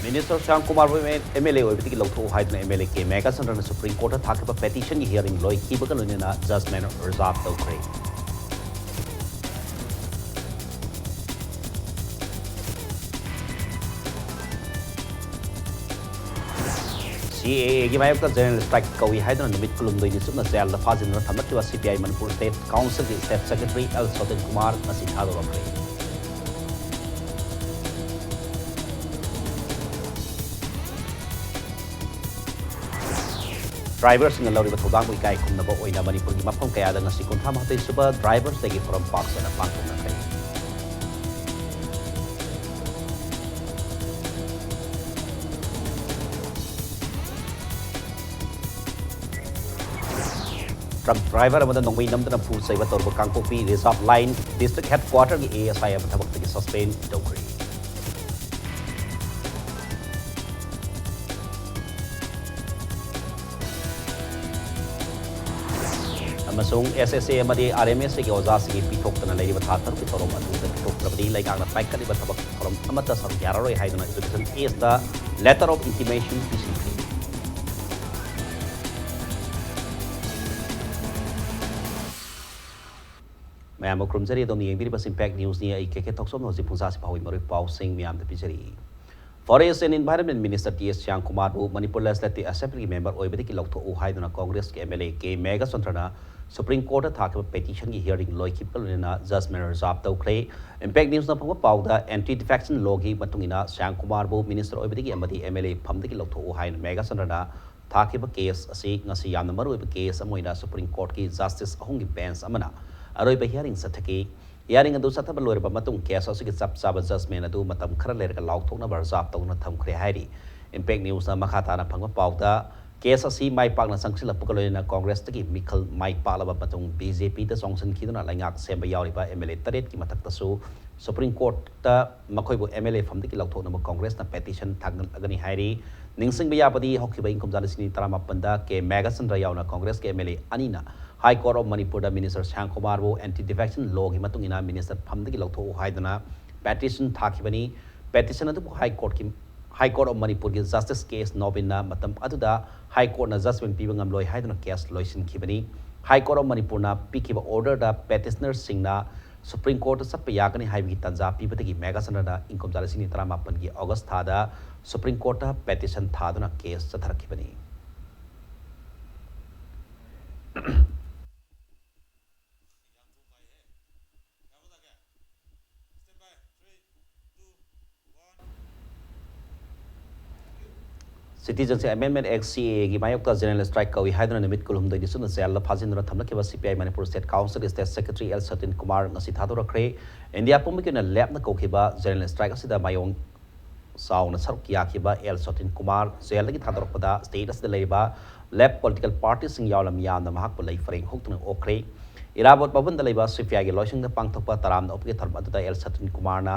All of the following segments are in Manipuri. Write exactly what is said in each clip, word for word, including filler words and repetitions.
ꯃꯤꯅꯤꯁꯇꯔ ꯁ꯭ꯌꯥꯝ ꯀꯨꯃꯥꯔꯕꯨ ꯑꯦꯝ ꯑꯦꯜ ꯑꯦ ꯑꯣꯏꯕꯗꯒꯤ ꯂꯧꯊꯣꯛꯎ ꯍꯥꯏꯗꯨꯅ ꯑꯦꯝ ꯑꯦꯜ ꯑꯦ ꯀꯦ ꯃꯦꯘꯥꯆꯟꯗ꯭ꯔꯅ ꯁꯨꯄ꯭ꯔꯤꯝ ꯀꯣꯔꯠꯇ ꯊꯥꯈꯤꯕ ꯄꯦꯇꯤꯁꯟꯒꯤ ꯍꯤꯌꯥꯔꯤꯡ ꯂꯣꯏꯈꯤꯕꯒ ꯂꯣꯏꯅꯅ ꯖꯖꯃꯦꯟ ꯔꯤꯖꯥꯔꯚ ꯇꯧꯈ꯭ꯔꯦ꯫ ꯁꯤ ꯑꯦ ꯑꯦꯒꯤ ꯃꯥꯌꯣꯛꯇ ꯖꯦꯅꯔꯦꯜ ꯁ꯭ꯇ꯭ꯔꯥꯏꯛ ꯀꯧꯏ ꯍꯥꯏꯗꯨꯅ ꯅꯨꯃꯤꯠ ꯀꯨꯟꯍꯨꯝꯗꯣꯏꯅꯤ ꯆꯨꯞꯅ ꯖꯦꯜꯗ ꯐꯥꯖꯤꯟꯗꯨꯅ ꯊꯝꯂꯛꯈꯤꯕ ꯁꯤ ꯄꯤ ꯑꯥꯏ ꯃꯅꯤꯄꯨꯔ ꯁ꯭ꯇꯦꯠ ꯀꯥꯎꯟꯁꯤꯜꯒꯤ ꯁ꯭ꯇꯦꯠ ꯁꯦꯀ꯭ꯔꯦꯇꯔꯤ ꯑꯦꯜ ꯁꯣꯇꯦꯟ ꯀꯨꯃꯥꯔ ꯉꯁꯤ ꯊꯥꯗꯣꯔꯛꯈ꯭ꯔꯦ꯫ ꯗ꯭ꯔꯥꯏꯚꯔꯁꯤꯡꯅ ꯂꯧꯔꯤꯕ ꯊꯧꯗꯥꯡꯕꯨ ꯏꯀꯥꯏ ꯈꯨꯝꯅꯕ ꯑꯣꯏꯅ ꯃꯅꯤꯄꯨꯔꯒꯤ ꯃꯐꯝ ꯀꯌꯥꯗ ꯉꯁꯤ ꯀꯨꯟꯊ꯭ꯔꯥ ꯃꯥꯊꯣꯏ ꯁꯨꯕ ꯗ꯭ꯔꯥꯏꯚꯔꯁ ꯗꯦꯒꯤ ꯊꯧꯔꯝ ꯄꯥꯛ ꯁꯟꯅ ꯄꯥꯡꯊꯣꯛꯅꯈ꯭ꯔꯦ꯫ ꯇ꯭ꯔꯛ ꯗ꯭ꯔꯥꯏꯚꯔ ꯑꯃꯗ ꯅꯣꯡꯃꯩ ꯅꯝꯗꯨꯅ ꯐꯨ ꯆꯩꯕ ꯇꯧꯔꯨꯕ Kangpokpi reserve line district head ꯀ꯭ꯋꯥꯇꯔꯒꯤ ꯑꯦ ꯑꯦꯁ ꯑꯥꯏ ꯑꯃ ꯊꯕꯛꯇꯒꯤ ꯁꯁꯄꯦꯟ ꯇꯧꯈ꯭ꯔꯦ꯫ ꯑꯃꯁꯨꯡ ꯑꯦꯁ ꯑꯦꯁ ꯑꯦ ꯑꯃꯗꯤ ꯑꯥꯔ ꯑꯦꯝ ꯑꯦꯁ ꯑꯦꯒꯤ ꯑꯣꯖꯥꯁꯤꯡꯒꯤ ꯄꯤꯊꯣꯛꯇꯅ ꯂꯩꯔꯤꯕ ꯊꯥ ꯇꯔꯨꯛꯀꯤ ꯊꯧꯔꯝ ꯑꯗꯨꯗ ꯄꯤꯊꯣꯛꯇ꯭ꯔꯕꯗꯤ ꯂꯩꯉꯥꯛꯅ ꯄꯥꯏꯈꯠꯂꯤꯕ ꯊꯕꯛ ꯊꯧꯔꯝ ꯑꯃꯠꯇ ꯁꯔꯨꯛ ꯌꯥꯔꯔꯣꯏ ꯍꯥꯏꯗꯨꯅ ꯏꯖꯨꯀꯦꯁꯟ ꯑꯦꯁꯇ ꯂꯦꯇꯔ ꯑꯣꯐ ꯏꯟꯇꯤꯃꯦꯁꯟ ꯄꯤꯁꯤꯟꯈ꯭ꯔꯦ꯫ ꯃꯌꯥꯝꯕꯨ ꯈꯨꯔꯨꯝꯖꯔꯤ꯫ ꯑꯗꯣꯝꯅ ꯌꯦꯡꯕꯤꯔꯤꯕꯁꯤ ꯏꯝꯄꯦꯛ ꯅ꯭ꯌꯨꯁꯅꯤ꯫ ꯑꯩ ꯀꯦ ꯀꯦ ꯊꯣꯛꯆꯣꯝꯅ ꯍꯧꯖꯤꯛ ꯄꯨꯡ ꯇꯔꯥꯁꯤ ꯐꯥꯎꯕꯒꯤ ꯃꯔꯨꯑꯣꯏꯕ ꯄꯥꯎꯁꯤꯡ ꯃꯌꯥꯝꯗ ꯄꯤꯖꯔꯤ꯫ Forest and environment minister T S ꯁ꯭ꯌꯥꯝꯀꯨꯃꯥꯔꯕꯨ ꯃꯅꯤꯄꯨꯔ ꯂꯦꯖꯤꯁꯂꯦꯇꯤꯚ ꯑꯦꯁꯦꯝꯕ꯭ꯂꯤꯒꯤ ꯃꯦꯝꯕꯔ ꯑꯣꯏꯕꯗꯒꯤ ꯂꯧꯊꯣꯛꯎ ꯍꯥꯏꯗꯨꯅ ꯀꯣꯡꯒ꯭ꯔꯦꯁꯀꯤ ꯑꯦꯝ ꯑꯦꯜ ꯑꯦ ꯀꯦ ꯃꯦꯘꯆꯟꯗ꯭ꯔꯅ ꯁꯨꯄ꯭ꯔꯤꯝ ꯀꯣꯔꯠꯇ ꯊꯥꯈꯤꯕ ꯄꯦꯇꯤꯁꯟꯒꯤ ꯍꯤꯌꯥꯔꯤꯡ ꯂꯣꯏꯈꯤꯕꯒ ꯂꯣꯏꯅꯅ ꯖꯖꯃꯦꯟ ꯔꯤꯖꯥꯔꯚ ꯇꯧꯈ꯭ꯔꯦ꯫ ꯏꯝꯄꯦꯛ ꯅ꯭ꯌꯨꯁꯅ ꯐꯪꯕ ꯄꯥꯎꯗ, ꯑꯦꯟꯇꯤ ꯗꯤꯐꯦꯛꯁꯟ ꯂꯣꯒꯤ ꯃꯇꯨꯡ ꯏꯟꯅ ꯁ꯭ꯌꯥꯝꯀꯨꯃꯥꯔꯕꯨ ꯃꯤꯅꯤꯁꯇꯔ ꯑꯣꯏꯕꯗꯒꯤ ꯑꯃꯗꯤ ꯑꯦꯝ ꯑꯦꯜ ꯑꯦ ꯐꯝꯗꯒꯤ ꯂꯧꯊꯣꯛꯎ ꯍꯥꯏꯅ ꯃꯦꯘꯆꯟꯗ꯭ꯔꯅ ꯊꯥꯈꯤꯕ ꯀꯦꯁ ꯑꯁꯤ ꯉꯁꯤ ꯌꯥꯝꯅ ꯃꯔꯨꯑꯣꯏꯕ ꯀꯦꯁ ꯑꯃ ꯑꯣꯏꯅ ꯁꯨꯄ꯭ꯔꯤꯝ ꯀꯣꯔꯠꯀꯤ ꯖꯁꯇꯤꯁ ꯑꯍꯨꯝꯒꯤ ꯕꯦꯟꯆ ꯑꯃꯅ ꯑꯔꯣꯏꯕ ꯍꯤꯌꯥꯔꯤꯡ ꯆꯠꯊꯈꯤ꯫ ꯍꯤꯌꯥꯔꯤꯡ ꯑꯗꯨ ꯆꯠꯊꯕ ꯂꯣꯏꯔꯕ ꯃꯇꯨꯡ ꯀꯦꯁ ꯑꯁꯤꯒꯤ ꯆꯞ ꯆꯥꯕ ꯖꯖꯃꯦꯟ ꯑꯗꯨ ꯃꯇꯝ ꯈꯔ ꯂꯩꯔꯒ ꯂꯥꯎꯊꯣꯛꯅꯕ ꯔꯤꯖꯥꯔꯚ ꯇꯧꯗꯨꯅ ꯊꯝꯈ꯭ꯔꯦ ꯍꯥꯏꯔꯤ꯫ ꯏꯝꯄꯦꯛ ꯅ꯭ꯌꯨꯁꯅ ꯃꯈꯥ ꯇꯥꯅ ꯐꯪꯕ ꯄꯥꯎꯗ, ꯀꯦꯁ ꯑꯁꯤ ꯃꯥꯏ ꯄꯥꯛꯅ ꯆꯪꯁꯤꯜꯂꯛꯄꯒ ꯂꯣꯏꯅꯅ ꯀꯣꯡꯒ꯭ꯔꯦꯁꯇꯒꯤ ꯃꯤꯈꯜ ꯃꯥꯏ ꯄꯥꯛꯂꯕ ꯃꯇꯨꯡ ꯕꯤ ꯖꯦ ꯄꯤꯗ ꯆꯣꯡꯁꯤꯟꯈꯤꯗꯨꯅ ꯂꯩꯉꯥꯛ ꯁꯦꯝꯕ ꯌꯥꯎꯔꯤꯕ ꯑꯦꯝ ꯑꯦꯜ ꯑꯦ ꯇꯔꯦꯠꯀꯤ ꯃꯊꯛꯇꯁꯨ ꯁꯨꯄ꯭ꯔꯤꯝ ꯀꯣꯔꯠꯇ ꯃꯈꯣꯏꯕꯨ ꯑꯦꯝ ꯑꯦꯜ ꯑꯦ ꯐꯝꯗꯒꯤ ꯂꯧꯊꯣꯛꯅꯕ ꯀꯣꯡꯒ꯭ꯔꯦꯁꯅ ꯄꯦꯇꯤꯁꯟ ꯊꯥꯡꯒꯠꯂꯒꯅꯤ ꯍꯥꯏꯔꯤ꯫ ꯅꯤꯡꯁꯤꯡꯕ ꯌꯥꯕꯗꯤ, ꯍꯧꯈꯤꯕ ꯏꯪ ꯀꯨꯝꯖꯥ ꯂꯤꯁꯤꯡ ꯑꯅꯤ ꯇꯔꯥꯃꯥꯄꯟꯗ ꯀꯦ ꯃꯦꯘꯆꯟꯗ꯭ꯔ ꯌꯥꯎꯅ ꯀꯣꯡꯒ꯭ꯔꯦꯁꯀꯤ ꯑꯦꯝ ꯑꯦꯜ ꯑꯦ ꯑꯅꯤꯅ ꯍꯥꯏ ꯀꯣꯔꯠ ꯑꯣꯐ ꯃꯅꯤꯄꯨꯔꯗ ꯃꯤꯅꯤꯁꯇꯔ ꯁ꯭ꯌꯥꯝꯀꯨꯃꯥꯔꯕꯨ ꯑꯦꯟꯇꯤ ꯗꯤꯐꯦꯛꯁꯟ ꯂꯣꯒꯤ ꯃꯇꯨꯡ ꯏꯟꯅ ꯃꯤꯅꯤꯁꯇꯔ ꯐꯝꯗꯒꯤ ꯂꯧꯊꯣꯛꯎ ꯍꯥꯏꯗꯨꯅ ꯄꯦꯇꯤꯁꯟ ꯊꯥꯈꯤꯕꯅꯤ꯫ ꯄꯦꯇꯤꯁꯟ ꯑꯗꯨꯕꯨ ꯍꯥꯏ ꯀꯣꯔꯠꯀꯤ High Court of Manipurꯒꯤ Justice K S Nobinꯅ ꯃꯇꯝ ꯑꯗꯨꯗ High Courtꯅ judgment ꯄꯤꯕ ꯉꯝꯂꯣꯏ ꯍꯥꯏꯗꯨꯅ case ꯂꯣꯏꯁꯤꯟꯈꯤꯕꯅꯤ꯫ High Court of Manipurꯅ ꯄꯤꯈꯤꯕ orderꯗ petitionerꯁꯤꯡꯅ Supreme Courtꯇ ꯆꯠꯄ ꯌꯥꯒꯅꯤ ꯍꯥꯏꯕꯒꯤ ꯇꯥꯟꯖꯥ ꯄꯤꯕꯗꯒꯤ ꯃꯦꯘꯥꯆꯟꯗ꯭ꯔꯅ ꯏꯪ ꯀꯨꯝꯖꯥ ꯂꯤꯁꯤꯡ ꯑꯅꯤ ꯇꯔꯥꯃꯥꯄꯟꯒꯤ August ꯊꯥꯗ Supreme Courtꯇ petition ꯊꯥꯗꯨꯅ case ꯆꯠꯊꯔꯛꯈꯤꯕꯅꯤ꯫ Citizenship Amendment Act, C A Aꯒꯤ ꯃꯥꯌꯣꯛꯇ general strike ꯀꯧꯏ ꯍꯥꯏꯗꯨꯅ ꯅꯨꯃꯤꯠ ꯀꯨꯟꯍꯨꯝꯗꯣꯏꯅꯤ ꯁꯨꯞꯅ ꯖꯦꯜꯗ ꯐꯥꯖꯤꯟꯗꯨꯅ ꯊꯝꯂꯛꯈꯤꯕ C P I Manipur State Council State Secretary L Satin Kumar ꯉꯁꯤ ꯊꯥꯗꯣꯔꯛꯈ꯭ꯔꯦ꯫ ꯏꯟꯗꯤꯌꯥ ꯄꯨꯝꯕꯒꯤ ꯑꯣꯏꯅ ꯂꯦꯞꯅ ꯀꯧꯈꯤꯕ general strike ꯑꯁꯤꯗ ꯃꯥꯌꯣꯡ ꯆꯥꯎꯅ ꯁꯔꯨꯛ ꯌꯥꯈꯤꯕ L Satin Kumar ꯖꯦꯜꯗꯒꯤ ꯊꯥꯗꯣꯔꯛꯄꯗ state ꯑꯁꯤꯗ ꯂꯩꯔꯤꯕ left political partyꯁꯤꯡ ꯌꯥꯎꯅ ꯃꯤꯌꯥꯝꯅ ꯃꯍꯥꯛꯄꯨ ꯂꯩ ꯄꯔꯦꯡ ꯍꯨꯛꯇꯨꯅ ꯑꯣꯛꯈ꯭ꯔꯦ꯫ ꯏꯔꯥꯕꯣꯠ ꯚꯕꯟꯗ ꯂꯩꯕ C P Iꯒꯤ ꯂꯣꯏꯁꯪꯗ ꯄꯥꯡꯊꯣꯛꯄ ꯇꯔꯥꯝꯅ ꯑꯣꯛꯄꯒꯤ ꯊꯧꯔꯝ ꯑꯗꯨꯗ L Satin Kumarꯅ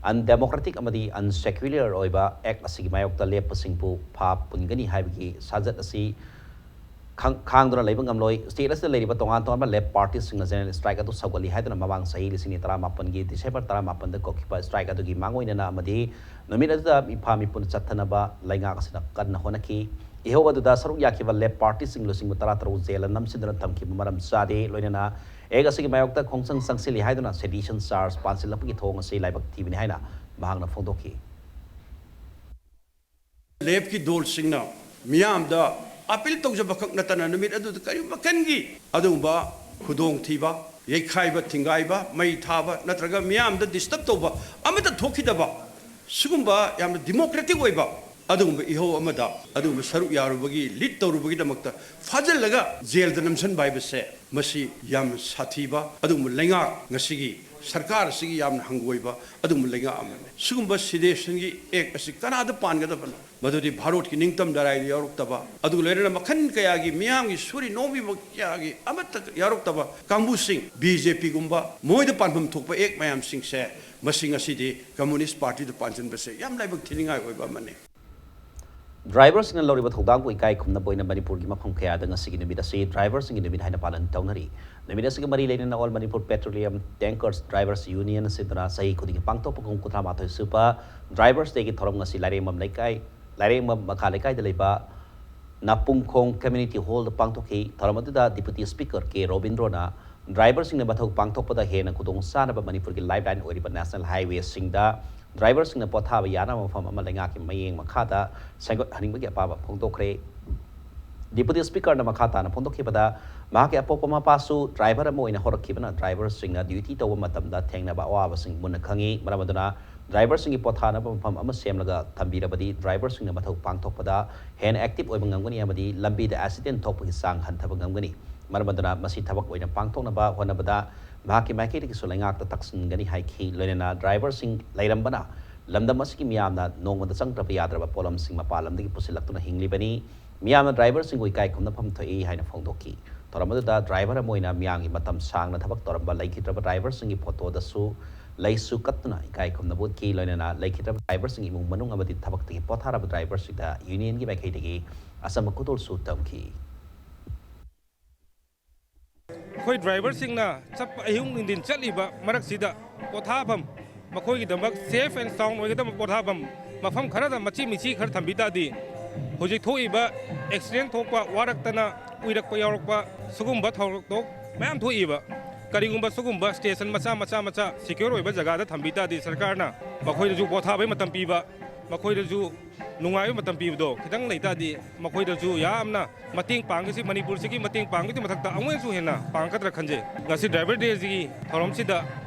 undemocratic ꯑꯃꯗꯤ unsecular ꯑꯣꯏꯕ act ꯑꯁꯤꯒꯤ ꯃꯥꯌꯣꯛꯇ ꯂꯦꯞꯄꯁꯤꯡꯕꯨ ꯐꯥ ꯄꯨꯟꯒꯅꯤ ꯍꯥꯏꯕꯒꯤ ꯁꯥꯖꯠ ꯑꯁꯤ ꯈꯥꯡ-, ꯈꯥꯡꯗꯨꯅ ꯂꯩꯕ ꯉꯝꯂꯣꯏ꯫ State ꯑꯁꯤꯗ ꯂꯩꯔꯤꯕ ꯇꯣꯉꯥꯟ ꯇꯣꯉꯥꯟꯕ left partyꯁꯤꯡꯅ general strike ꯑꯗꯨ ꯁꯧꯒꯠꯂꯤ ꯍꯥꯏꯗꯨꯅ ꯃꯃꯥꯡ ꯆꯍꯤ ꯂꯤꯁꯤꯡ ꯑꯅꯤ ꯇꯔꯥꯃꯥꯄꯟꯒꯤ December ꯇꯔꯥꯃꯥꯄꯟꯗ ꯀꯧꯈꯤꯕ strike ꯑꯗꯨꯒꯤ ꯃꯥꯡꯑꯣꯏꯅꯅ ꯑꯃꯗꯤ ꯅꯨꯃꯤꯠ ꯑꯗꯨꯗ ꯃꯤꯐꯥ ꯃꯤꯄꯨꯟ ꯆꯠꯊꯅꯕ ꯂꯩꯉꯥꯛ ꯑꯁꯤꯅ ꯀꯟꯅ ꯍꯣꯠꯅꯈꯤ꯫ ꯏꯍꯧ ꯑꯗꯨꯗ ꯁꯔꯨꯛ ꯌꯥꯈꯤꯕ left partyꯁꯤꯡ ꯂꯨꯆꯤꯡꯕ ꯇꯔꯥꯇꯔꯨꯛ ꯖꯦꯜꯗ ꯅꯝꯁꯤꯟꯗꯨꯅ ꯊꯝꯈꯤꯕ ꯃꯔꯝ ꯆꯥꯗꯦ꯫ ꯂꯣꯏꯅꯅ act ꯑꯁꯤꯒꯤ ꯃꯥꯌꯣꯛꯇ ꯈꯣꯡꯁꯪ ꯆꯪꯁꯤꯜꯂꯤ ꯍꯥꯏꯗꯨꯅ sedition charge ꯄꯥꯟꯁꯤꯜꯂꯛꯄꯒꯤ ꯊꯧꯑꯣꯡ ꯑꯁꯤ ꯂꯥꯏꯕꯛ ꯊꯤꯕꯅꯤ ꯍꯥꯏꯅ ꯃꯍꯥꯛꯅ ꯐꯣꯡꯗꯣꯛꯈꯤ꯫ Leftꯀꯤ ꯗꯣꯜꯁꯤꯡꯅ ꯃꯤꯌꯥꯝꯗ appeal ꯇꯧꯖꯕꯈꯛ ꯅꯠꯇꯅ ꯅꯨꯃꯤꯠ ꯑꯗꯨꯗ ꯀꯔꯤꯒꯨꯝꯕ ꯃꯈꯜꯒꯤ ꯑꯗꯨꯒꯨꯝꯕ ꯈꯨꯗꯣꯡꯊꯤꯕ, ꯌꯩꯈꯥꯏꯕ, ꯊꯤꯡꯒꯥꯏꯕ, ꯃꯩ ꯊꯥꯕ ꯅꯠꯇ꯭ꯔꯒ ꯃꯤꯌꯥꯝꯗ disturb ꯇꯧꯕ ꯑꯃꯠꯇ ꯊꯣꯛꯈꯤꯗꯕ, ꯁꯤꯒꯨꯝꯕ ꯌꯥꯝꯅ democratic ꯑꯣꯏꯕ ꯑꯗꯨꯒꯨꯝꯕ ꯏꯍꯧ ꯑꯃꯗ ꯑꯗꯨꯒꯨꯝꯕ ꯁꯔꯨꯛ ꯌꯥꯔꯨꯕꯒꯤ, lead ꯇꯧꯔꯨꯕꯒꯤꯗꯃꯛꯇ ꯐꯥꯖꯤꯜꯂꯒ ꯖꯦꯜꯗ ꯅꯝꯁꯤꯟꯕ ꯍꯥꯏꯕꯁꯦ, ꯃꯁꯤ ꯌꯥꯝꯅ ꯁꯥꯊꯤꯕ ꯑꯗꯨꯒꯨꯝꯕ ꯂꯩꯉꯥꯛ, ꯉꯁꯤꯒꯤ ꯁꯔꯀꯥꯔ ꯑꯁꯤꯒꯤ ꯌꯥꯝꯅ ꯍꯪꯒꯣꯏꯕ ꯑꯗꯨꯒꯨꯝꯕ ꯂꯩꯉꯥꯛ ꯑꯃꯅꯤ꯫ ꯁꯤꯒꯨꯝꯕ seditionꯒꯤ act ꯑꯁꯤ ꯀꯅꯥꯗ ꯄꯥꯟꯒꯗꯕꯅꯣ? ꯃꯗꯨꯗꯤ ꯚꯥꯔꯠꯀꯤ ꯅꯤꯡꯇꯝ ꯂꯥꯏꯔꯥꯏꯗ ꯌꯥꯎꯔꯛꯇꯕ, ꯑꯗꯨꯒ ꯂꯣꯏꯅꯅ ꯃꯈꯜ ꯀꯌꯥꯒꯤ ꯃꯤꯌꯥꯝꯒꯤ ꯁꯨꯔꯤ ꯅꯣꯝꯕꯤꯕ ꯀꯌꯥꯒꯤ ꯑꯃꯠꯇ ꯌꯥꯎꯔꯛꯇꯕ ꯀꯥꯡꯕꯨꯁꯤꯡ, BJPꯒꯨꯝꯕ, ꯃꯣꯏꯗ ꯄꯥꯟꯐꯝ ꯊꯣꯛꯄ act ꯃꯌꯥꯝꯁꯤꯡꯁꯦ, ꯃꯁꯤ ꯉꯁꯤꯗꯤ Communist Partyꯗ ꯄꯥꯟꯁꯤꯟꯕꯁꯦ ꯌꯥꯝ ꯂꯥꯏꯕꯛ ꯊꯤꯅꯤꯡꯉꯥꯏ ꯑꯣꯏꯕ ꯑꯃꯅꯤ꯫ ꯗ꯭ꯔꯥꯏꯚꯔꯁꯤꯡꯅ ꯂꯧꯔꯤꯕ ꯊꯧꯗꯥꯡꯕꯨ ꯏꯀꯥꯏ ꯈꯨꯝꯅꯕ ꯑꯣꯏꯅ ꯃꯅꯤꯄꯨꯔꯒꯤ ꯃꯐꯝ ꯀꯌꯥꯗ ꯉꯁꯤꯒꯤ ꯅꯨꯃꯤꯠ ꯑꯁꯤ ꯗ꯭ꯔꯥꯏꯚꯔꯁꯤꯡꯒꯤ ꯅꯨꯃꯤꯠ ꯍꯥꯏꯅ ꯄꯥꯂꯟ ꯇꯧꯅꯔꯤ꯫ ꯅꯨꯃꯤꯠ ꯑꯁꯤꯒꯤ ꯃꯔꯤ ꯂꯩꯅꯅ All Manipur Petroleum Tankers Drivers Union ꯁꯤꯟꯗꯨꯅ ꯆꯍꯤ ꯈꯨꯗꯤꯡꯒꯤ ꯄꯥꯡꯊꯣꯛꯄ ꯀꯨꯟꯊ꯭ꯔꯥ ꯃꯥꯊꯣꯏ ꯁꯨꯕ ꯗ꯭ꯔꯥꯏꯚꯔꯁ ꯗꯦꯒꯤ ꯊꯧꯔꯝ ꯉꯁꯤ ꯂꯥꯏꯔꯦꯝꯕꯝ ꯂꯩꯀꯥꯏ, ꯂꯥꯏꯔꯦꯝꯕꯝ ꯃꯈꯥ ꯂꯩꯀꯥꯏꯗ ꯂꯩꯕ ꯅꯥꯄꯨꯡꯈꯣꯡ ꯀꯝꯃ꯭ꯌꯨꯅꯤꯇꯤ ꯍꯣꯜꯗ ꯄꯥꯡꯊꯣꯛꯈꯤ꯫ ꯊꯧꯔꯝ ꯑꯗꯨꯗ ꯗꯤꯄꯨꯇꯤ ꯁ꯭ꯄꯤꯀꯔ ꯀꯦ ꯔꯣꯕꯤꯟꯗ꯭ꯔꯣꯅ ꯗ꯭ꯔꯥꯏꯚꯔꯁꯤꯡꯅ ꯃꯊꯧ ꯄꯥꯡꯊꯣꯛꯄꯗ ꯍꯦꯟꯅ ꯈꯨꯗꯣꯡꯆꯥꯅꯕ ꯃꯅꯤꯄꯨꯔꯒꯤ ꯂꯥꯏꯐꯂꯥꯏꯟ ꯑꯣꯏꯔꯤꯕ ꯅꯦꯁꯅꯦꯜ ꯍꯥꯏꯋꯦꯁꯤꯡꯗ ꯗ꯭ꯔꯥꯏꯚꯔꯁꯤꯡꯅ ꯄꯣꯊꯥꯕ ꯌꯥꯅꯕ ꯃꯐꯝ ꯑꯃ ꯂꯩꯉꯥꯛꯀꯤ ꯃꯌꯦꯡ ꯃꯈꯥꯗ ꯁꯦꯝꯒꯠꯍꯟꯅꯤꯡꯕꯒꯤ ꯑꯄꯥꯝꯕ ꯐꯣꯡꯗꯣꯛꯈ꯭ꯔꯦ꯫ ꯗꯤꯄꯨꯇꯤ ꯁ꯭ꯄꯤꯀꯔꯅ ꯃꯈꯥ ꯇꯥꯅ ꯐꯣꯡꯗꯣꯛꯈꯤꯕꯗ, ꯃꯍꯥꯛꯀꯤ ꯑꯄꯣꯛꯄ ꯃꯄꯥꯁꯨ ꯗ꯭ꯔꯥꯏꯚꯔ ꯑꯃ ꯑꯣꯏꯅ ꯍꯧꯔꯛꯈꯤꯕꯅ ꯗ꯭ꯔꯥꯏꯚꯔꯁꯤꯡꯅ ꯗ꯭ꯌꯨꯇꯤ ꯇꯧꯕ ꯃꯇꯝꯗ ꯊꯦꯡꯅꯕ ꯑꯋꯥꯕꯁꯤꯡ ꯃꯨꯟꯅ ꯈꯪꯏ꯫ ꯃꯔꯝ ꯑꯗꯨꯅ ꯗ꯭ꯔꯥꯏꯚꯔꯁꯤꯡꯒꯤ ꯄꯣꯊꯥꯅꯕ ꯃꯐꯝ ꯑꯃ ꯁꯦꯝꯂꯒ ꯊꯝꯕꯤꯔꯕꯗꯤ ꯗ꯭ꯔꯥꯏꯚꯔꯁꯤꯡꯅ ꯃꯊꯧ ꯄꯥꯡꯊꯣꯛꯄꯗ ꯍꯦꯟꯅ ꯑꯦꯛꯇꯤꯚ ꯑꯣꯏꯕ ꯉꯝꯒꯅꯤ ꯑꯃꯗꯤ ꯂꯝꯕꯤꯗ ꯑꯦꯛꯁꯤꯗꯦꯟ ꯊꯣꯛꯄꯒꯤ ꯆꯥꯡ ꯍꯟꯊꯕ ꯉꯝꯒꯅꯤ꯫ ꯃꯔꯝ ꯑꯗꯨꯅ ꯃꯁꯤ ꯊꯕꯛ ꯑꯣꯏꯅ ꯄꯥꯡꯊꯣꯛꯅꯕ ꯍꯣꯠꯅꯕꯗ ꯃꯍꯥꯛꯀꯤ ꯃꯥꯏꯀꯩꯗꯒꯤꯁꯨ ꯂꯩꯉꯥꯛꯇ ꯇꯛꯁꯤꯟꯒꯅꯤ ꯍꯥꯏꯈꯤ꯫ ꯂꯣꯏꯅꯅ ꯗ꯭ꯔꯥꯏꯚꯔꯁꯤꯡ ꯂꯩꯔꯝꯕꯅ ꯂꯝꯗꯝ ꯑꯁꯤꯒꯤ ꯃꯤꯌꯥꯝꯅ ꯅꯣꯡꯃꯗ ꯆꯪꯗ꯭ꯔꯕ ꯌꯥꯗ꯭ꯔꯕ ꯄꯣꯠꯂꯝꯁꯤꯡ ꯃꯄꯥꯟ ꯂꯝꯗꯒꯤ ꯄꯨꯁꯤꯜꯂꯛꯇꯨꯅ ꯍꯤꯡꯂꯤꯕꯅꯤ꯫ ꯃꯤꯌꯥꯝꯅ ꯗ꯭ꯔꯥꯏꯚꯔꯁꯤꯡꯕꯨ ꯏꯀꯥꯏ ꯈꯨꯝꯅꯐꯝ ꯊꯣꯛꯏ ꯍꯥꯏꯅ ꯐꯣꯡꯗꯣꯛꯈꯤ꯫ ꯊꯧꯔꯝ ꯑꯗꯨꯗ ꯗ꯭ꯔꯥꯏꯚꯔ ꯑꯃ ꯑꯣꯏꯅ ꯃꯤꯌꯥꯝꯒꯤ ꯃꯇꯝ ꯁꯥꯡꯅ ꯊꯕꯛ ꯇꯧꯔꯝꯕ ꯂꯩꯈꯤꯗ꯭ꯔꯕ ꯗ꯭ꯔꯥꯏꯚꯔꯁꯤꯡꯒꯤ ꯐꯣꯇꯣꯗꯁꯨ ꯂꯩꯁꯨ ꯀꯠꯇꯨꯅ ꯏꯀꯥꯏ ꯈꯨꯝꯅꯕ ꯎꯠꯈꯤ꯫ ꯂꯣꯏꯅꯅ ꯂꯩꯈꯤꯗ꯭ꯔꯕ ꯗ꯭ꯔꯥꯏꯚꯔꯁꯤꯡ ꯏꯃꯨꯡ ꯃꯅꯨꯡ ꯑꯃꯗꯤ ꯊꯕꯛꯇꯒꯤ ꯄꯣꯊꯥꯔꯕ ꯗ꯭ꯔꯥꯏꯚꯔꯁꯤꯡꯗ ꯌꯨꯅꯤꯌꯟꯒꯤ ꯃꯥꯏꯀꯩꯗꯒꯤ ꯑꯆꯝꯕ ꯈꯨꯗꯣꯜꯁꯨ ꯇꯝꯈꯤ꯫ ꯑꯩꯈꯣꯏ ꯗ꯭ꯔꯥꯏꯚꯔꯁꯤꯡꯅ ꯆꯠꯄ ꯑꯍꯤꯡ ꯅꯨꯡꯊꯤꯟ ꯆꯠꯂꯤꯕ ꯃꯔꯛꯁꯤꯗ ꯄꯣꯊꯥꯐꯝ, ꯃꯈꯣꯏꯒꯤꯗꯃꯛ ꯁꯦꯐ ꯑꯦꯟ ꯁꯥꯎꯟ ꯑꯣꯏꯒꯗꯕ ꯄꯣꯊꯥꯐꯝ ꯃꯐꯝ ꯈꯔꯗ ꯃꯆꯤ ꯃꯤꯆꯤ ꯈꯔ ꯊꯝꯕꯤ ꯇꯥꯔꯗꯤ, ꯍꯧꯖꯤꯛ ꯊꯣꯛꯏꯕ ꯑꯦꯛꯁꯤꯗꯦꯟ ꯊꯣꯛꯄ, ꯋꯥꯔꯛꯇꯅ ꯎꯏꯔꯛꯄ ꯌꯥꯎꯔꯛꯄ, ꯁꯤꯒꯨꯝꯕ ꯊꯧꯗꯣꯛ ꯃꯌꯥꯝ ꯊꯣꯛꯏꯕ꯫ ꯀꯔꯤꯒꯨꯝꯕ ꯁꯤꯒꯨꯝꯕ ꯁ꯭ꯇꯦꯁꯟ ꯃꯆꯥ ꯃꯆꯥ ꯃꯆꯥ ꯁꯦꯀ꯭ꯌꯣꯔ ꯑꯣꯏꯕ ꯖꯒꯥꯗ ꯊꯝꯕꯤ ꯇꯥꯔꯗꯤ, ꯁꯔꯀꯥꯔꯅ ꯃꯈꯣꯏꯗꯁꯨ ꯄꯣꯊꯥꯕꯒꯤ ꯃꯇꯝ ꯄꯤꯕ, ꯃꯈꯣꯏꯗꯁꯨ ꯅꯨꯡꯉꯥꯏꯕ ꯃꯇꯝ ꯄꯤꯕꯗꯣ ꯈꯤꯇꯪ ꯂꯩ ꯇꯥꯔꯗꯤ, ꯃꯈꯣꯏꯗꯁꯨ ꯌꯥꯝꯅ ꯃꯇꯦꯡ ꯄꯥꯡꯒꯁꯤ, ꯃꯅꯤꯄꯨꯔꯁꯤꯒꯤ ꯃꯇꯦꯡ ꯄꯥꯡꯕꯒꯤ ꯃꯊꯛꯇ ꯑꯃꯨꯛ ꯍꯦꯟꯅꯁꯨ ꯍꯦꯟꯅ ꯄꯥꯡꯒꯗ꯭ꯔꯥ ꯈꯟꯖꯩ꯫ ꯉꯁꯤ ꯗ꯭ꯔꯥꯏꯚꯔ ꯗꯦꯁꯤꯒꯤ ꯊꯧꯔꯝꯁꯤꯗ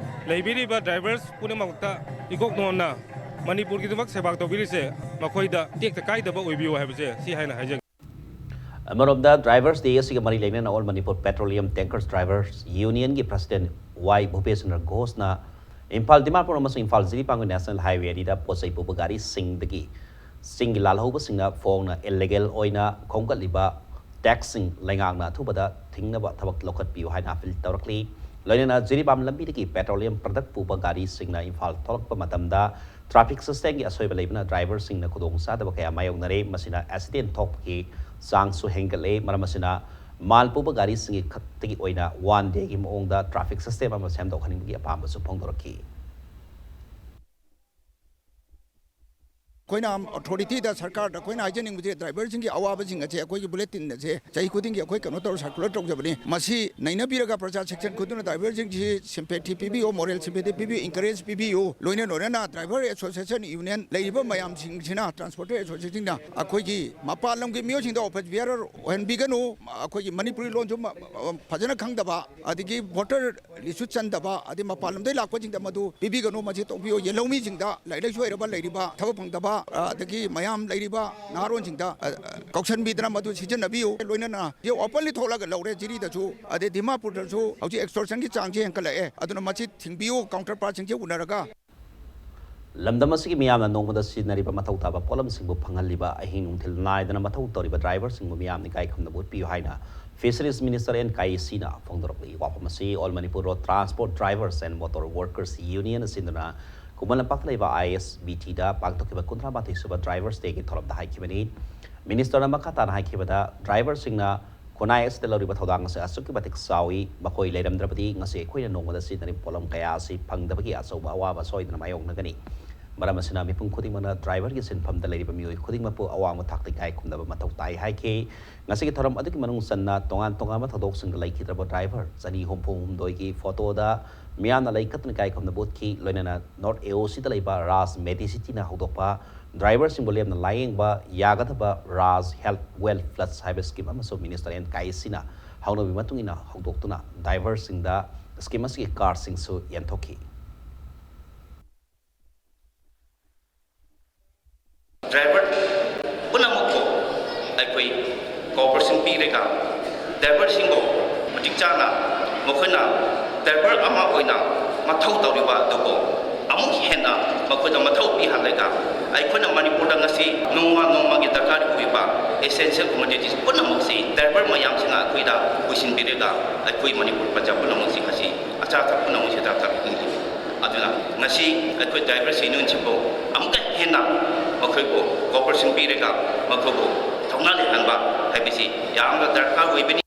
ꯂꯩꯕꯤꯔꯤꯕ ꯗ꯭ꯔꯥꯏꯚꯔꯁ ꯄꯨꯝꯅꯃꯛꯇ ꯏꯀꯣꯛ ꯅꯣꯟꯅ ꯃꯅꯤꯄꯨꯔꯒꯤꯗꯃꯛ ꯁꯦꯕꯥ ꯇꯧꯕꯤꯔꯤꯁꯦ ꯃꯈꯣꯏꯗ ꯇꯦꯛꯇ ꯀꯥꯏꯗꯕ ꯑꯣꯏꯕꯤꯌꯨ ꯍꯥꯏꯕꯁꯦ ꯁꯤ ꯍꯥꯏꯅ ꯍꯥꯏꯖꯒꯦ꯫ ꯑꯃꯔꯣꯝꯗ, ꯗ꯭ꯔꯥꯏꯚꯔꯁ ꯗꯦ ꯑꯁꯤꯒ ꯃꯔꯤ ꯂꯩꯅꯅ All Manipur Petroleum Tankers Drivers Unionꯒꯤ ꯄ꯭ꯔꯁꯤꯗꯦꯟꯠ ꯋꯥꯏ ꯚꯨꯄꯦꯁꯟꯗ꯭ꯔ ꯘꯣꯁꯅ ꯏꯝꯐꯥꯜ, ꯗꯤꯃꯥꯄꯨꯔ ꯑꯃꯁꯨꯡ ꯏꯝꯐꯥꯜ ꯖꯤꯔꯤꯕꯥꯝꯒꯤ ꯅꯦꯁꯅꯦꯜ ꯍꯥꯏꯋꯦ ꯑꯅꯤꯗ ꯄꯣꯠ ꯆꯩ ꯄꯨꯕ ꯒꯥꯔꯤꯁꯤꯡꯗꯒꯤ ꯆꯤꯡꯒꯤ ꯂꯥꯜꯍꯧꯕꯁꯤꯡꯅ ꯐꯣꯡꯅ ꯏꯜꯂꯤꯒꯦꯜ ꯑꯣꯏꯅ ꯈꯣꯝꯒꯠꯂꯤꯕ ꯇꯦꯛꯁꯁꯤꯡ ꯂꯩꯉꯥꯛꯅ ꯑꯊꯨꯕꯗ ꯊꯤꯡꯅꯕ ꯊꯕꯛ ꯂꯧꯈꯠꯄꯤꯌꯨ ꯍꯥꯏꯅ ꯑꯄꯤꯜ ꯇꯧꯔꯛꯂꯤ꯫ ꯂꯣꯏꯅꯅ ꯖꯤꯔꯤꯕꯥꯝ ꯂꯝꯕꯤꯗꯒꯤ petroleum product ꯄꯨꯕ ꯒꯥꯔꯤꯁꯤꯡꯅ ꯏꯝꯐꯥꯜ ꯊꯣꯛꯂꯛꯄ ꯃꯇꯝꯗ traffic systemꯒꯤ ꯑꯁꯣꯏꯕ ꯂꯩꯕꯅ driverꯁꯤꯡꯅ ꯈꯨꯗꯣꯡꯆꯥꯗꯕ ꯀꯌꯥ ꯃꯥꯌꯣꯛꯅꯔꯦ꯫ ꯃꯁꯤꯅ accident ꯊꯣꯛꯄꯒꯤ ꯆꯥꯡꯁꯨ ꯍꯦꯟꯒꯠꯂꯦ꯫ ꯃꯔꯝ ꯑꯁꯤꯅ ꯃꯥꯜ ꯄꯨꯕ ꯒꯥꯔꯤꯁꯤꯡꯒꯤ ꯈꯛꯇꯒꯤ ꯑꯣꯏꯅ one dayꯒꯤ ꯃꯑꯣꯡꯗ traffic system ꯑꯃ ꯁꯦꯝꯗꯣꯛꯍꯟꯅꯤꯡꯕꯒꯤ ꯑꯄꯥꯝꯕꯁꯨ ꯐꯣꯡꯗꯣꯔꯛꯈꯤ꯫ ꯑꯩꯈꯣꯏꯅ authorityꯗ, ꯁꯔꯀꯥꯔꯗ ꯑꯩꯈꯣꯏꯅ ꯍꯥꯏꯖꯅꯤꯡꯕꯁꯦ, driverꯁꯤꯡꯒꯤ ꯑꯋꯥꯕꯁꯤꯡ ꯑꯁꯦ ꯑꯩꯈꯣꯏꯒꯤ bulletin ꯑꯁꯦ ꯆꯍꯤ ꯈꯨꯗꯤꯡꯒꯤ ꯑꯩꯈꯣꯏ ꯀꯩꯅꯣ ꯇꯧꯔ circular ꯇꯧꯖꯕꯅꯤ꯫ ꯃꯁꯤ ꯅꯩꯅꯕꯤꯔꯒ ꯄ꯭ꯔꯖꯥ section ꯈꯨꯗꯤꯡꯃꯛ driverꯁꯤꯡꯁꯤ sympathy ꯄꯤꯕꯤꯌꯨ, moral sympathy ꯄꯤꯕꯤꯌꯨ, encourage ꯄꯤꯕꯤꯌꯨ꯫ ꯂꯣꯏꯅ ꯂꯣꯏꯅꯅ driver association union ꯂꯩꯔꯤꯕ ꯃꯌꯥꯝꯁꯤꯡꯁꯤꯅ, transporter associationꯁꯤꯡꯅ ꯑꯩꯈꯣꯏꯒꯤ ꯃꯄꯥꯟ ꯂꯝꯒꯤ ꯃꯤꯑꯣꯏꯁꯤꯡꯗ office bearer ꯑꯣꯏꯍꯟꯕꯤꯒꯅꯨ꯫ ꯑꯩꯈꯣꯏꯒꯤ ꯃꯅꯤꯄꯨꯔꯤ ꯂꯣꯟꯁꯨ ꯃ-, ꯐꯖꯅ ꯈꯪꯗꯕ, ꯑꯗꯒꯤ voter listꯁꯨ ꯆꯟꯗꯕ, ꯑꯗꯩ ꯃꯄꯥꯟ ꯂꯝꯗꯒꯤ ꯂꯥꯛꯄꯁꯤꯡꯗ ꯃꯗꯨ ꯄꯤꯕꯤꯒꯅꯨ꯫ ꯃꯁꯤ ꯇꯣꯛꯄꯤꯌꯨ꯫ ꯌꯦꯜꯍꯧꯃꯤꯁꯤꯡꯗ, ꯂꯥꯏꯔꯤꯛ ꯂꯥꯏꯁꯨ ꯍꯩꯔꯕ ꯂꯩꯔꯤꯕ, ꯊꯕꯛ ꯐꯪꯗꯕ, ꯑ, ꯑꯗꯒꯤ ꯃꯌꯥꯝ ꯂꯩꯔꯤꯕ ꯅꯍꯥꯔꯣꯟꯁꯤꯡꯗ, ꯑ, ꯑ, ꯀꯧꯁꯟꯕꯤꯗꯅ ꯃꯗꯨ ꯁꯤꯖꯤꯟꯅꯕꯤꯌꯨ꯫ ꯂꯣꯏꯅꯅ ꯍꯧꯖꯤꯛ openly ꯊꯣꯛꯂꯒ ꯂꯧꯔꯦ ꯖꯤꯔꯤꯗꯁꯨ, ꯑꯗꯩ ꯗꯤꯃꯥꯄꯨꯔꯗꯁꯨ ꯍꯧꯖꯤꯛ extortionꯒꯤ ꯆꯥꯡꯁꯦ ꯍꯦꯟꯒꯠꯂꯛꯑꯦ꯫ ꯑꯗꯨꯅ ꯃꯁꯤ ꯊꯤꯡꯕꯤꯌꯨ, counterpartꯁꯤꯡꯁꯦ ꯎꯅꯔꯒ꯫ ꯂꯝꯗꯝ ꯑꯁꯤꯒꯤ ꯃꯤꯌꯥꯝꯅ ꯅꯣꯡꯃꯗ ꯁꯤꯖꯤꯟꯅꯔꯤꯕ ꯃꯊꯧ ꯇꯥꯕ ꯄꯣꯠꯂꯝꯁꯤꯡꯕꯨ ꯐꯪꯍꯜꯂꯤꯕ, ꯑꯍꯤꯡ ꯅꯨꯡꯊꯤꯜ ꯅꯥꯏꯗꯅ ꯃꯊꯧ ꯇꯧꯔꯤꯕ driverꯁꯤꯡꯕꯨ ꯃꯤꯌꯥꯝꯅ ꯏꯀꯥꯏ ꯈꯨꯝꯅꯕ ꯎꯠꯄꯤꯌꯨ ꯍꯥꯏꯅ Fisheries Minister ꯑꯦꯟ ꯀꯥꯏꯁꯤꯅ ꯐꯣꯡꯗꯣꯔꯛꯂꯤ꯫ ꯋꯥꯐꯝ ꯑꯁꯤ All Manipur Road Transport Drivers and Motor Workers Union ꯁꯤꯟꯗꯨꯅ ꯈꯨꯃꯟ ꯂꯝꯄꯥꯛꯇ ꯂꯩꯕ ISBTꯗ ꯄꯥꯡꯊꯣꯛꯈꯤꯕ ꯀꯨꯟꯊ꯭ꯔꯥ ꯃꯥꯊꯣꯏ ꯁꯨꯕ Drivers Dayꯒꯤ ꯊꯧꯔꯝꯗ ꯍꯥꯏꯈꯤꯕꯅꯤ꯫ Ministerꯅ ꯃꯈꯥ ꯇꯥꯅ ꯍꯥꯏꯈꯤꯕꯗ, driverꯁꯤꯡꯅ ꯈꯨꯟꯅꯥꯏ ꯑꯁꯤꯗ ꯂꯧꯔꯤꯕ ꯊꯧꯗꯥꯡ ꯑꯁꯤ ꯑꯁꯨꯛꯀꯤ ꯃꯇꯤꯛ ꯆꯥꯎꯏ꯫ ꯃꯈꯣꯏ ꯂꯩꯔꯝꯗ꯭ꯔꯕꯗꯤ ꯉꯁꯤ ꯑꯩꯈꯣꯏꯅ ꯅꯣꯡꯃꯗ ꯁꯤꯖꯤꯟꯅꯔꯤꯕ ꯄꯣꯠꯂꯝ ꯀꯌꯥ ꯑꯁꯤ ꯐꯪꯗꯕꯒꯤ ꯑꯆꯧꯕ ꯑꯋꯥꯕ ꯁꯣꯏꯗꯅ ꯃꯥꯌꯣꯛꯅꯒꯅꯤ꯫ ꯃꯔꯝ ꯑꯁꯤꯅ ꯃꯤꯄꯨꯝ ꯈꯨꯗꯤꯡꯃꯛꯅ driverꯒꯤ ꯁꯤꯟꯐꯝꯗ ꯂꯩꯔꯤꯕ ꯃꯤꯑꯣꯏ ꯈꯨꯗꯤꯡꯃꯛꯄꯨ ꯑꯋꯥꯡꯕ ꯊꯥꯛꯇ ꯏꯀꯥꯏ ꯈꯨꯝꯅꯕ ꯃꯊꯧ ꯇꯥꯏ ꯍꯥꯏꯈꯤ꯫ ꯉꯁꯤꯒꯤ ꯊꯧꯔꯝ ꯑꯗꯨꯒꯤ ꯃꯅꯨꯡ ꯆꯟꯅ ꯇꯣꯉꯥꯟ ꯇꯣꯉꯥꯟꯕ ꯊꯧꯗꯣꯛꯁꯤꯡꯗ ꯂꯩꯈꯤꯗ꯭ꯔꯕ driver ꯆꯅꯤ ꯍꯨꯝꯐꯨ ꯍꯨꯝꯗꯣꯏꯒꯤ photoꯗ ꯃꯤꯌꯥꯝꯅ ꯂꯩꯀꯠꯇꯨꯅ ꯏꯀꯥꯏ ꯈꯨꯝꯅꯕ ꯎꯠꯈꯤ꯫ ꯂꯣꯏꯅꯅ North AOCꯗ ꯂꯩꯕ Raj Medicityꯅ ꯍꯧꯗꯣꯛꯄ driverꯁꯤꯡꯕꯨ ꯂꯦꯝꯅ ꯂꯥꯌꯦꯡꯕ ꯌꯥꯒꯗꯕ Raj Health Well Plus ꯍꯥꯏꯕ scheme ꯑꯃꯁꯨ Minister ꯑꯦꯟ ꯀꯥꯏꯁꯤꯅ ꯍꯧꯅꯕꯤ ꯃꯇꯨꯡ ꯏꯟꯅ ꯍꯧꯗꯣꯛꯇꯨꯅ driverꯁꯤꯡꯗ scheme ꯑꯁꯤꯒꯤ cardꯁꯤꯡꯁꯨ ꯌꯦꯟꯊꯣꯛꯈꯤ꯫ Driver ꯄꯨꯝꯅꯃꯛꯄꯨ ꯑꯩꯈꯣꯏ cooperation ꯄꯤꯔꯒ driverꯁꯤꯡꯕꯨ ꯃꯇꯤꯛ ꯆꯥꯅ ꯃꯈꯣꯏꯅ driver ꯑꯃ ꯑꯣꯏꯅ ꯃꯊꯧ ꯇꯧꯔꯤꯕ ꯑꯗꯨꯕꯨ ꯑꯃꯨꯛ ꯍꯦꯟꯅ ꯃꯈꯣꯏꯗ ꯃꯊꯧ ꯄꯤꯍꯜꯂꯒ ꯑꯩꯈꯣꯏꯅ ꯃꯅꯤꯄꯨꯔꯗ ꯉꯁꯤ ꯅꯣꯡꯃ ꯅꯣꯡꯃꯒꯤ ꯗꯔꯀꯥꯔ ꯑꯣꯏꯕ essential commodities ꯄꯨꯝꯅꯃꯛꯁꯤ driver ꯃꯌꯥꯝꯁꯤꯅ ꯑꯩꯈꯣꯏꯗ ꯄꯨꯁꯤꯟꯕꯤꯔꯒ ꯑꯩꯈꯣꯏ ꯃꯅꯤꯄꯨꯔ ꯄ꯭ꯔꯖꯥ ꯄꯨꯝꯅꯃꯛꯁꯤ ꯉꯁꯤ ꯑꯆꯥ ꯑꯊꯛ ꯄꯨꯝꯅꯃꯛꯁꯤ ꯗꯔꯀꯥꯔ ꯑꯣꯏ꯫ ꯑꯗꯨꯅ ꯉꯁꯤ ꯑꯩꯈꯣꯏ drivers unionꯁꯤꯡꯕꯨ ꯑꯃꯨꯛꯀ ꯍꯦꯟꯅ ꯃꯈꯣꯏꯕꯨ cooperation ꯄꯤꯔꯒ ꯃꯈꯣꯏꯕꯨ ꯊꯧꯅꯥ ꯂꯩꯍꯟꯕ ꯍꯥꯏꯕꯁꯤ ꯌꯥꯝꯅ ꯗꯔꯀꯥꯔ ꯑꯣꯏꯕꯅꯤ꯫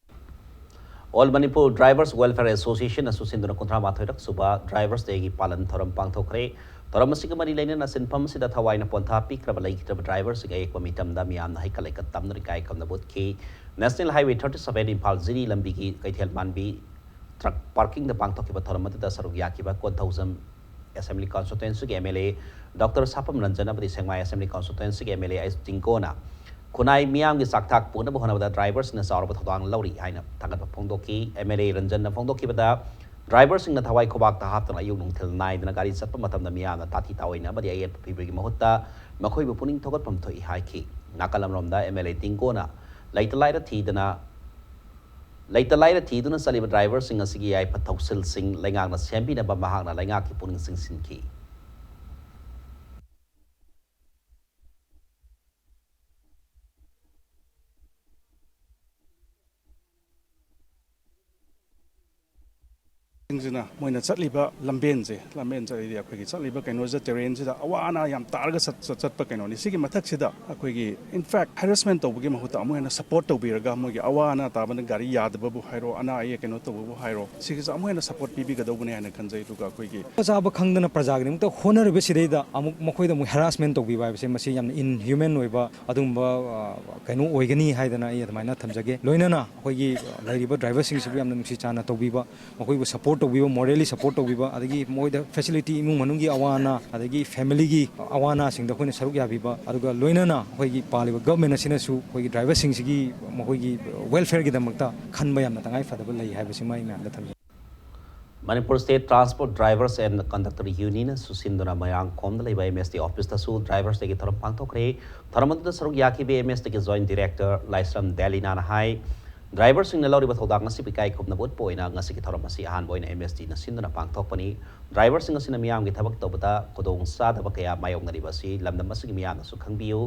All Manipur Drivers Welfare Associationꯅ ꯁꯨꯁꯤꯟꯗꯨꯅ ꯀꯨꯟꯊ꯭ꯔꯥ ꯃꯥꯊꯣꯏꯔꯛ ꯁꯨꯕ Drivers Dayꯒꯤ ꯄꯥꯂꯟ ꯊꯧꯔꯝ ꯄꯥꯡꯊꯣꯛꯈ꯭ꯔꯦ꯫ ꯊꯧꯔꯝ ꯑꯁꯤꯒ ꯃꯔꯤ ꯂꯩꯅꯅ ꯁꯤꯟꯐꯝ ꯑꯁꯤꯗ ꯊꯋꯥꯏꯅ ꯄꯣꯟꯊꯥ ꯄꯤꯈ꯭ꯔꯕ ꯂꯩꯈꯤꯗ꯭ꯔꯕ driverꯁꯤꯡ ꯑꯌꯦꯛꯄ ꯃꯤꯇꯝꯗ ꯃꯤꯌꯥꯝꯅ ꯍꯩꯀꯠ ꯂꯩꯀꯠ ꯇꯝꯗꯨꯅ ꯏꯀꯥꯏ ꯈꯨꯝꯅꯕ ꯎꯠꯈꯤ꯫ National Highway thirty seven Imphal ꯖꯤꯔꯤ ꯂꯝꯕꯤꯒꯤ ꯀꯩꯊꯦꯜ ꯃꯥꯟꯕꯤ truck parkingꯗ ꯄꯥꯡꯊꯣꯛꯈꯤꯕ ꯊꯧꯔꯝ ꯑꯗꯨꯗ ꯁꯔꯨꯛ ꯌꯥꯈꯤꯕ Konthoujam Assembly Constituencyꯒꯤ MLA Doctor ꯁꯥꯄꯝ Ranjan ꯑꯃꯗꯤ ꯁꯦꯛꯃꯥꯏ Assembly Constituencyꯒꯤ MLA ꯑꯩꯆ ꯇꯤꯡꯒꯣꯅ ꯈꯨꯟꯅꯥꯏ ꯃꯤꯌꯥꯝꯒꯤ ꯆꯥꯛꯊꯥꯛ ꯄꯨꯅꯕ ꯍꯣꯠꯅꯕꯗ driverꯁꯤꯡꯅ ꯆꯥꯎꯔꯕ ꯊꯧꯗꯥꯡ ꯂꯧꯔꯤ ꯍꯥꯏꯅ ꯊꯥꯒꯠꯄ ꯐꯣꯡꯗꯣꯛꯈꯤ꯫ MLA ꯔꯟꯖꯟꯅ ꯐꯣꯡꯗꯣꯛꯈꯤꯕꯗ driverꯁꯤꯡꯅ ꯊꯋꯥꯏ ꯈꯨꯕꯥꯛꯇ ꯍꯥꯞꯇꯨꯅ ꯑꯌꯨꯛ ꯅꯨꯡꯊꯤꯜ ꯅꯥꯏꯗꯅ ꯒꯥꯔꯤ ꯆꯠꯄ ꯃꯇꯝꯗ ꯃꯤꯌꯥꯝꯅ ꯇꯥꯊꯤ ꯇꯥꯑꯣꯏꯅ ꯑꯃꯗꯤ ꯑꯌꯦꯠꯄ ꯄꯤꯕꯒꯤ ꯃꯍꯨꯠꯇ ꯃꯈꯣꯏꯕꯨ ꯄꯨꯛꯅꯤꯡ ꯊꯧꯒꯠꯐꯝ ꯊꯣꯛꯏ ꯍꯥꯏꯈꯤ꯫ ꯅꯥꯀꯜ ꯑꯃꯔꯣꯝꯗ MLA ꯇꯤꯡꯒꯣꯅ ꯂꯩꯇ ꯂꯥꯏꯔ ꯊꯤꯗꯅ ꯂꯩꯇ ꯂꯥꯏꯔ ꯊꯤꯗꯨꯅ ꯆꯠꯂꯤꯕ driverꯁꯤꯡ ꯑꯁꯤꯒꯤ ꯌꯥꯏꯐ ꯊꯧꯁꯤꯜꯁꯤꯡ ꯂꯩꯉꯥꯛꯅ ꯁꯦꯝꯕꯤꯅꯕ ꯃꯍꯥꯛꯅ ꯂꯩꯉꯥꯛꯀꯤ ꯄꯨꯛꯅꯤꯡ ꯆꯤꯡꯁꯤꯟꯈꯤ꯫ ꯁꯤꯡꯁꯤꯅ ꯃꯣꯏꯅ ꯆꯠꯂꯤꯕ ꯂꯝꯕꯦꯟꯁꯦ, ꯂꯝꯕꯦꯟ ꯆꯠꯂꯤꯗꯤ ꯑꯩꯈꯣꯏꯒꯤ ꯆꯠꯂꯤꯕ ꯀꯩꯅꯣꯁꯤꯗ, terrainꯁꯤꯗ ꯑꯋꯥ ꯑꯅꯥ ꯌꯥꯝ ꯇꯥꯔꯒ ꯆꯠ-, ꯆꯠ-, ꯆꯠꯄ ꯀꯩꯅꯣꯅꯤ꯫ ꯁꯤꯒꯤ ꯃꯊꯛꯁꯤꯗ ꯑꯩꯈꯣꯏꯒꯤ, in fact, harassment ꯇꯧꯕꯒꯤ ꯃꯍꯨꯠꯇ ꯑꯃꯨꯛ ꯍꯦꯟꯅ support ꯇꯧꯕꯤꯔꯒ, ꯃꯣꯏꯒꯤ ꯑꯋꯥ ꯑꯅꯥ ꯇꯥꯕꯅ ꯒꯥꯔꯤ ꯌꯥꯗꯕꯕꯨ ꯍꯥꯏꯔꯣ, ꯑꯅꯥ ꯑꯌꯦꯛ ꯀꯩꯅꯣ ꯇꯧꯕꯕꯨ ꯍꯥꯏꯔꯣ, ꯁꯤꯒꯤꯁꯦ ꯑꯃꯨꯛ ꯍꯦꯟꯅ support ꯄꯤꯕꯤꯒꯗꯧꯕꯅꯦ ꯍꯥꯏꯅ ꯈꯟꯖꯩ꯫ ꯑꯗꯨꯒ ꯑꯩꯈꯣꯏꯒꯤ ꯆꯥꯕ ꯈꯪꯗꯅ ꯄ꯭ꯔꯖꯥꯒꯤꯗꯃꯛꯇ ꯍꯣꯠꯅꯔꯤꯕꯁꯤꯗꯩꯗ ꯑꯃꯨꯛ ꯃꯈꯣꯏꯗ ꯑꯃꯨꯛ harassment ꯇꯧꯕꯤꯕ ꯍꯥꯏꯕꯁꯦ, ꯃꯁꯤ ꯌꯥꯝꯅ inhuman ꯑꯣꯏꯕ ꯑꯗꯨꯒꯨꯝꯕ, ꯑ, ꯀꯩꯅꯣ ꯑꯣꯏꯒꯅꯤ ꯍꯥꯏꯗꯅ ꯑꯩ ꯑꯗꯨꯃꯥꯏꯅ ꯊꯝꯖꯒꯦ꯫ ꯂꯣꯏꯅꯅ ꯑꯩꯈꯣꯏꯒꯤ ꯂꯩꯔꯤꯕ driverꯁꯤꯡꯁꯤꯕꯨ ꯌꯥꯝꯅ ꯅꯨꯡꯁꯤ ꯆꯥꯟꯅ ꯇꯧꯕꯤꯕ, ꯃꯈꯣꯏꯕꯨ support ꯇꯧꯕꯤꯕ, morally support ꯇꯧꯕꯤꯕ, ꯑꯗꯒꯤ ꯃꯈꯣꯏꯗ facility, ꯏꯃꯨꯡ ꯃꯅꯨꯡꯒꯤ ꯑꯋꯥ ꯑꯅꯥ, ꯑꯗꯒꯤ familyꯒꯤ ꯑꯋꯥ ꯑꯅꯥꯁꯤꯡꯗ ꯑꯩꯈꯣꯏꯅ ꯁꯔꯨꯛ ꯌꯥꯕꯤꯕ, ꯑꯗꯨꯒ ꯂꯣꯏꯅꯅ ꯑꯩꯈꯣꯏꯒꯤ ꯄꯥꯜꯂꯤꯕ government ꯑꯁꯤꯅꯁꯨ ꯑꯩꯈꯣꯏꯒꯤ driverꯁꯤꯡꯁꯤꯒꯤ ꯃꯈꯣꯏꯒꯤ welfareꯒꯤꯗꯃꯛꯇ ꯈꯟꯕ ꯌꯥꯝꯅ ꯇꯉꯥꯏ ꯐꯗꯕ ꯂꯩ ꯍꯥꯏꯕꯁꯤꯃ ꯑꯩ ꯃꯌꯥꯝꯗ ꯊꯝꯖꯒꯦ꯫ Manipur State Transport Drivers and Conductor Unionꯅ ꯁꯨꯁꯤꯟꯗꯨꯅ ꯃꯣꯏꯔꯥꯡꯈꯣꯝꯗ ꯂꯩꯕ MSD officeꯇꯁꯨ Drivers Dayꯒꯤ ꯊꯧꯔꯝ ꯄꯥꯡꯊꯣꯛꯈ꯭ꯔꯦ꯫ ꯊꯧꯔꯝ ꯑꯗꯨꯗ ꯁꯔꯨꯛ ꯌꯥꯈꯤꯕ MSDꯒꯤ Joint Director ꯂꯥꯏꯁ꯭ꯔꯝ ꯗꯦꯂꯤꯅꯥꯅ ꯍꯥꯏ, ꯗ꯭ꯔꯥꯏꯚꯔꯁꯤꯡꯅ ꯂꯧꯔꯤꯕ ꯊꯧꯗꯥꯡ ꯑꯁꯤꯕꯨ ꯏꯀꯥꯏ ꯈꯨꯝꯅꯕ ꯎꯠꯄ ꯑꯣꯏꯅ ꯉꯁꯤꯒꯤ ꯊꯧꯔꯝ ꯑꯁꯤ ꯑꯍꯥꯟꯕ ꯑꯣꯏꯅ ꯑꯦꯝ ꯑꯦꯁ ꯇꯤꯅ ꯁꯤꯟꯗꯨꯅ ꯄꯥꯡꯊꯣꯛꯄꯅꯤ꯫ ꯗ꯭ꯔꯥꯏꯚꯔꯁꯤꯡ ꯑꯁꯤꯅ ꯃꯤꯌꯥꯝꯒꯤ ꯊꯕꯛ ꯇꯧꯕꯗ ꯈꯨꯗꯣꯡ ꯆꯥꯗꯕ ꯀꯌꯥ ꯃꯥꯌꯣꯛꯅꯔꯤꯕ ꯑꯁꯤ ꯂꯝꯗꯝ ꯑꯁꯤꯒꯤ ꯃꯤꯌꯥꯝꯅꯁꯨ ꯈꯪꯕꯤꯌꯨ꯫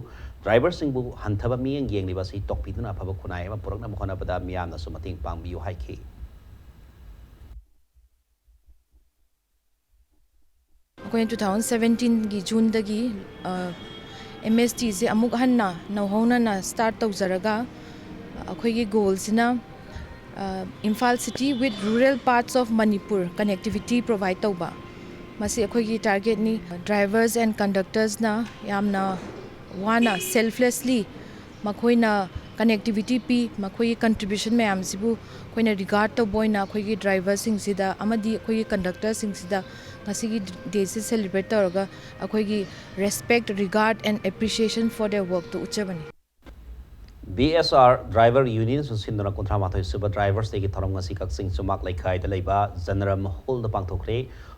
ꯗ꯭ꯔꯥꯏꯚꯔꯁꯤꯡꯕꯨ ꯍꯟꯊꯕ ꯃꯤꯠꯌꯦꯡ ꯌꯦꯡꯂꯤꯕ ꯑꯁꯤ ꯇꯣꯛꯄꯤꯗꯨꯅ ꯑꯐꯕ ꯈꯨꯟꯅꯥꯏ ꯑꯃ ꯄꯨꯔꯛꯅꯕ ꯍꯣꯠꯅꯕꯗ ꯃꯤꯌꯥꯝꯅꯁꯨ ꯃꯇꯦꯡ ꯄꯥꯡꯕꯤꯌꯨ ꯍꯥꯏꯈꯤ꯫ ꯑꯩꯈꯣꯏꯅ ꯇꯨ ꯊꯥꯎꯖꯟ ꯁꯕꯦꯟꯇꯤꯟꯒꯤ ꯖꯨꯟꯗꯒꯤ ꯑꯦꯝ ꯑꯦꯁ ꯇꯤꯁꯦ ꯑꯃꯨꯛ ꯍꯟꯅ ꯅꯧꯍꯧꯅꯅ ꯁ꯭ꯇꯥꯔꯠ ꯇꯧꯖꯔꯒ, ꯑꯩꯈꯣꯏꯒꯤ ꯒꯣꯜꯁꯤꯅ Imphal city with rural parts of Manipur connectivity provide ꯇꯧꯕ, ꯃꯁꯤ ꯑꯩꯈꯣꯏꯒꯤ ꯇꯥꯔꯒꯦꯠꯅꯤ꯫ ꯗ꯭ꯔꯥꯏꯚꯔꯁ ꯑꯦꯟ ꯀꯟꯗꯛꯇꯔꯁꯅ ꯌꯥꯝꯅ ꯋꯥꯅ, ꯁꯦꯜꯐꯂꯦꯁꯂꯤ ꯃꯈꯣꯏꯅ ꯀꯅꯦꯛꯇꯤꯕꯤꯇꯤ ꯄꯤ꯫ ꯃꯈꯣꯏꯒꯤ ꯀꯟꯇ꯭ꯔꯤꯕ꯭ꯌꯨꯁꯟ ꯃꯌꯥꯝꯁꯤꯕꯨ ꯑꯩꯈꯣꯏꯅ ꯔꯤꯒꯥꯔꯗ ꯇꯧꯕ ꯑꯣꯏꯅ ꯑꯩꯈꯣꯏꯒꯤ ꯗ꯭ꯔꯥꯏꯚꯔꯁꯤꯡꯁꯤꯗ ꯑꯃꯗꯤ ꯑꯩꯈꯣꯏꯒꯤ ꯀꯟꯗꯛꯇꯔꯁꯤꯡꯁꯤꯗ ꯉꯁꯤꯒꯤ ꯗꯦꯁꯤ ꯁꯦꯂꯦꯕ꯭ꯔꯦꯠ ꯇꯧꯔꯒ ꯑꯩꯈꯣꯏꯒꯤ respect, regard and appreciation for their workꯇꯨ ꯎꯠꯆꯕꯅꯤ꯫ ꯕꯤ ꯑꯦꯁ ꯑꯥꯔ ꯗ꯭ꯔꯥꯏꯚꯔ ꯌꯨꯅꯤꯌꯟꯁꯨ ꯁꯤꯟꯗꯨꯅ ꯀꯨꯟꯊ꯭ꯔꯥ ꯃꯥꯊꯣꯏ ꯁꯨꯕ ꯗ꯭ꯔꯥꯏꯚꯔꯁ ꯗꯦꯒꯤ ꯊꯧꯔꯝ ꯉꯁꯤ ꯀꯛꯆꯤꯡ ꯆꯨꯃꯥꯛ ꯂꯩꯀꯥꯏꯗ ꯂꯩꯕ ꯖꯅꯔꯝ ꯍꯣꯜꯗ ꯄꯥꯡꯊꯣꯛꯈ꯭ꯔꯦ꯫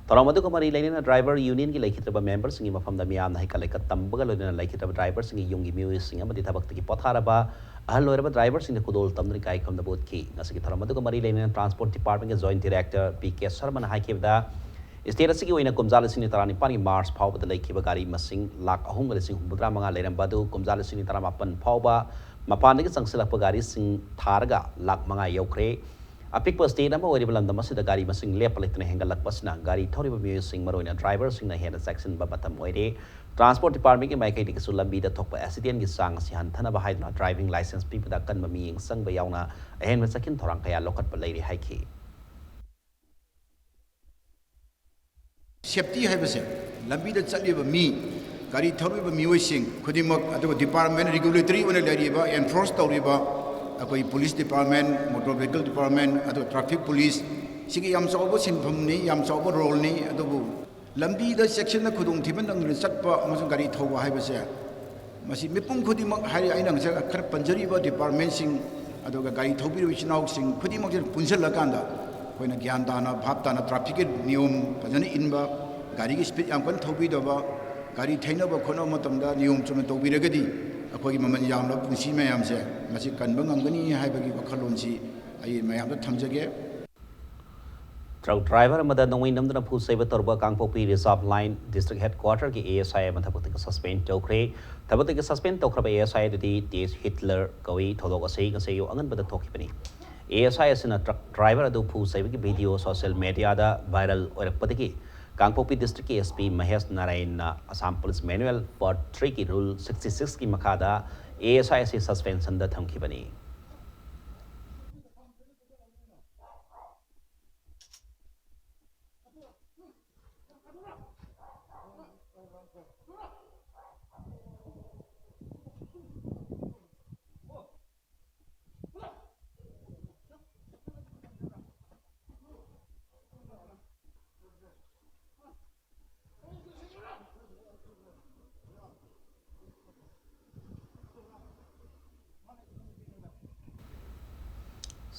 ꯊꯧꯔꯝ ꯑꯗꯨꯒ ꯃꯔꯤ ꯂꯩꯅꯅ ꯗ꯭ꯔꯥꯏꯚꯔ ꯌꯨꯅꯤꯌꯟꯒꯤ ꯂꯩꯈꯤꯗ꯭ꯔꯕ ꯃꯦꯝꯕꯔꯁꯤꯡꯒꯤ ꯃꯐꯝꯗ ꯃꯤꯌꯥꯝꯅ ꯍꯩꯀꯠ ꯂꯩꯀꯠ ꯇꯝꯕꯒ ꯂꯣꯏꯅꯅ ꯂꯩꯈꯤꯗ꯭ꯔꯕ ꯗ꯭ꯔꯥꯏꯚꯔꯁꯤꯡꯒꯤ ꯌꯨꯝꯒꯤ ꯃꯤꯑꯣꯏꯁꯤꯡ ꯑꯃꯗꯤ ꯊꯕꯛꯇꯒꯤ ꯄꯣꯊꯥꯔꯕ ꯑꯍꯜ ꯑꯣꯏꯔꯕ ꯗ꯭ꯔꯥꯏꯚꯔꯁꯤꯡꯗ ꯈꯨꯗꯣꯜ ꯇꯝꯗꯨꯅ ꯏꯀꯥꯏ ꯈꯨꯝꯅꯕ ꯎꯠꯈꯤ꯫ ꯉꯁꯤꯒꯤ ꯊꯧꯔꯝ ꯑꯗꯨꯒ ꯃꯔꯤ ꯂꯩꯅꯅ ꯇ꯭ꯔꯥꯟꯁꯄꯣꯔꯠ ꯗꯤꯄꯥꯔꯠꯃꯦꯟꯒꯤ ꯖꯣꯏꯟꯠ ꯗꯤꯔꯦꯛꯇꯔ ꯄꯤ ꯀꯦ ꯁꯔꯃꯅ ꯍꯥꯏꯈꯤꯕꯗ, ꯁ꯭ꯇꯦꯠ ꯑꯁꯤꯒꯤ ꯑꯣꯏꯅ ꯀꯨꯝꯖꯥ ꯂꯤꯁꯤꯡ ꯑꯅꯤ ꯇꯔꯥꯅꯤꯄꯥꯟꯒꯤ ꯃꯥꯔꯆ ꯐꯥꯎꯕꯗ ꯂꯩꯈꯤꯕ ꯒꯥꯔꯤ ꯃꯁꯤꯡ ꯂꯥꯈ ꯑꯍꯨꯝꯒ ꯂꯤꯁꯤꯡ ꯍꯨꯝꯐꯨꯇꯔꯥ ꯃꯉꯥ ꯂꯩꯔꯝꯕ ꯑꯗꯨ ꯀꯨꯝꯖꯥ ꯂꯤꯁꯤꯡ ꯑꯅꯤ ꯇꯔꯥꯃꯥꯄꯟ ꯐꯥꯎꯕ ꯃꯄꯥꯟꯗꯒꯤ ꯆꯪꯁꯤꯜꯂꯛꯄ ꯒꯥꯔꯤꯁꯤꯡ ꯊꯥꯔꯒ ꯂꯥꯈ ꯃꯉꯥ ꯌꯧꯈ꯭ꯔꯦ꯫ ꯑꯄꯤꯛꯄ ꯁ꯭ꯇꯦꯠ ꯑꯃ ꯑꯣꯏꯔꯤꯕ ꯂꯝꯗꯝ ꯑꯁꯤꯗ ꯒꯥꯔꯤ ꯃꯁꯤꯡ ꯂꯦꯞꯄ ꯂꯩꯇꯅ ꯍꯦꯟꯒꯠꯂꯛꯄ ꯑꯁꯤꯅ ꯒꯥꯔꯤ ꯊꯧꯔꯤꯕ ꯃꯤꯑꯣꯏꯁꯤꯡ, ꯃꯔꯨꯑꯣꯏꯅ ꯗ꯭ꯔꯥꯏꯚꯔꯁꯤꯡꯅ ꯍꯦꯟꯅ ꯆꯦꯛꯁꯤꯟꯕ ꯃꯇꯝ ꯑꯣꯏꯔꯦ꯫ ꯇ꯭ꯔꯥꯟꯁꯄꯣꯔꯠ ꯗꯤꯄꯥꯔꯠꯃꯦꯟꯒꯤ ꯃꯥꯏꯀꯩꯗꯒꯤꯁꯨ ꯂꯝꯕꯤꯗ ꯊꯣꯛꯄ ꯑꯦꯛꯁꯤꯗꯦꯟꯒꯤ ꯆꯥꯡ ꯑꯁꯤ ꯍꯟꯊꯅꯕ ꯍꯥꯏꯗꯨꯅ ꯗ꯭ꯔꯥꯏꯚꯤꯡ ꯂꯥꯏꯁꯦꯟꯁ ꯄꯤꯕꯗ ꯑꯀꯟꯕ ꯃꯤꯠꯌꯦꯡ ꯆꯪꯕ ꯌꯥꯎꯅ ꯑꯍꯦꯟꯕ ꯆꯦꯛꯁꯤꯟ ꯊꯧꯔꯥꯡ ꯀꯌꯥ ꯂꯧꯈꯠꯄ ꯂꯩꯔꯤ ꯍꯥꯏꯈꯤ꯫ ꯁꯦꯐꯇꯤ ꯍꯥꯏꯕꯁꯦ, ꯂꯝꯕꯤꯗ ꯆꯠꯂꯤꯕ ꯃꯤ, ꯒꯥꯔꯤ ꯊꯧꯔꯤꯕ ꯃꯤꯑꯣꯏꯁꯤꯡ ꯈꯨꯗꯤꯡꯃꯛ, ꯑꯗꯨꯒ ꯗꯤꯄꯥꯔꯠꯃꯦꯟ, ꯔꯤꯒꯨꯂꯦꯇꯔꯤ ꯑꯣꯏꯅ ꯂꯩꯔꯤꯕ, ꯑꯦꯟꯐꯣꯔꯁ ꯇꯧꯔꯤꯕ ꯑꯩꯈꯣꯏ police department, motor vehicle department, ꯑꯗꯨꯒ ꯇ꯭ꯔꯥꯐꯤꯛ ꯄꯨꯂꯤꯁ, ꯁꯤꯒꯤ ꯌꯥꯝ ꯆꯥꯎꯕ ꯁꯤꯟꯐꯝꯅꯤ, ꯌꯥꯝ ꯆꯥꯎꯕ ꯔꯣꯜꯅꯤ꯫ ꯑꯗꯨꯕꯨ ꯂꯝꯕꯤꯗ ꯆꯦꯛꯁꯤꯟꯅ ꯈꯨꯗꯣꯡꯊꯤꯕ ꯅꯪꯗꯨꯅ ꯆꯠꯄ ꯑꯃꯁꯨꯡ ꯒꯥꯔꯤ ꯊꯧꯕ ꯍꯥꯏꯕꯁꯦ, ꯃꯁꯤ ꯃꯤꯄꯨꯝ ꯈꯨꯗꯤꯡꯃꯛ ꯍꯥꯏꯔꯤ, ꯑꯩꯅ ꯉꯁꯥꯏ ꯈꯔ ꯄꯟꯖꯔꯤꯕ ꯗꯤꯄꯥꯔꯠꯃꯦꯟꯁꯤꯡ, ꯑꯗꯨꯒ ꯒꯥꯔꯤ ꯊꯧꯕꯤꯔꯤꯕ ꯏꯆꯤꯟ ꯏꯅꯥꯎꯁꯤꯡ ꯈꯨꯗꯤꯡꯃꯛꯁꯤꯅ ꯄꯨꯟꯁꯤꯜꯂꯀꯥꯟꯗ ꯑꯩꯈꯣꯏꯅ ꯒ꯭ꯌꯥꯟ ꯇꯥꯅ, ꯚꯥꯞ ꯇꯥꯅ, ꯇ꯭ꯔꯥꯐꯤꯛꯀꯤ ꯅꯤꯌꯣꯝ ꯐꯖꯅ ꯏꯟꯕ, ꯒꯥꯔꯤꯒꯤ ꯁ꯭ꯄꯤꯗ ꯌꯥꯝ ꯀꯟꯅ ꯊꯧꯕꯤꯗꯕ, ꯒꯥꯔꯤ ꯊꯩꯅꯕ ꯈꯣꯠꯅꯕ ꯃꯇꯝꯗ ꯅꯤꯌꯣꯝ ꯆꯨꯝꯅ ꯇꯧꯕꯤꯔꯒꯗꯤ ꯑꯩꯈꯣꯏꯒꯤ ꯃꯃꯜ ꯌꯥꯝꯂꯕ ꯄꯨꯟꯁꯤ ꯃꯌꯥꯝꯁꯦ ꯃꯁꯤ ꯀꯟꯕ ꯉꯝꯒꯅꯤ ꯍꯥꯏꯕꯒꯤ ꯋꯥꯈꯜꯂꯣꯟꯁꯤ ꯑꯩ ꯃꯌꯥꯝꯗ ꯊꯝꯖꯒꯦ꯫ ꯇ꯭ꯔꯛ ꯗ꯭ꯔꯥꯏꯚꯔ ꯑꯃꯗ ꯅꯣꯡꯃꯩ ꯅꯝꯗꯨꯅ ꯐꯨ ꯆꯩꯕ ꯇꯧꯔꯨꯕ ꯀꯥꯡꯄꯣꯛꯄꯤ ꯔꯤꯖꯥꯔꯚ ꯂꯥꯏꯟ ꯗꯤꯁꯇ꯭ꯔꯤꯛ ꯍꯦꯗꯀ꯭ꯋꯥꯇꯔꯒꯤ ꯑꯦ ꯑꯦꯁ ꯑꯥꯏ ꯑꯃ ꯊꯕꯛꯇꯒꯤ ꯁꯁꯄꯦꯟ ꯇꯧꯈ꯭ꯔꯦ꯫ ꯊꯕꯛꯇꯒꯤ ꯁꯁꯄꯦꯟ ꯇꯧꯈ꯭ꯔꯕ ꯑꯦ ꯑꯦꯁ ꯑꯥꯏ ꯑꯗꯨꯗꯤ ꯇꯦꯖ ꯍꯤꯠꯂꯔ ꯀꯧꯏ꯫ ꯊꯧꯗꯣꯛ ꯑꯁꯤ ꯉꯁꯤ ꯑꯌꯨꯛ ꯑꯉꯟꯕꯗ ꯊꯣꯛꯈꯤꯕꯅꯤ꯫ ꯑꯦ ꯑꯦꯁ ꯑꯥꯏ ꯑꯁꯤꯅ ꯇ꯭ꯔꯛ ꯗ꯭ꯔꯥꯏꯚꯔ ꯑꯗꯨ ꯐꯨ ꯆꯩꯕꯒꯤ ꯚꯤꯗꯤꯑꯣ ꯁꯣꯁꯤꯌꯦꯜ ꯃꯦꯗꯤꯌꯥꯗ ꯚꯥꯏꯔꯦꯜ ꯑꯣꯏꯔꯛꯄꯗꯒꯤ ꯀꯥꯡꯄꯣꯛꯄꯤ ꯗꯤꯁꯇ꯭ꯔꯤꯛꯀꯤ ꯑꯦꯁ ꯄꯤ ꯃꯍꯦꯁ ꯅꯥꯔꯥꯌꯟꯅ ꯑꯁꯥꯝ ꯄꯨꯂꯤꯁ ꯃꯦꯅꯨꯑꯦꯜ ꯄꯥꯔꯠ ꯊ꯭ꯔꯤꯒꯤ ꯔꯨꯜ ꯁꯤꯛꯁꯇꯤ ꯁꯤꯛꯁꯀꯤ ꯃꯈꯥꯗ ꯑꯦ ꯑꯦꯁ ꯑꯥꯏ ꯑꯁꯤ ꯁꯁꯄꯦꯟꯁꯟꯗ ꯊꯝꯈꯤꯕꯅꯤ꯫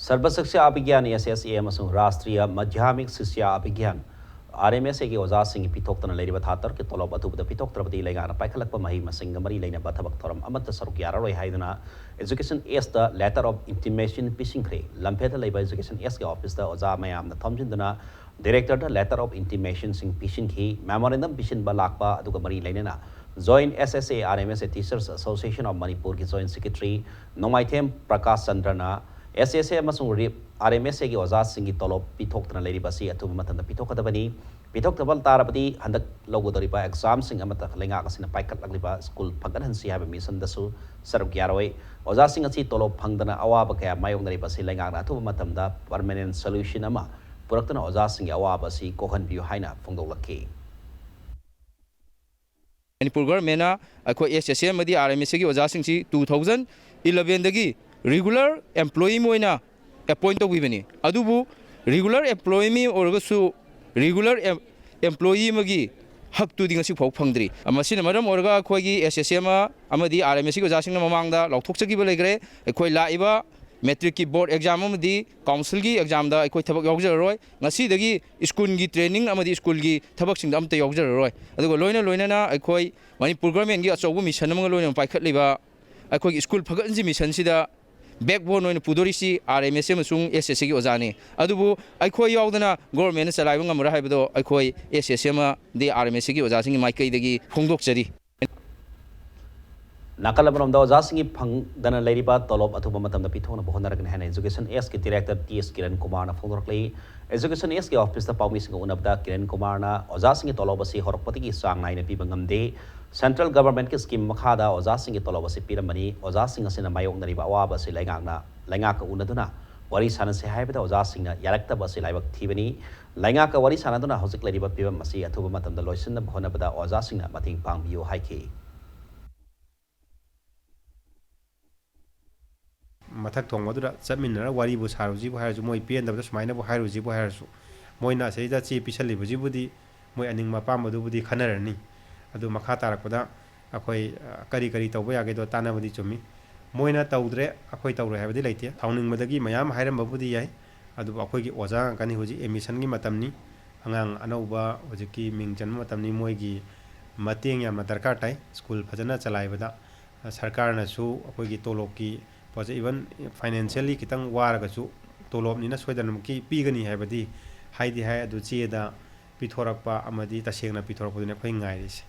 ꯁꯔꯕ ꯁꯤꯛꯁꯥ ꯑꯚꯤꯒ꯭ꯌꯥꯟ, ꯑꯦꯁ ꯑꯦꯁ ꯑꯦ, ꯑꯃꯁꯨꯡ ꯔꯥꯁꯇ꯭ꯔꯤꯌꯥ ꯃꯙ꯭ꯌꯥꯃꯤꯛ ꯁꯤꯛꯁꯥ ꯑꯚꯤꯒ꯭ꯌꯥꯟ, ꯑꯥꯔ ꯑꯦꯝ ꯑꯦꯁ ꯑꯦꯒꯤ ꯑꯣꯖꯥꯁꯤꯡꯒꯤ ꯄꯤꯊꯣꯛꯇꯅ ꯂꯩꯔꯤꯕ ꯊꯥ ꯇꯔꯨꯛꯀꯤ ꯇꯣꯂꯣꯞ ꯑꯊꯨꯕꯗ ꯄꯤꯊꯣꯛꯇ꯭ꯔꯕꯗꯤ ꯂꯩꯉꯥꯛꯅ ꯄꯥꯏꯈꯠꯂꯛꯄ ꯃꯍꯩ ꯃꯁꯤꯡꯒ ꯃꯔꯤ ꯂꯩꯅꯕ ꯊꯕꯛ ꯊꯧꯔꯝ ꯑꯃꯠꯇ ꯁꯔꯨꯛ ꯌꯥꯔꯔꯣꯏ ꯍꯥꯏꯗꯨꯅ Education Act ꯇ letter of intimation ꯄꯤꯁꯤꯟꯈ꯭ꯔꯦ꯫ ꯂꯝꯐꯦꯜꯗ ꯂꯩꯕ Education Act ꯀꯤ ꯑꯣꯐꯤꯁꯇ ꯑꯣꯖꯥ ꯃꯌꯥꯝꯅ ꯊꯣꯝꯖꯤꯟꯗꯨꯅ director the letter of intimation ꯁꯤꯡ ꯄꯤꯁꯤꯟꯈꯤ꯫ Memorandum ꯄꯤꯁꯤꯟꯕ ꯂꯥꯛꯄ ꯑꯗꯨꯒ ꯃꯔꯤ ꯂꯩꯅꯅ Joint S S A R M S A Teachers Association of Manipur ꯒꯤ Joint Secretary ꯅꯣꯡꯃꯥꯏꯊꯦꯝ ꯄ꯭ꯔꯀꯥꯁ ꯆꯟꯗ꯭ꯔꯅ ꯑꯦꯁ ꯑꯦꯁ ꯑꯦ ꯑꯃꯁꯨꯡ ꯔꯤꯞ ꯑꯥꯔ ꯑꯦꯝ ꯑꯦꯁ ꯑꯦꯒꯤ ꯑꯣꯖꯥꯁꯤꯡꯒꯤ ꯇꯣꯂꯣꯞ ꯄꯤꯊꯣꯛꯇꯅ ꯂꯩꯔꯤꯕ ꯑꯁꯤ ꯑꯊꯨꯕ ꯃꯇꯝꯗ ꯄꯤꯊꯣꯛꯀꯗꯕꯅꯤ꯫ ꯄꯤꯊꯣꯛꯇꯕ ꯇꯥꯔꯕꯗꯤ ꯍꯟꯗꯛ ꯂꯧꯒꯗꯧꯔꯤꯕ ꯑꯦꯛꯖꯥꯝꯁꯤꯡ ꯑꯃꯠꯇ ꯂꯩꯉꯥꯛ ꯑꯁꯤꯅ ꯄꯥꯏꯈꯠꯂꯛꯂꯤꯕ ꯁ꯭ꯀꯨꯜ ꯐꯒꯠꯍꯟꯁꯤ ꯍꯥꯏꯕ ꯃꯤꯁꯟꯗꯁꯨ ꯁꯔꯨꯛ ꯌꯥꯔꯣꯏ꯫ ꯑꯣꯖꯥꯁꯤꯡ ꯑꯁꯤ ꯇꯣꯂꯣꯞ ꯐꯪꯗꯅ ꯑꯋꯥꯕ ꯀꯌꯥ ꯃꯥꯌꯣꯛꯅꯔꯤꯕ ꯑꯁꯤ ꯂꯩꯉꯥꯛꯅ ꯑꯊꯨꯕ ꯃꯇꯝꯗ permanent solution ꯑꯃ ꯄꯨꯔꯛꯇꯨꯅ ꯑꯣꯖꯥꯁꯤꯡꯒꯤ ꯑꯋꯥꯕ ꯑꯁꯤ ꯀꯣꯛꯍꯟꯕꯤꯌꯨ ꯍꯥꯏꯅ ꯐꯣꯡꯗꯣꯛꯂꯛꯈꯤ꯫ ꯃꯅꯤꯄꯨꯔ ꯒꯚꯔꯟꯃꯦꯟꯅ ꯑꯩꯈꯣꯏ ꯑꯦꯁ ꯑꯦꯁ ꯑꯦ ꯑꯃꯗꯤ ꯑꯥꯔ ꯑꯦꯝ ꯑꯦꯁ ꯑꯦꯒꯤ ꯑꯣꯖꯥꯁꯤꯡꯁꯤ ꯇꯨ ꯊꯥꯎꯖꯟ ꯏꯂꯚꯦꯟꯗꯒꯤ ꯔꯤꯒꯨꯂꯔ ꯑꯦꯝꯄ꯭ꯂꯣꯌꯤ ꯑꯃ ꯑꯣꯏꯅ ꯑꯦꯄꯣꯏꯟ ꯇꯧꯕꯤꯕꯅꯤ꯫ ꯑꯗꯨꯕꯨ ꯔꯤꯒꯨꯂꯔ ꯑꯦꯝꯄ꯭ꯂꯣꯌꯤ ꯑꯃ ꯑꯣꯏꯔꯒꯁꯨ ꯔꯤꯒꯨꯂꯔ ꯑꯦꯝꯄ꯭ꯂꯣꯌꯤ ꯑꯃꯒꯤ ꯍꯛꯇꯨꯗꯤ ꯉꯁꯤ ꯐꯥꯎ ꯐꯪꯗ꯭ꯔꯤ꯫ ꯃꯁꯤꯅ ꯃꯔꯝ ꯑꯣꯏꯔꯒ ꯑꯩꯈꯣꯏꯒꯤ ꯑꯦꯁ ꯑꯦꯁ ꯑꯦ ꯑꯃ ꯑꯃꯗꯤ ꯑꯥꯔ ꯑꯦꯝ ꯑꯦꯁ ꯑꯦꯒꯤ ꯑꯣꯖꯥꯁꯤꯡꯅ ꯃꯃꯥꯡꯗ ꯂꯥꯎꯊꯣꯛꯆꯈꯤꯕ ꯂꯩꯈ꯭ꯔꯦ꯫ ꯑꯩꯈꯣꯏ ꯂꯥꯛꯏꯕ ꯃꯦꯇ꯭ꯔꯤꯛꯀꯤ ꯕꯣꯔꯗ ꯑꯦꯛꯖꯥꯝ ꯑꯃꯗꯤ ꯀꯥꯎꯟꯁꯤꯜꯒꯤ ꯑꯦꯛꯖꯥꯝꯗ ꯑꯩꯈꯣꯏ ꯊꯕꯛ ꯌꯥꯎꯖꯔꯔꯣꯏ꯫ ꯉꯁꯤꯗꯒꯤ ꯁ꯭ꯀꯨꯜꯒꯤ ꯇ꯭ꯔꯦꯅꯤꯡ ꯑꯃꯗꯤ ꯁ꯭ꯀꯨꯜꯒꯤ ꯊꯕꯛꯁꯤꯡꯗ ꯑꯝꯇ ꯌꯥꯎꯖꯔꯔꯣꯏ꯫ ꯑꯗꯨꯒ ꯂꯣꯏꯅ ꯂꯣꯏꯅꯅ ꯑꯩꯈꯣꯏ ꯃꯅꯤꯄꯨꯔ ꯒꯣꯔꯃꯦꯟꯒꯤ ꯑꯆꯧꯕ ꯃꯤꯁꯟ ꯑꯃꯒ ꯂꯣꯏꯅꯅ ꯄꯥꯏꯈꯠꯂꯤꯕ ꯑꯩꯈꯣꯏꯒꯤ ꯁ꯭ꯀꯨꯜ ꯐꯒꯠꯍꯟꯁꯤ ꯃꯤꯁꯟꯁꯤꯗ ꯕꯦꯛꯕꯣꯟ ꯑꯣꯏꯅ ꯄꯨꯗꯣꯔꯤꯁꯤ ꯑꯥꯔ ꯑꯦꯝ ꯑꯦꯁ ꯑꯃꯁꯨꯡ ꯑꯦꯁ ꯑꯦꯁ ꯁꯤꯒꯤ ꯑꯣꯖꯥꯅꯤ꯫ ꯑꯗꯨꯕꯨ ꯑꯩꯈꯣꯏ ꯌꯥꯎꯗꯅ ꯒꯣꯔꯃꯦꯟꯅ ꯆꯂꯥꯏꯕ ꯉꯝꯃꯔꯣꯏ ꯍꯥꯏꯕꯗꯣ ꯑꯩꯈꯣꯏ ꯑꯦꯁ ꯑꯦꯁ ꯁꯤ ꯑꯃꯗꯤ ꯑꯥꯔ ꯑꯦꯝ ꯑꯦꯁ ꯁꯤꯒꯤ ꯑꯣꯖꯥꯁꯤꯡꯒꯤ ꯃꯥꯏꯀꯩꯗꯒꯤ ꯐꯣꯡꯗꯣꯛꯆꯔꯤ꯫ ꯅꯥꯀꯜ ꯑꯃꯔꯣꯝꯗ ꯑꯣꯖꯥꯁꯤꯡꯒꯤ ꯐꯪꯗꯅ ꯂꯩꯔꯤꯕ ꯇꯣꯂꯣꯞ ꯑꯊꯨꯕ ꯃꯇꯝꯗ ꯄꯤꯊꯣꯛꯅꯕ ꯍꯣꯠꯅꯔꯒꯅꯤ ꯍꯥꯏꯅ Education Act ꯀꯤ director ꯇꯤ ꯑꯦꯁ ꯀꯤꯔꯟ ꯀꯨꯃꯥꯔꯅ ꯐꯣꯡꯗꯣꯔꯛꯂꯤ꯫ Education Act ꯀꯤ office ꯇ ꯄꯥꯎꯃꯤꯁꯤꯡꯒ ꯎꯅꯕꯗ ꯀꯤꯔꯟ ꯀꯨꯃꯥꯔꯅ ꯑꯣꯖꯥꯁꯤꯡꯒꯤ ꯇꯣꯂꯣꯞ ꯑꯁꯤ ꯍꯧꯔꯛꯄꯗꯒꯤ ꯆꯥꯡ ꯅꯥꯏꯅ ꯄꯤꯕ ꯉꯝꯗꯦ꯫ Central government ꯀꯤ scheme ꯃꯈꯥꯗ ꯑꯣꯖꯥꯁꯤꯡꯒꯤ ꯇꯣꯂꯣꯞ ꯑꯁꯤ ꯄꯤꯔꯝꯕꯅꯤ꯫ ꯑꯣꯖꯥꯁꯤꯡ ꯑꯁꯤꯅ ꯃꯥꯌꯣꯛꯅꯔꯤꯕ ꯑꯋꯥꯕ ꯑꯁꯤ ꯂꯩꯉꯥꯛꯅ, ꯂꯩꯉꯥꯛꯀ ꯎꯅꯗꯨꯅ ꯋꯥꯔꯤ ꯁꯥꯟꯅꯁꯤ ꯍꯥꯏꯕꯗ ꯑꯣꯖꯥꯁꯤꯡꯅ ꯌꯥꯔꯛꯇꯕ ꯑꯁꯤ ꯂꯥꯏꯕꯛ ꯊꯤꯕꯅꯤ꯫ ꯂꯩꯉꯥꯛꯀ ꯋꯥꯔꯤ ꯁꯥꯟꯅꯗꯨꯅ ꯍꯧꯖꯤꯛ ꯂꯩꯔꯤꯕ ꯐꯤꯕꯝ ꯑꯁꯤ ꯑꯊꯨꯕ ꯃꯇꯝꯗ ꯂꯣꯏꯁꯤꯟꯅꯕ ꯍꯣꯠꯅꯕꯗ ꯑꯣꯖꯥꯁꯤꯡꯅ ꯃꯇꯦꯡ ꯄꯥꯡꯕꯤꯌꯨ ꯍꯥꯏꯈꯤ꯫ ꯃꯊꯛ ꯊꯣꯡꯕꯗꯨꯗ ꯆꯠꯃꯤꯟꯅꯔꯒ ꯋꯥꯔꯤꯕꯨ ꯁꯥꯔꯨꯁꯤꯕꯨ ꯍꯥꯏꯔꯁꯨ, ꯃꯣꯏ ꯄꯦꯟꯗꯕꯗ ꯁꯨꯃꯥꯏꯅꯕꯨ ꯍꯥꯏꯔꯨꯁꯤꯕꯨ ꯍꯥꯏꯔꯁꯨ, ꯃꯣꯏꯅ ꯑꯁꯤꯗ ꯆꯦ ꯄꯤꯁꯜꯂꯤꯕꯁꯤꯕꯨꯗꯤ ꯃꯣꯏ ꯑꯅꯤꯡꯕ ꯑꯄꯥꯝꯕꯗꯨꯕꯨꯗꯤ ꯈꯟꯅꯔꯅꯤ꯫ ꯑꯗꯨ ꯃꯈꯥ ꯇꯥꯔꯛꯄꯗ ꯑꯩꯈꯣꯏ, ꯑ, ꯀꯔꯤ ꯀꯔꯤ ꯇꯧꯕ ꯌꯥꯒꯦꯗꯣ ꯇꯥꯟꯅꯕꯗꯤ ꯆꯨꯝꯃꯤ꯫ ꯃꯣꯏꯅ ꯇꯧꯗ꯭ꯔꯦ, ꯑꯩꯈꯣꯏ ꯇꯧꯔꯣꯏ ꯍꯥꯏꯕꯗꯤ ꯂꯩꯇꯦ꯫ ꯁꯥꯎꯅꯤꯡꯕꯗꯒꯤ ꯃꯌꯥꯝ ꯍꯥꯏꯔꯝꯕꯕꯨꯗꯤ ꯌꯥꯏ, ꯑꯗꯨꯕꯨ ꯑꯩꯈꯣꯏꯒꯤ ꯑꯣꯖꯥ ꯉꯥꯛꯇꯅꯤ꯫ ꯍꯧꯖꯤꯛ admission ꯒꯤ ꯃꯇꯝꯅꯤ, ꯑꯉꯥꯡ ꯑꯅꯧꯕ ꯍꯧꯖꯤꯛꯀꯤ ꯃꯤꯡ ꯆꯟꯕ ꯃꯇꯝꯅꯤ꯫ ꯃꯣꯏꯒꯤ ꯃꯇꯦꯡ ꯌꯥꯝꯅ ꯗꯔꯀꯥꯔ ꯇꯥꯏ꯫ ꯁ꯭ꯀꯨꯜ ꯐꯖꯅ ꯆꯂꯥꯏꯕꯗ, ꯑ, ꯁꯔꯀꯥꯔꯅꯁꯨ ꯑꯩꯈꯣꯏꯒꯤ ꯇꯣꯂꯣꯞꯀꯤ ꯄꯣꯠꯁꯦ, even financially ꯈꯤꯇꯪ ꯋꯥꯔꯒꯁꯨ, ꯇꯣꯂꯣꯞꯅꯤꯅ ꯁꯣꯏꯗꯅꯃꯛꯀꯤ ꯄꯤꯒꯅꯤ ꯍꯥꯏꯕꯗꯤ ꯍꯥꯏꯗꯤ ꯍꯥꯏ, ꯑꯗꯨ ꯆꯦꯗ ꯄꯤꯊꯣꯔꯛꯄ ꯑꯃꯗꯤ ꯇꯁꯦꯡꯅ ꯄꯤꯊꯣꯔꯛꯄꯗꯨꯅꯤ ꯑꯩꯈꯣꯏ ꯉꯥꯏꯔꯤꯁꯦ꯫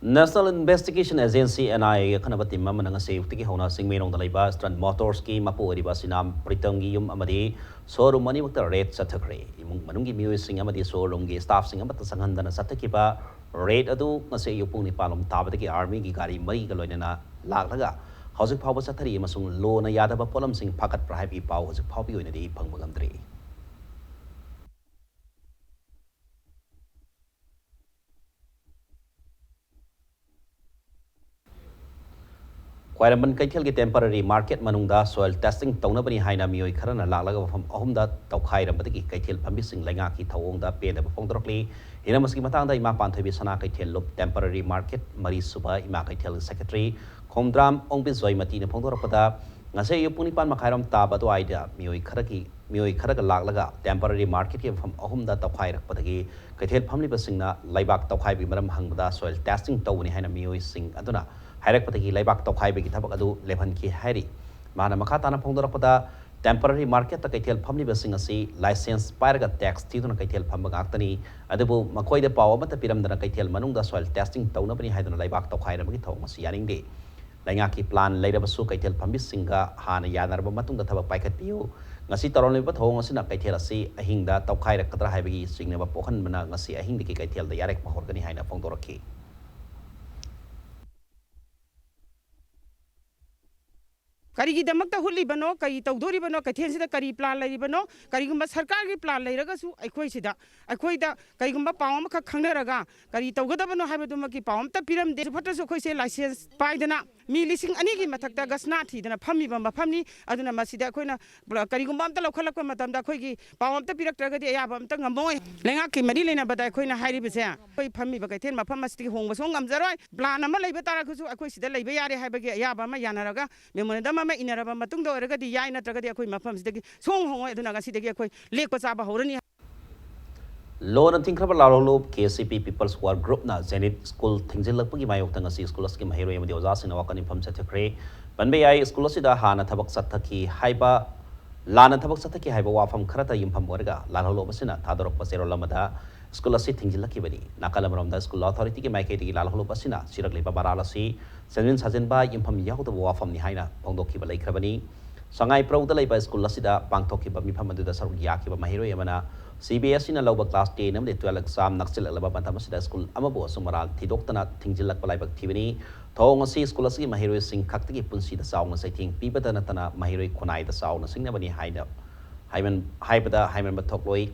National Investigation Agency, N I A ꯒꯤ ꯑꯈꯟꯅꯕ team ꯑꯃꯅ ꯉꯁꯤ ꯑꯌꯨꯛꯇꯒꯤ ꯍꯧꯅ ꯆꯤꯡꯃꯩꯔꯣꯡꯗ ꯂꯩꯕ Stern Motors ꯀꯤ ꯃꯄꯨ ꯑꯣꯏꯔꯤꯕ ꯁꯤꯅꯥꯝ ꯄ꯭ꯔꯤꯇꯝꯒꯤ ꯌꯨꯝ ꯑꯃꯗꯤ showroom ꯑꯅꯤꯃꯛꯇ raid ꯆꯠꯊꯈ꯭ꯔꯦ꯫ ꯏꯃꯨꯡ ꯃꯅꯨꯡꯒꯤ ꯃꯤꯑꯣꯏꯁꯤꯡ ꯑꯃꯗꯤ showroom ꯒꯤ staff ꯁꯤꯡ ꯑꯃꯠꯇ ꯆꯪꯍꯟꯗꯅ ꯆꯠꯊꯈꯤꯕ raid ꯑꯗꯨ ꯉꯁꯤ ꯑꯌꯨꯛ ꯄꯨꯡ ꯅꯤꯄꯥꯟ ꯂꯣꯝ ꯇꯥꯕꯗꯒꯤ army ꯒꯤ ꯒꯥꯔꯤ ꯃꯔꯤꯒ ꯂꯣꯏꯅꯅ ꯂꯥꯛꯂꯒ ꯍꯧꯖꯤꯛ ꯐꯥꯎꯕ ꯆꯠꯊꯔꯤ ꯑꯃꯁꯨꯡ law ꯅ ꯌꯥꯗꯕ ꯄꯣꯠꯂꯝꯁꯤꯡ ꯐꯥꯒꯠꯄ꯭ꯔꯥ ꯍꯥꯏꯕꯒꯤ ꯄꯥꯎ ꯍꯧꯖꯤꯛ ꯐꯥꯎꯕꯒꯤ ꯑꯣꯏꯅꯗꯤ ꯐꯪꯕ ꯉꯝꯗ꯭ꯔꯤ꯫ ꯈ꯭ꯋꯥꯏꯔꯝꯕꯟ ꯀꯩꯊꯦꯜꯒꯤ temporary market ꯃꯅꯨꯡꯗ soil testing ꯇꯧꯅꯕꯅꯤ ꯍꯥꯏꯅ ꯃꯤꯑꯣꯏ ꯈꯔꯅ ꯂꯥꯛꯂꯒ ꯃꯐꯝ ꯑꯍꯨꯝꯗ ꯇꯧꯈꯥꯏꯔꯝꯕꯗꯒꯤ ꯀꯩꯊꯦꯜ ꯐꯝꯕꯤꯁꯤꯡ ꯂꯩꯉꯥꯛꯀꯤ ꯊꯧꯑꯣꯡꯗ ꯄꯦꯟꯗꯕ ꯐꯣꯡꯗꯣꯔꯛꯂꯤ꯫ ꯍꯤꯔꯝ ꯑꯁꯤꯒꯤ ꯃꯇꯥꯡꯗ ꯏꯃꯥ ꯄꯥꯟꯊꯣꯏꯕꯤ ꯁꯅꯥ ꯀꯩꯊꯦꯜ ꯂꯨꯞ temporary market ꯃꯔꯤꯁꯨꯕ ꯏꯃꯥ ꯀꯩꯊꯦꯜꯒꯤ secretary ꯈꯣꯝꯗ꯭ꯔꯥꯝ ꯑꯣꯡꯕꯤ ꯖꯣꯏꯃꯇꯤꯅ ꯐꯣꯡꯗꯣꯔꯛꯄꯗ, ꯉꯁꯤ ꯑꯌꯨꯛ ꯄꯨꯡ ꯅꯤꯄꯥꯟ ꯃꯈꯥꯏꯔꯣꯝ ꯇꯥꯕ ꯑꯗꯨꯋꯥꯏꯗ ꯃꯤꯑꯣꯏ ꯈꯔꯒꯤ, ꯃꯤꯑꯣꯏ ꯈꯔꯒ ꯂꯥꯛꯂꯒ temporary market ꯀꯤ ꯃꯐꯝ ꯑꯍꯨꯝꯗ ꯇꯧꯈꯥꯏꯔꯛꯄꯗꯒꯤ ꯀꯩꯊꯦꯜ ꯐꯝꯂꯤꯕꯁꯤꯡꯅ ꯂꯩꯕꯥꯛ ꯇꯧꯈꯥꯏꯕꯒꯤ ꯃꯔꯝ ꯍꯪꯕꯗ soil testing ꯇꯧꯕꯅꯤ ꯍꯥꯏꯅ ꯃꯤꯑꯣꯏꯁꯤꯡ ꯑꯗꯨꯅ ꯍꯥꯏꯔꯛꯄꯗꯒꯤ ꯂꯩꯕꯥꯛ ꯇꯧꯈꯥꯏꯕꯒꯤ ꯊꯕꯛ ꯑꯗꯨ ꯂꯦꯞꯍꯟꯈꯤ ꯍꯥꯏꯔꯤ꯫ ꯃꯥꯅ ꯃꯈꯥ ꯇꯥꯅ ꯐꯣꯡꯗꯣꯔꯛꯄꯗ, temporary marketꯇ ꯀꯩꯊꯦꯜ ꯐꯝꯂꯤꯕꯁꯤꯡ ꯑꯁꯤ license ꯄꯥꯏꯔꯒ tax ꯊꯤꯗꯨꯅ ꯀꯩꯊꯦꯜ ꯐꯝꯕ ꯉꯥꯛꯇꯅꯤ꯫ ꯑꯗꯨꯕꯨ ꯃꯈꯣꯏꯗ ꯄꯥꯎ ꯑꯃꯠꯇ ꯄꯤꯔꯝꯗꯅ ꯀꯩꯊꯦꯜ ꯃꯅꯨꯡꯗ soil testing ꯇꯧꯅꯕꯅꯤ ꯍꯥꯏꯗꯨꯅ ꯂꯩꯕꯥꯛ ꯇꯧꯈꯥꯏꯅꯕꯒꯤ ꯊꯧꯑꯣꯡ ꯑꯁꯤ ꯌꯥꯅꯤꯡꯗꯦ꯫ ꯂꯩꯉꯥꯛꯀꯤ plan ꯂꯩꯔꯕꯁꯨ ꯀꯩꯊꯦꯜ ꯐꯝꯕꯤꯁꯤꯡꯒ ꯍꯥꯟꯅ ꯌꯥꯅꯔꯕ ꯃꯇꯨꯡꯗ ꯊꯕꯛ ꯄꯥꯏꯈꯠꯄꯤꯌꯨ꯫ ꯉꯁꯤ ꯇꯧꯔꯝꯂꯤꯕ ꯊꯧꯑꯣꯡ ꯑꯁꯤꯅ ꯀꯩꯊꯦꯜ ꯑꯁꯤ ꯑꯍꯤꯡꯗ ꯇꯧꯈꯥꯏꯔꯛꯀꯗ꯭ꯔꯥ ꯍꯥꯏꯕꯒꯤ ꯆꯤꯡꯅꯕ ꯄꯣꯛꯍꯟꯕꯅ ꯉꯁꯤ ꯑꯍꯤꯡꯗꯒꯤ ꯀꯩꯊꯦꯜꯗ ꯌꯥꯔꯦꯛꯄ ꯍꯧꯔꯒꯅꯤ ꯍꯥꯏꯅ ꯐꯣꯡꯗꯣꯔꯛꯈꯤ꯫ ꯀꯔꯤꯒꯤꯗꯃꯛꯇ ꯍꯨꯠꯂꯤꯕꯅꯣ, ꯀꯔꯤ ꯇꯧꯗꯣꯔꯤꯕꯅꯣ, ꯀꯩꯊꯦꯜꯁꯤꯗ ꯀꯔꯤ plan ꯂꯩꯔꯤꯕꯅꯣ? ꯀꯔꯤꯒꯨꯝꯕ ꯁꯔꯀꯥꯔꯒꯤ plan ꯂꯩꯔꯒꯁꯨ ꯑꯩꯈꯣꯏꯁꯤꯗ, ꯑꯩꯈꯣꯏꯗ ꯀꯔꯤꯒꯨꯝꯕ ꯄꯥꯎ ꯑꯃꯈꯛ ꯈꯪꯅꯔꯒ ꯀꯔꯤ ꯇꯧꯒꯗꯕꯅꯣ ꯍꯥꯏꯕꯗꯨꯃꯛꯀꯤ ꯄꯥꯎ ꯑꯃꯠꯇ ꯄꯤꯔꯝꯗꯦ꯫ ꯐꯠꯇ꯭ꯔꯁꯨ ꯑꯩꯈꯣꯏꯁꯦ license ꯄꯥꯏꯗꯅ ꯃꯤ ꯂꯤꯁꯤꯡ ꯑꯅꯤꯒꯤ ꯃꯊꯛꯇ ꯒꯁꯅꯥ ꯊꯤꯗꯅ ꯐꯝꯃꯤꯕ ꯃꯐꯝꯅꯤ꯫ ꯑꯗꯨꯅ ꯃꯁꯤꯗ ꯑꯩꯈꯣꯏꯅ ꯀꯔꯤꯒꯨꯝꯕ ꯑꯝꯇ ꯂꯧꯈꯠꯂꯛꯄ ꯃꯇꯝꯗ ꯑꯩꯈꯣꯏꯒꯤ ꯄꯥꯎ ꯑꯝꯇ ꯄꯤꯔꯛꯇ꯭ꯔꯒꯗꯤ ꯑꯌꯥꯕ ꯑꯝꯇ ꯉꯝꯃꯣꯏ꯫ ꯂꯩꯉꯥꯛꯀꯤ ꯃꯔꯤ ꯂꯩꯅꯕꯗ ꯑꯩꯈꯣꯏꯅ ꯍꯥꯏꯔꯤꯕꯁꯦ, ꯑꯩꯈꯣꯏ ꯐꯝꯃꯤꯕ ꯀꯩꯊꯦꯜ ꯃꯐꯝ ꯑꯁꯤꯗꯒꯤ ꯍꯣꯡꯕ ꯁꯨꯡꯉꯝ ꯉꯝꯖꯔꯣꯏ꯫ Plan ꯑꯃ ꯂꯩꯕ ꯇꯥꯔꯒꯁꯨ ꯑꯩꯈꯣꯏ ꯁꯤꯗ ꯂꯩꯕ ꯌꯥꯔꯦ ꯍꯥꯏꯕꯒꯤ ꯑꯌꯥꯕ ꯑꯃ ꯌꯥꯅꯔꯒ memorandum ꯑꯃ ꯏꯅꯔꯕ ꯃꯇꯨꯡꯗ ꯑꯣꯏꯔꯒꯗꯤ ꯌꯥꯏ, ꯅꯠꯇ꯭ꯔꯒꯗꯤ ꯑꯩꯈꯣꯏ ꯃꯐꯝꯁꯤꯗꯒꯤ ꯁꯨꯡ ꯍꯣꯡꯉꯣꯏ꯫ ꯑꯗꯨꯅ ꯉꯁꯤꯗꯒꯤ ꯑꯩꯈꯣꯏ ꯂꯦꯛꯄ ꯆꯥꯕ ꯍꯧꯔꯅꯤ꯫ ꯂꯣꯟꯅ ꯊꯤꯡꯈ꯭ꯔꯕ ꯂꯥꯜꯍꯧꯂꯨꯞ KCP People's War Groupꯅ ꯖꯦꯅꯤꯠ ꯁ꯭ꯀꯨꯜ ꯊꯤꯡꯖꯤꯜꯂꯛꯄꯒꯤ ꯃꯥꯌꯣꯛꯇ ꯉꯁꯤ ꯁ꯭ꯀꯨꯜ ꯑꯁꯤꯒꯤ ꯃꯍꯩꯔꯣꯏ ꯑꯃꯗꯤ ꯑꯣꯖꯥꯁꯤꯡꯅ ꯋꯥꯀꯠ ꯃꯤꯐꯝ ꯆꯠꯊꯈ꯭ꯔꯦ꯫ ꯄꯟꯕ ꯌꯥꯏ, ꯁ꯭ꯀꯨꯜ ꯑꯁꯤꯗ ꯍꯥꯟꯅ ꯊꯕꯛ ꯆꯠꯊꯈꯤ ꯍꯥꯏꯕ, ꯂꯥꯟꯅ ꯊꯕꯛ ꯆꯠꯊꯈꯤ ꯍꯥꯏꯕ ꯋꯥꯐꯝ ꯈꯔꯇ ꯌꯨꯝꯐꯝ ꯑꯣꯏꯔꯒ ꯂꯥꯜꯍꯧꯂꯨꯞ ꯑꯁꯤꯅ ꯊꯥꯗꯣꯔꯛꯄ ꯆꯦꯔꯣꯜ ꯑꯃꯗ ꯁ꯭ꯀꯨꯜ ꯑꯁꯤ ꯊꯤꯡꯖꯤꯜꯂꯛꯈꯤꯕꯅꯤ꯫ ꯅꯥꯀꯜ ꯑꯃꯔꯣꯝꯗ ꯁ꯭ꯀꯨꯜ ꯑꯣꯊꯣꯔꯤꯇꯤꯒꯤ ꯃꯥꯏꯀꯩꯗꯒꯤ ꯂꯥꯜꯍꯧꯂꯨꯞ ꯑꯁꯤꯅ ꯁꯤꯔꯛꯂꯤꯕ ꯃꯔꯥꯜ ꯑꯁꯤ ꯁꯦꯝꯖꯤꯟ ꯁꯥꯖꯤꯟꯕ ꯌꯨꯝꯐꯝ ꯌꯥꯎꯗꯕ ꯋꯥꯐꯝꯅꯤ ꯍꯥꯏꯅ ꯐꯣꯡꯗꯣꯛꯈꯤꯕ ꯂꯩꯈ꯭ꯔꯕꯅꯤ꯫ ꯁꯉꯥꯏꯄ꯭ꯔꯧꯗ ꯂꯩꯕ ꯁ꯭ꯀꯨꯜ ꯑꯁꯤꯗ ꯄꯥꯡꯊꯣꯛꯈꯤꯕ ꯃꯤꯐꯝ ꯑꯗꯨꯗ ꯁꯔꯨꯛ ꯌꯥꯈꯤꯕ ꯃꯍꯩꯔꯣꯏ ꯑꯃꯅ CBSEꯅ ꯂꯧꯕ class ten ꯑꯃꯗꯤ twelve exam ꯅꯛꯁꯤꯜꯂꯛꯂꯕ ꯃꯇꯝ ꯑꯁꯤꯗ ꯁ꯭ꯀꯨꯜ ꯑꯃꯕꯨ ꯑꯁꯨꯛ ꯃꯔꯥꯜ ꯊꯤꯗꯣꯛꯇꯅ ꯊꯤꯡꯖꯤꯜꯂꯛꯄ ꯂꯥꯏꯕꯛ ꯊꯤꯕꯅꯤ꯫ ꯊꯧꯑꯣꯡ ꯑꯁꯤ ꯁ꯭ꯀꯨꯜ ꯑꯁꯤꯒꯤ ꯃꯍꯩꯔꯣꯏꯁꯤꯡ ꯈꯛꯇꯒꯤ ꯄꯨꯟꯁꯤꯗ ꯆꯥꯎꯅ ꯆꯩꯊꯦꯡ ꯄꯤꯕꯇ ꯅꯠꯇꯅ ꯃꯍꯩꯔꯣꯏ ꯈꯨꯟꯅꯥꯏꯗ ꯆꯥꯎꯅ ꯁꯤꯡꯅꯕꯅꯤ ꯍꯥꯏꯅ ꯍꯥꯏꯃꯟ-, ꯍꯥꯏꯕꯗ ꯍꯥꯏꯃꯟꯕ ꯊꯣꯛꯂꯣꯏ꯫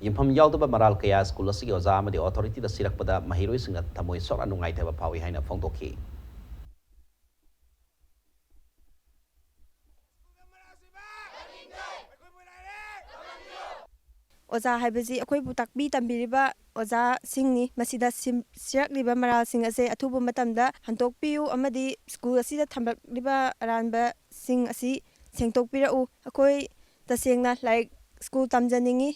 ꯌꯨꯝꯐꯝ ꯌꯥꯎꯗꯕ ꯃꯔꯥꯜ ꯀꯌꯥ ꯁ꯭ꯀꯨꯜ ꯑꯁꯤꯒꯤ ꯑꯣꯖꯥ ꯑꯃꯗꯤ ꯑꯣꯊꯣꯔꯤꯇꯤꯗ ꯁꯤꯔꯛꯄꯗ ꯃꯍꯩꯔꯣꯏꯁꯤꯡꯅ ꯊꯃꯣꯏ ꯁꯣꯛꯅ ꯅꯨꯡꯉꯥꯏꯇꯕ ꯐꯥꯎꯏ ꯍꯥꯏꯅ ꯐꯣꯡꯗꯣꯛꯈꯤ꯫ ꯑꯣꯖꯥ ꯍꯥꯏꯕꯁꯤ ꯑꯩꯈꯣꯏꯕꯨ ꯇꯥꯛꯄꯤ ꯇꯝꯕꯤꯔꯤꯕ ꯑꯣꯖꯥꯁꯤꯡꯅꯤ꯫ ꯃꯁꯤꯗ ꯁꯤꯝ-, ꯁꯤꯔꯛꯂꯤꯕ ꯃꯔꯥꯜꯁꯤꯡ ꯑꯁꯦ ꯑꯊꯨꯕ ꯃꯇꯝꯗ ꯍꯟꯗꯣꯛꯄꯤꯌꯨ ꯑꯃꯗꯤ ꯁ꯭ꯀꯨꯜ ꯑꯁꯤꯗ ꯊꯝꯂꯛꯂꯤꯕ ꯑꯔꯥꯟꯕꯁꯤꯡ ꯑꯁꯤ ꯁꯦꯡꯗꯣꯛꯄꯤꯔꯛꯎ꯫ ꯑꯩꯈꯣꯏ ꯇꯁꯦꯡꯅ ꯂꯥꯏꯔꯤꯛ, ꯁ꯭ꯀꯨꯜ ꯇꯝꯖꯅꯤꯡꯉꯤ꯫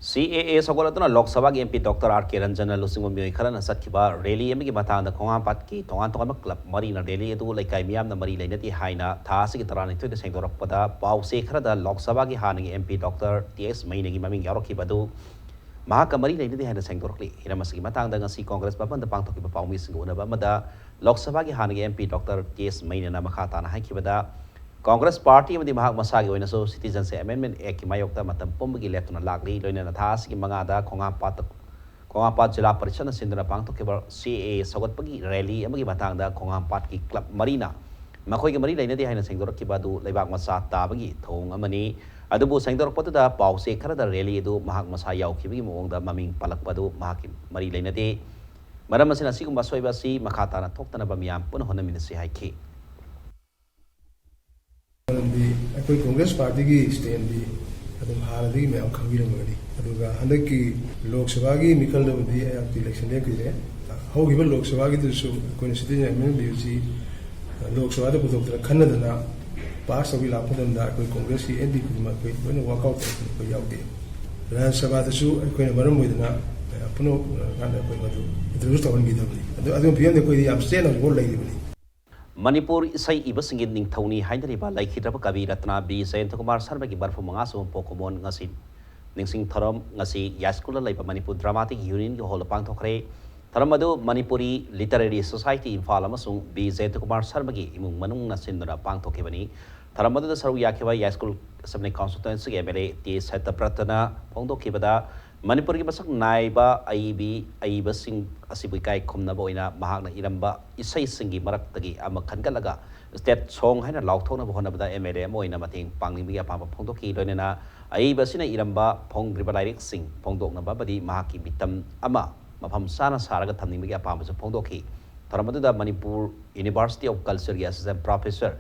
ꯁꯤ ꯑꯦ ꯑꯦ ꯁꯧꯒꯠꯂꯗꯨꯅ ꯂꯣꯛ ꯁꯚꯥꯒꯤ ꯑꯦꯝ ꯄꯤ ꯗꯣꯛꯇꯔ ꯑꯥꯔ ꯀꯦ ꯔꯟꯖꯟꯅ ꯂꯨꯆꯤꯡꯕ ꯃꯤꯑꯣꯏ ꯈꯔꯅ ꯆꯠꯈꯤꯕ ꯔꯦꯂꯤ ꯑꯃꯒꯤ ꯃꯇꯥꯡꯗ ꯈꯣꯡꯍꯥꯝꯄꯥꯠꯀꯤ ꯇꯣꯉꯥꯟ ꯇꯣꯉꯥꯟꯕ ꯀ꯭ꯂꯕ ꯃꯔꯤꯅ ꯔꯦꯂꯤ ꯑꯗꯨ ꯂꯩꯀꯥꯏ ꯃꯤꯌꯥꯝꯅ ꯃꯔꯤ ꯂꯩꯅꯗꯦ ꯍꯥꯏꯅ ꯊꯥ ꯑꯁꯤꯒꯤ ꯇꯔꯥꯅꯤꯊꯣꯏꯗ ꯁꯦꯡꯗꯣꯔꯛꯄꯗ ꯄꯥꯎ ꯆꯦ ꯈꯔꯗ ꯂꯣꯛ ꯁꯚꯥꯒꯤ ꯍꯥꯟꯅꯒꯤ ꯑꯦꯝ ꯄꯤ ꯗꯣꯛꯇꯔ ꯇꯤ ꯑꯦꯁ ꯃꯩꯅꯒꯤ ꯃꯃꯤꯡ ꯌꯥꯎꯔꯛꯈꯤꯕ ꯑꯗꯨ ꯃꯍꯥꯛꯀ ꯃꯔꯤ ꯂꯩꯅꯗꯦ ꯍꯥꯏꯅ ꯁꯦꯡꯗꯣꯔꯛꯂꯤ꯫ ꯍꯤꯔꯝ ꯑꯁꯤꯒꯤ ꯃꯇꯥꯡꯗ ꯉꯁꯤ ꯀꯣꯡꯒ꯭ꯔꯦꯁ ꯚꯕꯟꯗ ꯄꯥꯡꯊꯣꯛꯈꯤꯕ ꯄꯥꯎꯃꯤꯁꯤꯡꯒ ꯎꯅꯕ ꯑꯃꯗ ꯂꯣꯛ ꯁꯚꯥꯒꯤ ꯍꯥꯟꯅꯒꯤ ꯑꯦꯝ ꯄꯤ ꯗꯣꯛꯇꯔ ꯇꯤ ꯑꯦꯁ ꯃꯩꯅꯅ ꯃꯈꯥ ꯇꯥꯅ ꯍꯥꯏꯈꯤꯕꯗ, ꯀꯣꯡꯒ꯭ꯔꯦꯁ ꯄꯥꯔꯇꯤ ꯑꯃꯗꯤ ꯃꯍꯥꯛ ꯃꯁꯥꯒꯤ ꯑꯣꯏꯅꯁꯨ ꯁꯤꯇꯤꯖꯟꯁꯤꯞ ꯑꯦꯃꯦꯟꯗꯃꯦꯟꯠ ꯑꯦꯛꯀꯤ ꯃꯥꯌꯣꯛꯇ ꯃꯇꯝ ꯄꯨꯝꯕꯒꯤ ꯂꯦꯞꯇꯅ ꯂꯥꯛꯂꯤ꯫ ꯂꯣꯏꯅꯅ ꯊꯥ ꯑꯁꯤꯒꯤ ꯃꯉꯥꯗ ꯈꯣꯡꯍꯥꯝꯄꯥꯠꯇ, ꯈꯣꯡꯍꯥꯝꯄꯥꯠ ꯖꯤꯂꯥ ꯄꯔꯤꯁꯠꯅ ꯁꯤꯟꯗꯨꯅ ꯄꯥꯡꯊꯣꯛꯈꯤꯕ ꯁꯤ ꯑꯦ ꯑꯦ ꯁꯧꯒꯠꯄꯒꯤ ꯔꯦꯂꯤ ꯑꯃꯒꯤ ꯃꯇꯥꯡꯗ ꯈꯣꯡꯍꯥꯝꯄꯥꯠꯀꯤ ꯀ꯭ꯂꯕ ꯃꯔꯤꯅ ꯃꯈꯣꯏꯒ ꯃꯔꯤ ꯂꯩꯅꯗꯦ ꯍꯥꯏꯅ ꯁꯦꯡꯗꯣꯔꯛꯈꯤꯕ ꯑꯗꯨ ꯂꯩꯕꯥꯛ ꯃꯆꯥ ꯇꯥꯕꯒꯤ ꯊꯧꯑꯣꯡ ꯑꯃꯅꯤ꯫ ꯑꯗꯨꯕꯨ ꯁꯦꯡꯗꯣꯔꯛꯄꯗꯨꯗ ꯄꯥꯎ ꯆꯦ ꯈꯔꯗ ꯔꯦꯂꯤ ꯑꯗꯨ ꯃꯍꯥꯛ ꯃꯁꯥ ꯌꯥꯎꯈꯤꯕꯒꯤ ꯃꯑꯣꯡꯗ ꯃꯃꯤꯡ ꯄꯜꯂꯛꯄ ꯑꯗꯨ ꯃꯍꯥꯛꯀꯤ ꯃꯔꯤ ꯂꯩꯅꯗꯦ꯫ ꯃꯔꯝ ꯑꯁꯤꯅ ꯑꯁꯤꯒꯨꯝꯕ ꯑꯁꯣꯏꯕ ꯑꯁꯤ ꯃꯈꯥ ꯇꯥꯅ ꯊꯣꯛꯇꯅꯕ ꯃꯤꯌꯥꯝ ꯄꯨꯟꯅ ꯍꯣꯠꯅꯃꯤꯟꯅꯁꯤ ꯍꯥꯏꯈꯤ꯫ ꯃꯔꯝꯗꯤ ꯑꯩꯈꯣꯏ ꯀꯣꯡꯒ꯭ꯔꯦꯁ ꯄꯥꯔꯇꯤꯒꯤ ꯁ꯭ꯇꯦꯟꯗꯤ ꯑꯗꯨꯝ ꯍꯥꯟꯅꯗꯒꯤ ꯃꯌꯥꯝ ꯈꯪꯕꯤꯔꯝꯒꯅꯤ꯫ ꯑꯗꯨꯒ ꯍꯟꯗꯛꯀꯤ ꯂꯣꯛ ꯁꯚꯥꯒꯤ ꯃꯤꯈꯜꯗꯕꯨꯗꯤ ꯑꯩꯍꯥꯛꯇꯤ ꯏꯂꯦꯛꯁꯟ ꯂꯦꯞꯈꯤꯗ꯭ꯔꯦ꯫ ꯍꯧꯈꯤꯕ ꯂꯣꯛ ꯁꯚꯥꯒꯤꯗꯨꯁꯨ ꯑꯩꯈꯣꯏꯅ ꯁꯤꯇꯤꯖꯟ ꯑꯦꯃꯦꯟꯗꯃꯦꯟꯠ ꯕꯤꯜꯁꯤ ꯂꯣꯛ ꯁꯚꯥꯗ ꯄꯨꯊꯣꯛꯇꯅ ꯈꯟꯅꯗꯅ ꯄꯥꯁ ꯇꯧꯕꯤ ꯂꯥꯛꯄ ꯃꯇꯝꯗ ꯑꯩꯈꯣꯏ ꯀꯣꯡꯒ꯭ꯔꯦꯁꯀꯤ ꯑꯦꯝ ꯄꯤ ꯈꯨꯗꯤꯡꯃꯛ ꯑꯩꯈꯣꯏ ꯂꯣꯏꯅ ꯋꯥꯛ ꯑꯥꯎꯠ ꯇꯧꯗꯅ ꯑꯩꯈꯣꯏ ꯌꯥꯎꯗꯦ꯫ ꯔꯥꯖ꯭ꯌ ꯁꯚꯥꯗꯁꯨ ꯑꯩꯈꯣꯏꯅ ꯃꯔꯝ ꯑꯣꯏꯗꯅ ꯄꯨꯝꯅꯃꯛ ꯉꯥꯛꯅ ꯑꯩꯈꯣꯏ ꯃꯗꯨ ꯏꯟꯇ꯭ꯔꯣꯗ꯭ꯌꯨꯁ ꯇꯧꯍꯟꯈꯤꯗꯕꯅꯤ꯫ ꯑꯗꯨ ꯑꯗꯨꯒꯤ ꯐꯤꯕꯝꯗ ꯑꯩꯈꯣꯏꯗꯤ ꯌꯥꯝ ꯆꯦꯠꯅ ꯍꯧꯖꯤꯛꯐꯥꯎ ꯂꯩꯔꯤꯕꯅꯤ꯫ ꯃꯅꯤꯄꯨꯔ ꯏꯁꯩ ꯏꯕꯁꯤꯡꯒꯤ ꯅꯤꯡꯊꯧꯅꯤ ꯍꯥꯏꯅꯔꯤꯕ ꯂꯩꯈꯤꯗ꯭ꯔꯕ ꯀꯕꯤ ꯔꯠꯅ ꯕꯤ ꯖꯌꯟꯇ ꯀꯨꯃꯥꯔ ꯁꯔꯃꯒꯤ ꯃꯔꯐꯨ ꯃꯉꯥ ꯁꯨꯕ ꯄꯣꯛ ꯀꯨꯝꯑꯣꯟ ꯉꯁꯤ ꯅꯤꯡꯁꯤꯡ ꯊꯧꯔꯝ ꯉꯁꯤ ꯌꯥꯏꯁ꯭ꯀꯨꯜꯗ ꯂꯩꯕ ꯃꯅꯤꯄꯨꯔ ꯗ꯭ꯔꯃꯥꯇꯤꯛ ꯌꯨꯅꯤꯌꯟꯒꯤ ꯍꯣꯜꯗ ꯄꯥꯡꯊꯣꯛꯈ꯭ꯔꯦ꯫ ꯊꯧꯔꯝ ꯑꯗꯨ ꯃꯅꯤꯄꯨꯔꯤ ꯂꯤꯇꯔꯦꯔꯤ ꯁꯣꯁꯥꯏꯇꯤ ꯏꯝꯐꯥꯜ ꯑꯃꯁꯨꯡ ꯕꯤ ꯖꯌꯟꯇ ꯀꯨꯃꯥꯔ ꯁꯔꯃꯒꯤ ꯏꯃꯨꯡ ꯃꯅꯨꯡꯅ ꯁꯤꯟꯗꯨꯅ ꯄꯥꯡꯊꯣꯛꯈꯤꯕꯅꯤ꯫ ꯊꯧꯔꯝ ꯑꯗꯨꯗ ꯁꯔꯨꯛ ꯌꯥꯈꯤꯕ ꯌꯥꯏꯁ꯭ꯀꯨꯜ ꯑꯦꯁꯦꯝꯕ꯭ꯂꯤ ꯀꯣꯟꯁꯇꯤꯇ꯭ꯋꯦꯟꯁꯤꯒꯤ ꯑꯦꯝ ꯑꯦꯜ ꯑꯦ ꯇꯤ ꯁꯇ꯭ꯌꯕ꯭ꯔꯇꯅ ꯐꯣꯡꯗꯣꯛꯈꯤꯕꯗ, ꯃꯅꯤꯄꯨꯔꯒꯤ ꯃꯁꯛ ꯅꯥꯏꯕ ꯑꯏꯕꯤ ꯑꯏꯕꯁꯤꯡ ꯑꯁꯤꯕꯨ ꯏꯀꯥꯏ ꯈꯨꯝꯅꯕ ꯑꯣꯏꯅ ꯃꯍꯥꯛꯅ ꯏꯔꯝꯕ ꯏꯁꯩꯁꯤꯡꯒꯤ ꯃꯔꯛꯇꯒꯤ ꯑꯃ ꯈꯟꯒꯠꯂꯒ ꯁ꯭ꯇꯦꯠ ꯁꯣꯡ ꯍꯥꯏꯅ ꯂꯥꯎꯊꯣꯛꯅꯕ ꯍꯣꯠꯅꯕꯗ ꯑꯦꯝ ꯑꯦꯜ ꯑꯦ ꯑꯃ ꯑꯣꯏꯅ ꯃꯇꯦꯡ ꯄꯥꯡꯅꯤꯡꯕꯒꯤ ꯑꯄꯥꯝꯕ ꯐꯣꯡꯗꯣꯛꯈꯤ꯫ ꯂꯣꯏꯅꯅ ꯑꯏꯕ ꯑꯁꯤꯅ ꯏꯔꯝꯕ ꯐꯣꯡꯗ꯭ꯔꯤꯕ ꯂꯥꯏꯔꯤꯛꯁꯤꯡ ꯐꯣꯡꯗꯣꯛꯅꯕ ꯑꯃꯗꯤ ꯃꯍꯥꯛꯀꯤ ꯃꯤꯇꯝ ꯑꯃ ꯃꯐꯝ ꯆꯥꯅ ꯁꯥꯔꯒ ꯊꯝꯅꯤꯡꯕꯒꯤ ꯑꯄꯥꯝꯕꯁꯨ ꯐꯣꯡꯗꯣꯛꯈꯤ꯫ ꯊꯧꯔꯝ ꯑꯗꯨꯗ ꯃꯅꯤꯄꯨꯔ ꯌꯨꯅꯤꯚꯔꯁꯤꯇꯤ ꯑꯣꯐ ꯀꯜꯆꯔꯒꯤ ꯑꯦꯁꯤꯁꯇꯦꯟ ꯄ꯭ꯔꯣꯐꯦꯁꯔ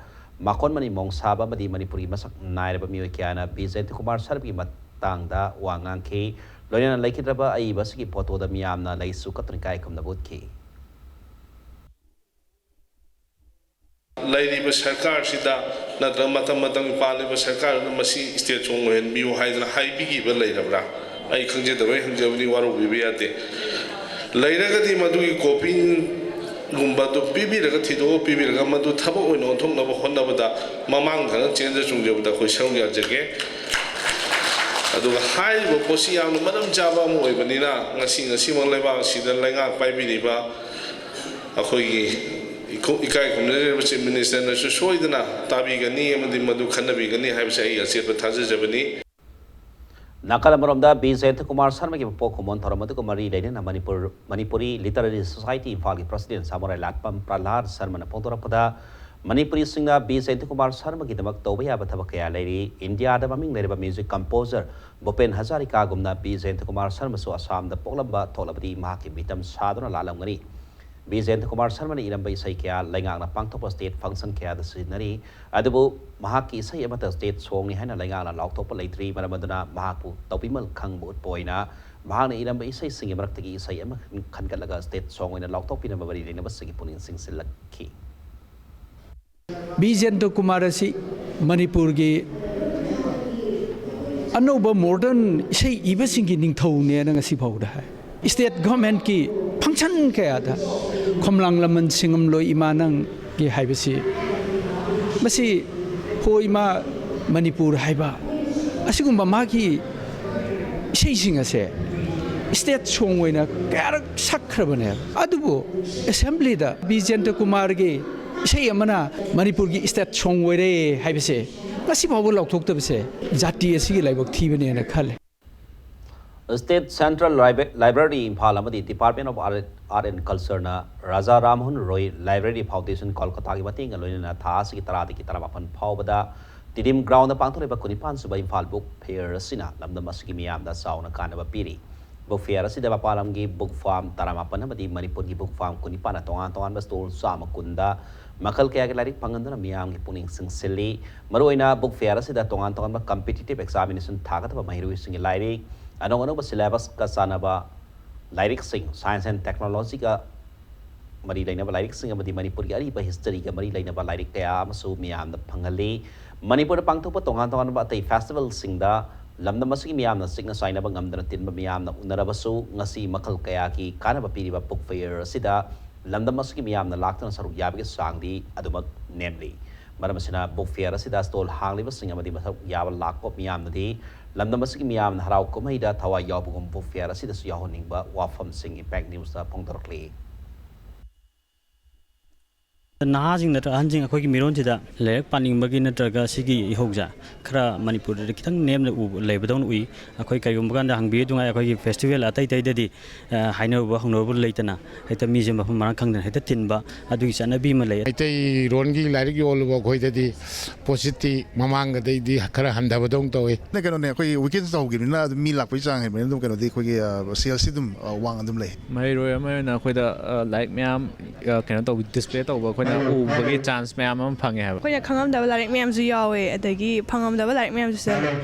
ꯃꯥꯈꯣꯟꯃꯅꯤ ꯃꯣꯡꯁꯥꯕ ꯑꯃꯗꯤ ꯃꯅꯤꯄꯨꯔꯒꯤ ꯃꯁꯛ ꯅꯥꯏꯔꯕ ꯃꯤꯑꯣꯏ ꯀꯌꯥꯅ ꯕꯤ ꯖꯌꯟꯇ ꯀꯨꯃꯥꯔ ꯁꯔꯃꯒꯤ ꯃꯇꯥꯡꯗ ꯋꯥ ꯉꯥꯡꯈꯤ꯫ ꯂꯣꯏꯅꯅ ꯂꯩꯈꯤꯗ꯭ꯔꯕ ꯑꯏꯕ ꯑꯁꯤꯒꯤ ꯐꯣꯇꯣꯗ ꯃꯤꯌꯥꯝꯅ ꯂꯩꯁꯨ ꯀꯠꯇꯨꯅ ꯏꯀꯥꯏ ꯈꯨꯝꯅꯕ ꯎꯠꯈꯤ꯫ ꯂꯩꯔꯤꯕ ꯁꯔꯀꯥꯔꯁꯤꯗ ꯅꯠꯇ꯭ꯔꯒ ꯃꯇꯝ ꯃꯇꯝꯒꯤ ꯄꯥꯜꯂꯤꯕ ꯁꯔꯀꯥꯔ ꯑꯗꯨꯅ ꯃꯁꯤ ꯁ꯭ꯇꯦꯠ ꯁꯣꯡ ꯑꯣꯏꯍꯟꯕꯤꯌꯨ ꯍꯥꯏꯗꯅ ꯍꯥꯏꯕꯤꯈꯤꯕ ꯂꯩꯔꯕ꯭ꯔꯥ? ꯑꯩ ꯈꯪꯖꯗꯕꯩ ꯍꯪꯖꯕꯅꯤ, ꯋꯥꯔꯧꯕꯤꯕ ꯌꯥꯗꯦ꯫ ꯂꯩꯔꯒꯗꯤ ꯃꯗꯨꯒꯤ ꯀꯣꯄꯤꯒꯨꯝꯕꯗꯨ ꯄꯤꯕꯤꯔꯒ, ꯊꯤꯗꯣꯛꯑ ꯄꯤꯕꯤꯔꯒ, ꯃꯗꯨ ꯊꯕꯛ ꯑꯣꯏꯅ ꯑꯣꯟꯊꯣꯛꯅꯕ ꯍꯣꯠꯅꯕꯗ ꯃꯃꯥꯡ ꯊꯪꯅ ꯆꯦꯟꯖ ꯆꯣꯡꯖꯕꯗ ꯑꯩꯈꯣꯏ ꯁꯔꯨꯛ ꯌꯥꯖꯒꯦ꯫ ꯑꯗꯨꯒ ꯍꯥꯏꯔꯤꯕ ꯄꯣꯠꯁꯤ ꯌꯥꯝꯅ ꯃꯔꯝ ꯆꯥꯕ ꯑꯃ ꯑꯣꯏꯕꯅꯤꯅ, ꯉꯁꯤ, ꯉꯁꯤꯃꯛ ꯂꯩꯕꯥꯛ ꯑꯁꯤꯗ ꯂꯩꯉꯥꯛ ꯄꯥꯏꯕꯤꯔꯤꯕ ꯑꯩꯈꯣꯏꯒꯤ ꯏꯀꯣ-, ꯏꯀꯥꯏ ꯈꯨꯝꯅꯖꯔꯤꯕ Chief Minister ꯅꯁꯨ ꯁꯣꯏꯗꯅ ꯇꯥꯕꯤꯒꯅꯤ ꯑꯃꯗꯤ ꯃꯗꯨ ꯈꯟꯅꯕꯤꯒꯅꯤ ꯍꯥꯏꯕꯁꯤ ꯑꯩꯒꯤ ꯑꯆꯦꯠꯄ ꯊꯥꯖꯖꯕꯅꯤ꯫ ꯅꯥꯀꯜ ꯑꯃꯔꯣꯝꯗ, ꯕꯤ ꯖꯌꯟꯇ ꯀꯨꯃꯥꯔ ꯁꯔꯃꯒꯤ ꯃꯄꯣꯛ ꯀꯨꯝꯑꯣꯟ ꯊꯧꯔꯝ ꯑꯗꯨꯒ ꯃꯔꯤ ꯂꯩꯅꯅ ꯃꯅꯤꯄꯨꯔ, ꯃꯅꯤꯄꯨꯔꯤ ꯂꯤꯇꯔꯦꯔꯤ ꯁꯣꯁꯥꯏꯇꯤ ꯏꯝꯐꯥꯜꯒꯤ ꯄ꯭ꯔꯁꯤꯗꯦꯟ ꯁꯥꯃꯨꯔꯥꯏ ꯂꯥꯠꯄꯝ ꯄ꯭ꯔꯍꯂꯥꯗ ꯁꯔꯃꯅ ꯐꯣꯡꯗꯣꯔꯛꯄꯗ, ꯃꯅꯤꯄꯨꯔꯤꯁꯤꯡꯅ ꯕꯤ ꯖꯌꯟꯇ ꯀꯨꯃꯥꯔ ꯁꯔꯃꯒꯤꯗꯃꯛ ꯇꯧꯕ ꯌꯥꯕ ꯊꯕꯛ ꯀꯌꯥ ꯂꯩꯔꯤ꯫ ꯏꯟꯗꯤꯌꯥꯗ ꯃꯃꯤꯡ ꯂꯩꯔꯕ ꯃ꯭ꯌꯨꯖꯤꯛ ꯀꯝꯄꯣꯖꯔ ꯚꯨꯄꯦꯟ ꯍꯖꯥꯔꯤꯀꯥꯒꯨꯝꯅ ꯕꯤ ꯖꯌꯟꯇ ꯀꯨꯃꯥꯔ ꯁꯔꯃꯁꯨ ꯑꯁꯥꯝꯗ ꯄꯣꯛꯂꯝꯕ ꯊꯣꯛꯂꯕꯗꯤ ꯃꯍꯥꯛꯀꯤ ꯃꯤꯇꯝ ꯁꯥꯗꯨꯅ ꯂꯥꯛꯂꯝꯒꯅꯤ꯫ ꯕꯤ ꯖꯌꯟꯇ ꯀꯨꯃꯥꯔ ꯁꯔꯃꯅ ꯏꯔꯝꯕ ꯏꯁꯩ ꯀꯌꯥ ꯂꯩꯉꯥꯛꯅ ꯄꯥꯡꯊꯣꯛꯄ ꯁ꯭ꯇꯦꯠ ꯐꯪꯁꯟ ꯀꯌꯥꯗ ꯁꯤꯖꯤꯟꯅꯔꯤ꯫ ꯑꯗꯨꯕꯨ ꯃꯍꯥꯛꯀꯤ ꯏꯁꯩ ꯑꯃꯠꯇ ꯁ꯭ꯇꯦꯠ ꯁꯣꯡꯅꯤ ꯍꯥꯏꯅ ꯂꯩꯉꯥꯛꯅ ꯂꯥꯎꯊꯣꯛꯄ ꯂꯩꯇ꯭ꯔꯤ꯫ ꯃꯔꯝ ꯑꯗꯨꯅ ꯃꯍꯥꯛꯄꯨ ꯇꯧꯕꯤꯃꯜ ꯈꯪꯕ ꯎꯠꯄ ꯑꯣꯏꯅ ꯃꯍꯥꯛꯅ ꯏꯔꯝꯕ ꯏꯁꯩꯁꯤꯡꯒꯤ ꯃꯔꯛꯇꯒꯤ ꯏꯁꯩ ꯑꯃ ꯈꯟꯒꯠꯂꯒ ꯁ꯭ꯇꯦꯠ ꯁꯣꯡ ꯑꯣꯏꯅ ꯂꯥꯎꯊꯣꯛꯄꯤꯅꯕ ꯃꯔꯤ ꯂꯩꯅꯕꯁꯤꯡꯒꯤ ꯄꯨꯛꯅꯤꯡ ꯆꯤꯡꯁꯤꯜꯂꯛꯈꯤ꯫ ꯕꯤ ꯖꯌꯟꯇ ꯀꯨꯃꯥꯔ ꯑꯁꯤ ꯃꯅꯤꯄꯨꯔꯒꯤ ꯑꯅꯧꯕ ꯃꯣꯗꯔꯟ ꯏꯁꯩ ꯏꯕꯁꯤꯡꯒꯤ ꯅꯤꯡꯊꯧꯅꯦꯅ ꯉꯁꯤ ꯐꯥꯎꯕꯗ ꯍꯥꯏ꯫ ꯁ꯭ꯇꯦꯠ ꯒꯣꯔꯃꯦꯟꯠꯀꯤ ꯐꯪꯁꯟ ꯀꯌꯥꯗ ꯈꯣꯝꯂꯥꯡ ꯂꯃꯟ ꯁꯤꯡꯉꯝꯂꯣꯏ ꯏꯃꯥ ꯅꯪꯒꯤ ꯍꯥꯏꯕꯁꯤ, ꯃꯁꯤ ꯍꯣ ꯏꯃꯥ ꯃꯅꯤꯄꯨꯔ ꯍꯥꯏꯕ ꯑꯁꯤꯒꯨꯝꯕ ꯃꯥꯒꯤ ꯏꯁꯩꯁꯤꯡ ꯑꯁꯦ ꯁ꯭ꯇꯦꯠ ꯁꯣꯡ ꯑꯣꯏꯅ ꯀꯌꯥꯔꯛ ꯁꯛꯈ꯭ꯔꯕꯅꯦꯕ꯫ ꯑꯗꯨꯕꯨ ꯑꯦꯁꯦꯝꯕ꯭ꯂꯤꯗ ꯕꯤ ꯖꯌꯟꯇ ꯀꯨꯃꯥꯔꯒꯤ ꯏꯁꯩ ꯑꯃꯅ ꯃꯅꯤꯄꯨꯔꯒꯤ ꯁ꯭ꯇꯦꯠ ꯁꯣꯡ ꯑꯣꯏꯔꯦ ꯍꯥꯏꯕꯁꯦ ꯉꯁꯤ ꯐꯥꯎꯕ ꯂꯥꯎꯊꯣꯛꯇꯕꯁꯦ ꯖꯥꯇꯤ ꯑꯁꯤꯒꯤ ꯂꯥꯏꯕꯛ ꯊꯤꯕꯅꯦꯅ ꯈꯜꯂꯦ꯫ State Central Library ꯏꯝꯐꯥꯜ ꯑꯃꯗꯤ Department of Art, Art and Cultureꯅ Raja ꯔꯥꯝꯃꯣꯍꯟ Roy Library Foundation ꯀꯣꯜꯀꯇꯥꯒꯤ ꯃꯇꯦꯡꯒ ꯂꯣꯏꯅꯅ ꯊꯥ ꯑꯁꯤꯒꯤ ꯇꯔꯥꯗꯒꯤ ꯇꯔꯥꯃꯥꯄꯟ ꯐꯥꯎꯕꯗ ꯇꯤꯗꯤꯝ ꯒ꯭ꯔꯥꯎꯟꯗ ꯄꯥꯡꯊꯣꯛꯂꯤꯕ ꯀꯨꯟꯅꯤꯄꯥꯟ ꯁꯨꯕ ꯏꯝꯐꯥꯜ ꯕꯨꯛ ꯐꯤꯌꯔ ꯑꯁꯤꯅ ꯂꯝꯗꯝ ꯑꯁꯤꯒꯤ ꯃꯤꯌꯥꯝꯗ ꯆꯥꯎꯅ ꯀꯥꯟꯅꯕ ꯄꯤꯔꯤ꯫ ꯕꯨꯛ ꯐꯤꯌꯔ ꯑꯁꯤꯗ ꯃꯄꯥꯟ ꯂꯝꯒꯤ ꯕꯨꯛ ꯐꯥꯝ ꯇꯔꯥꯃꯥꯄꯟ ꯑꯃꯗꯤ ꯃꯅꯤꯄꯨꯔꯒꯤ ꯕꯨꯛ ꯐꯥꯝ ꯀꯨꯟꯅꯤꯄꯥꯟꯅ ꯇꯣꯉꯥꯟ ꯇꯣꯉꯥꯟꯕ ꯁ꯭ꯇꯣꯜ ꯆꯥꯝꯃ ꯀꯨꯟꯗ ꯃꯈꯜ ꯀꯌꯥꯒꯤ ꯂꯥꯏꯔꯤꯛ ꯐꯪꯍꯟꯗꯨꯅ ꯃꯤꯌꯥꯝꯒꯤ ꯄꯨꯛꯅꯤꯡ ꯆꯤꯡꯁꯤꯜꯂꯤ꯫ ꯃꯔꯨꯑꯣꯏꯅ ꯕꯨꯛ ꯐꯤꯌꯔ ꯑꯁꯤꯗ ꯇꯣꯉꯥꯟ ꯇꯣꯉꯥꯟꯕ ꯀꯝꯄꯤꯇꯤꯇꯤꯚ ꯑꯦꯛꯖꯥꯃꯤꯅꯦꯁꯟ ꯊꯥꯒꯗꯕ ꯃꯍꯩꯔꯣꯏꯁꯤꯡꯒꯤ ꯂꯥꯏꯔꯤꯛ, ꯑꯅꯧ ꯑꯅꯧꯕ ꯁꯤꯂꯦꯕꯁꯀ ꯆꯥꯟꯅꯕ ꯂꯥꯏꯔꯤꯛꯁꯤꯡ, ꯁꯥꯏꯟꯁ ꯑꯦꯟ ꯇꯦꯛꯅꯣꯂꯣꯖꯤꯒ ꯃꯔꯤ ꯂꯩꯅꯕ ꯂꯥꯏꯔꯤꯛꯁꯤꯡ ꯑꯃꯗꯤ ꯃꯅꯤꯄꯨꯔꯒꯤ ꯑꯔꯤꯕ ꯍꯤꯁꯇꯔꯤꯒ ꯃꯔꯤ ꯂꯩꯅꯕ ꯂꯥꯏꯔꯤꯛ ꯀꯌꯥ ꯑꯃꯁꯨ ꯃꯤꯌꯥꯝꯗ ꯐꯪꯍꯜꯂꯤ꯫ ꯃꯅꯤꯄꯨꯔꯗ ꯄꯥꯡꯊꯣꯛꯄ ꯇꯣꯉꯥꯟ ꯇꯣꯉꯥꯟꯕ ꯑꯇꯩ ꯐꯦꯁꯇꯤꯚꯦꯜꯁꯤꯡꯗ ꯂꯝꯗꯝ ꯑꯁꯤꯒꯤ ꯃꯤꯌꯥꯝꯅ ꯆꯤꯛꯅ ꯆꯥꯏꯅꯕ ꯉꯝꯗꯅ ꯇꯤꯟꯕ ꯃꯤꯌꯥꯝꯅ ꯎꯅꯔꯕꯁꯨ, ꯉꯁꯤ ꯃꯈꯜ ꯀꯌꯥꯒꯤ ꯀꯥꯟꯅꯕ ꯄꯤꯔꯤꯕ book fair ꯑꯁꯤꯗ ꯂꯝꯗꯝ ꯑꯁꯤꯒꯤ ꯃꯤꯌꯥꯝꯅ ꯂꯥꯛꯇꯨꯅ ꯁꯔꯨꯛ ꯌꯥꯕꯒꯤ ꯆꯥꯡꯗꯤ ꯑꯗꯨꯃꯛ ꯅꯦꯝꯂꯤ꯫ ꯃꯔꯝ ꯑꯁꯤꯅ, book fair ꯑꯁꯤꯗ stall ꯍꯥꯡꯂꯤꯕꯁꯤꯡ ꯑꯃꯗꯤ ꯃꯁꯔꯨꯛ ꯌꯥꯕ ꯂꯥꯛꯄ ꯃꯤꯌꯥꯝꯅꯗꯤ ꯂꯝꯗꯝ ꯑꯁꯤꯒꯤ ꯃꯤꯌꯥꯝꯅ ꯍꯔꯥꯎ ꯀꯨꯝꯍꯩꯗ ꯊꯋꯥꯏ ꯌꯥꯎꯕꯒꯨꯝ book fair ꯑꯁꯤꯗꯁꯨ ꯌꯥꯎꯍꯟꯅꯤꯡꯕ ꯋꯥꯐꯝꯁꯤꯡ Impact Newsꯇ ꯐꯣꯡꯗꯣꯔꯛꯂꯤ꯫ ꯅꯍꯥꯁꯤꯡ ꯅꯠꯇ꯭ꯔꯒ ꯑꯍꯟꯁꯤꯡ ꯑꯩꯈꯣꯏꯒꯤ ꯃꯤꯔꯣꯟꯁꯤꯗ ꯂꯥꯏꯔꯤꯛ ꯄꯥꯅꯤꯡꯕꯒꯤ ꯅꯠꯇ꯭ꯔꯒ ꯁꯤꯒꯤ ꯏꯍꯧꯁꯦ ꯈꯔ ꯃꯅꯤꯄꯨꯔꯗꯗꯤ ꯈꯤꯇꯪ ꯅꯦꯝꯅ ꯎꯕ, ꯂꯩꯕꯗꯧꯅ ꯎꯏ꯫ ꯑꯩꯈꯣꯏ ꯀꯔꯤꯒꯨꯝꯕ ꯀꯥꯟꯗ ꯍꯪꯕꯤꯌꯨ ꯅꯨꯡꯉꯥꯏ, ꯑꯩꯈꯣꯏꯒꯤ festival ꯑꯇꯩ ꯑꯇꯩꯗꯗꯤ, ꯑ, ꯍꯥꯏꯅꯔꯨꯕ ꯍꯧꯅꯔꯨꯕ ꯂꯩꯇꯅ ꯍꯦꯛꯇ ꯃꯤꯁꯦ ꯃꯐꯝ ꯃꯔꯥꯡ ꯈꯪꯗꯅ ꯍꯦꯛꯇ ꯇꯤꯟꯕ ꯑꯗꯨꯒꯤ ꯆꯠꯅꯕꯤ ꯑꯃ ꯂꯩ꯫ ꯃꯩꯇꯩꯔꯣꯟꯒꯤ ꯂꯥꯏꯔꯤꯛ ꯌꯣꯜꯂꯨꯕ ꯑꯩꯈꯣꯏꯗꯗꯤ ꯄꯣꯠꯁꯤꯠꯇꯤ ꯃꯃꯥꯡꯒꯗꯩꯗꯤ ꯈꯔ ꯍꯟꯊꯕꯗꯧꯅ ꯇꯧꯏ꯫ ꯀꯩꯅꯣꯅꯦ, ꯑꯩꯈꯣꯏ weekend ꯇꯧꯈꯤꯕꯅꯤꯅ ꯑꯗꯨꯝ ꯃꯤ ꯂꯥꯛꯄꯒꯤ ꯆꯥꯡ ꯍꯦꯟꯕꯅꯤꯅ ꯑꯗꯨꯝ ꯀꯩꯅꯣꯗꯤ ꯑꯩꯈꯣꯏꯒꯤ, ꯑ, salesꯁꯤ ꯑꯗꯨꯝ, ꯑ, ꯋꯥꯡ ꯑꯗꯨꯝ ꯂꯩ꯫ ꯃꯍꯩꯔꯣꯏ ꯑꯃ ꯑꯣꯏꯅ ꯑꯩꯈꯣꯏꯗ, ꯑ, ꯂꯥꯏꯔꯤꯛ ꯃꯌꯥꯝ, ꯑ, ꯀꯩꯅꯣ ꯇꯧꯕ, display ꯇꯧꯕ ꯑꯩꯈꯣꯏꯅ ꯎꯕꯒꯤ chance ꯃꯌꯥꯝ ꯑꯃ ꯐꯪꯉꯦ ꯍꯥꯏꯕ꯫ ꯑꯩꯈꯣꯏꯅ ꯈꯪꯉꯝꯗꯕ ꯂꯥꯏꯔꯤꯛ ꯃꯌꯥꯝꯁꯨ ꯌꯥꯎꯋꯦ, ꯑꯗꯒꯤ ꯐꯪꯉꯝꯗꯕ ꯂꯥꯏꯔꯤꯛ ꯃꯌꯥꯝꯁꯨ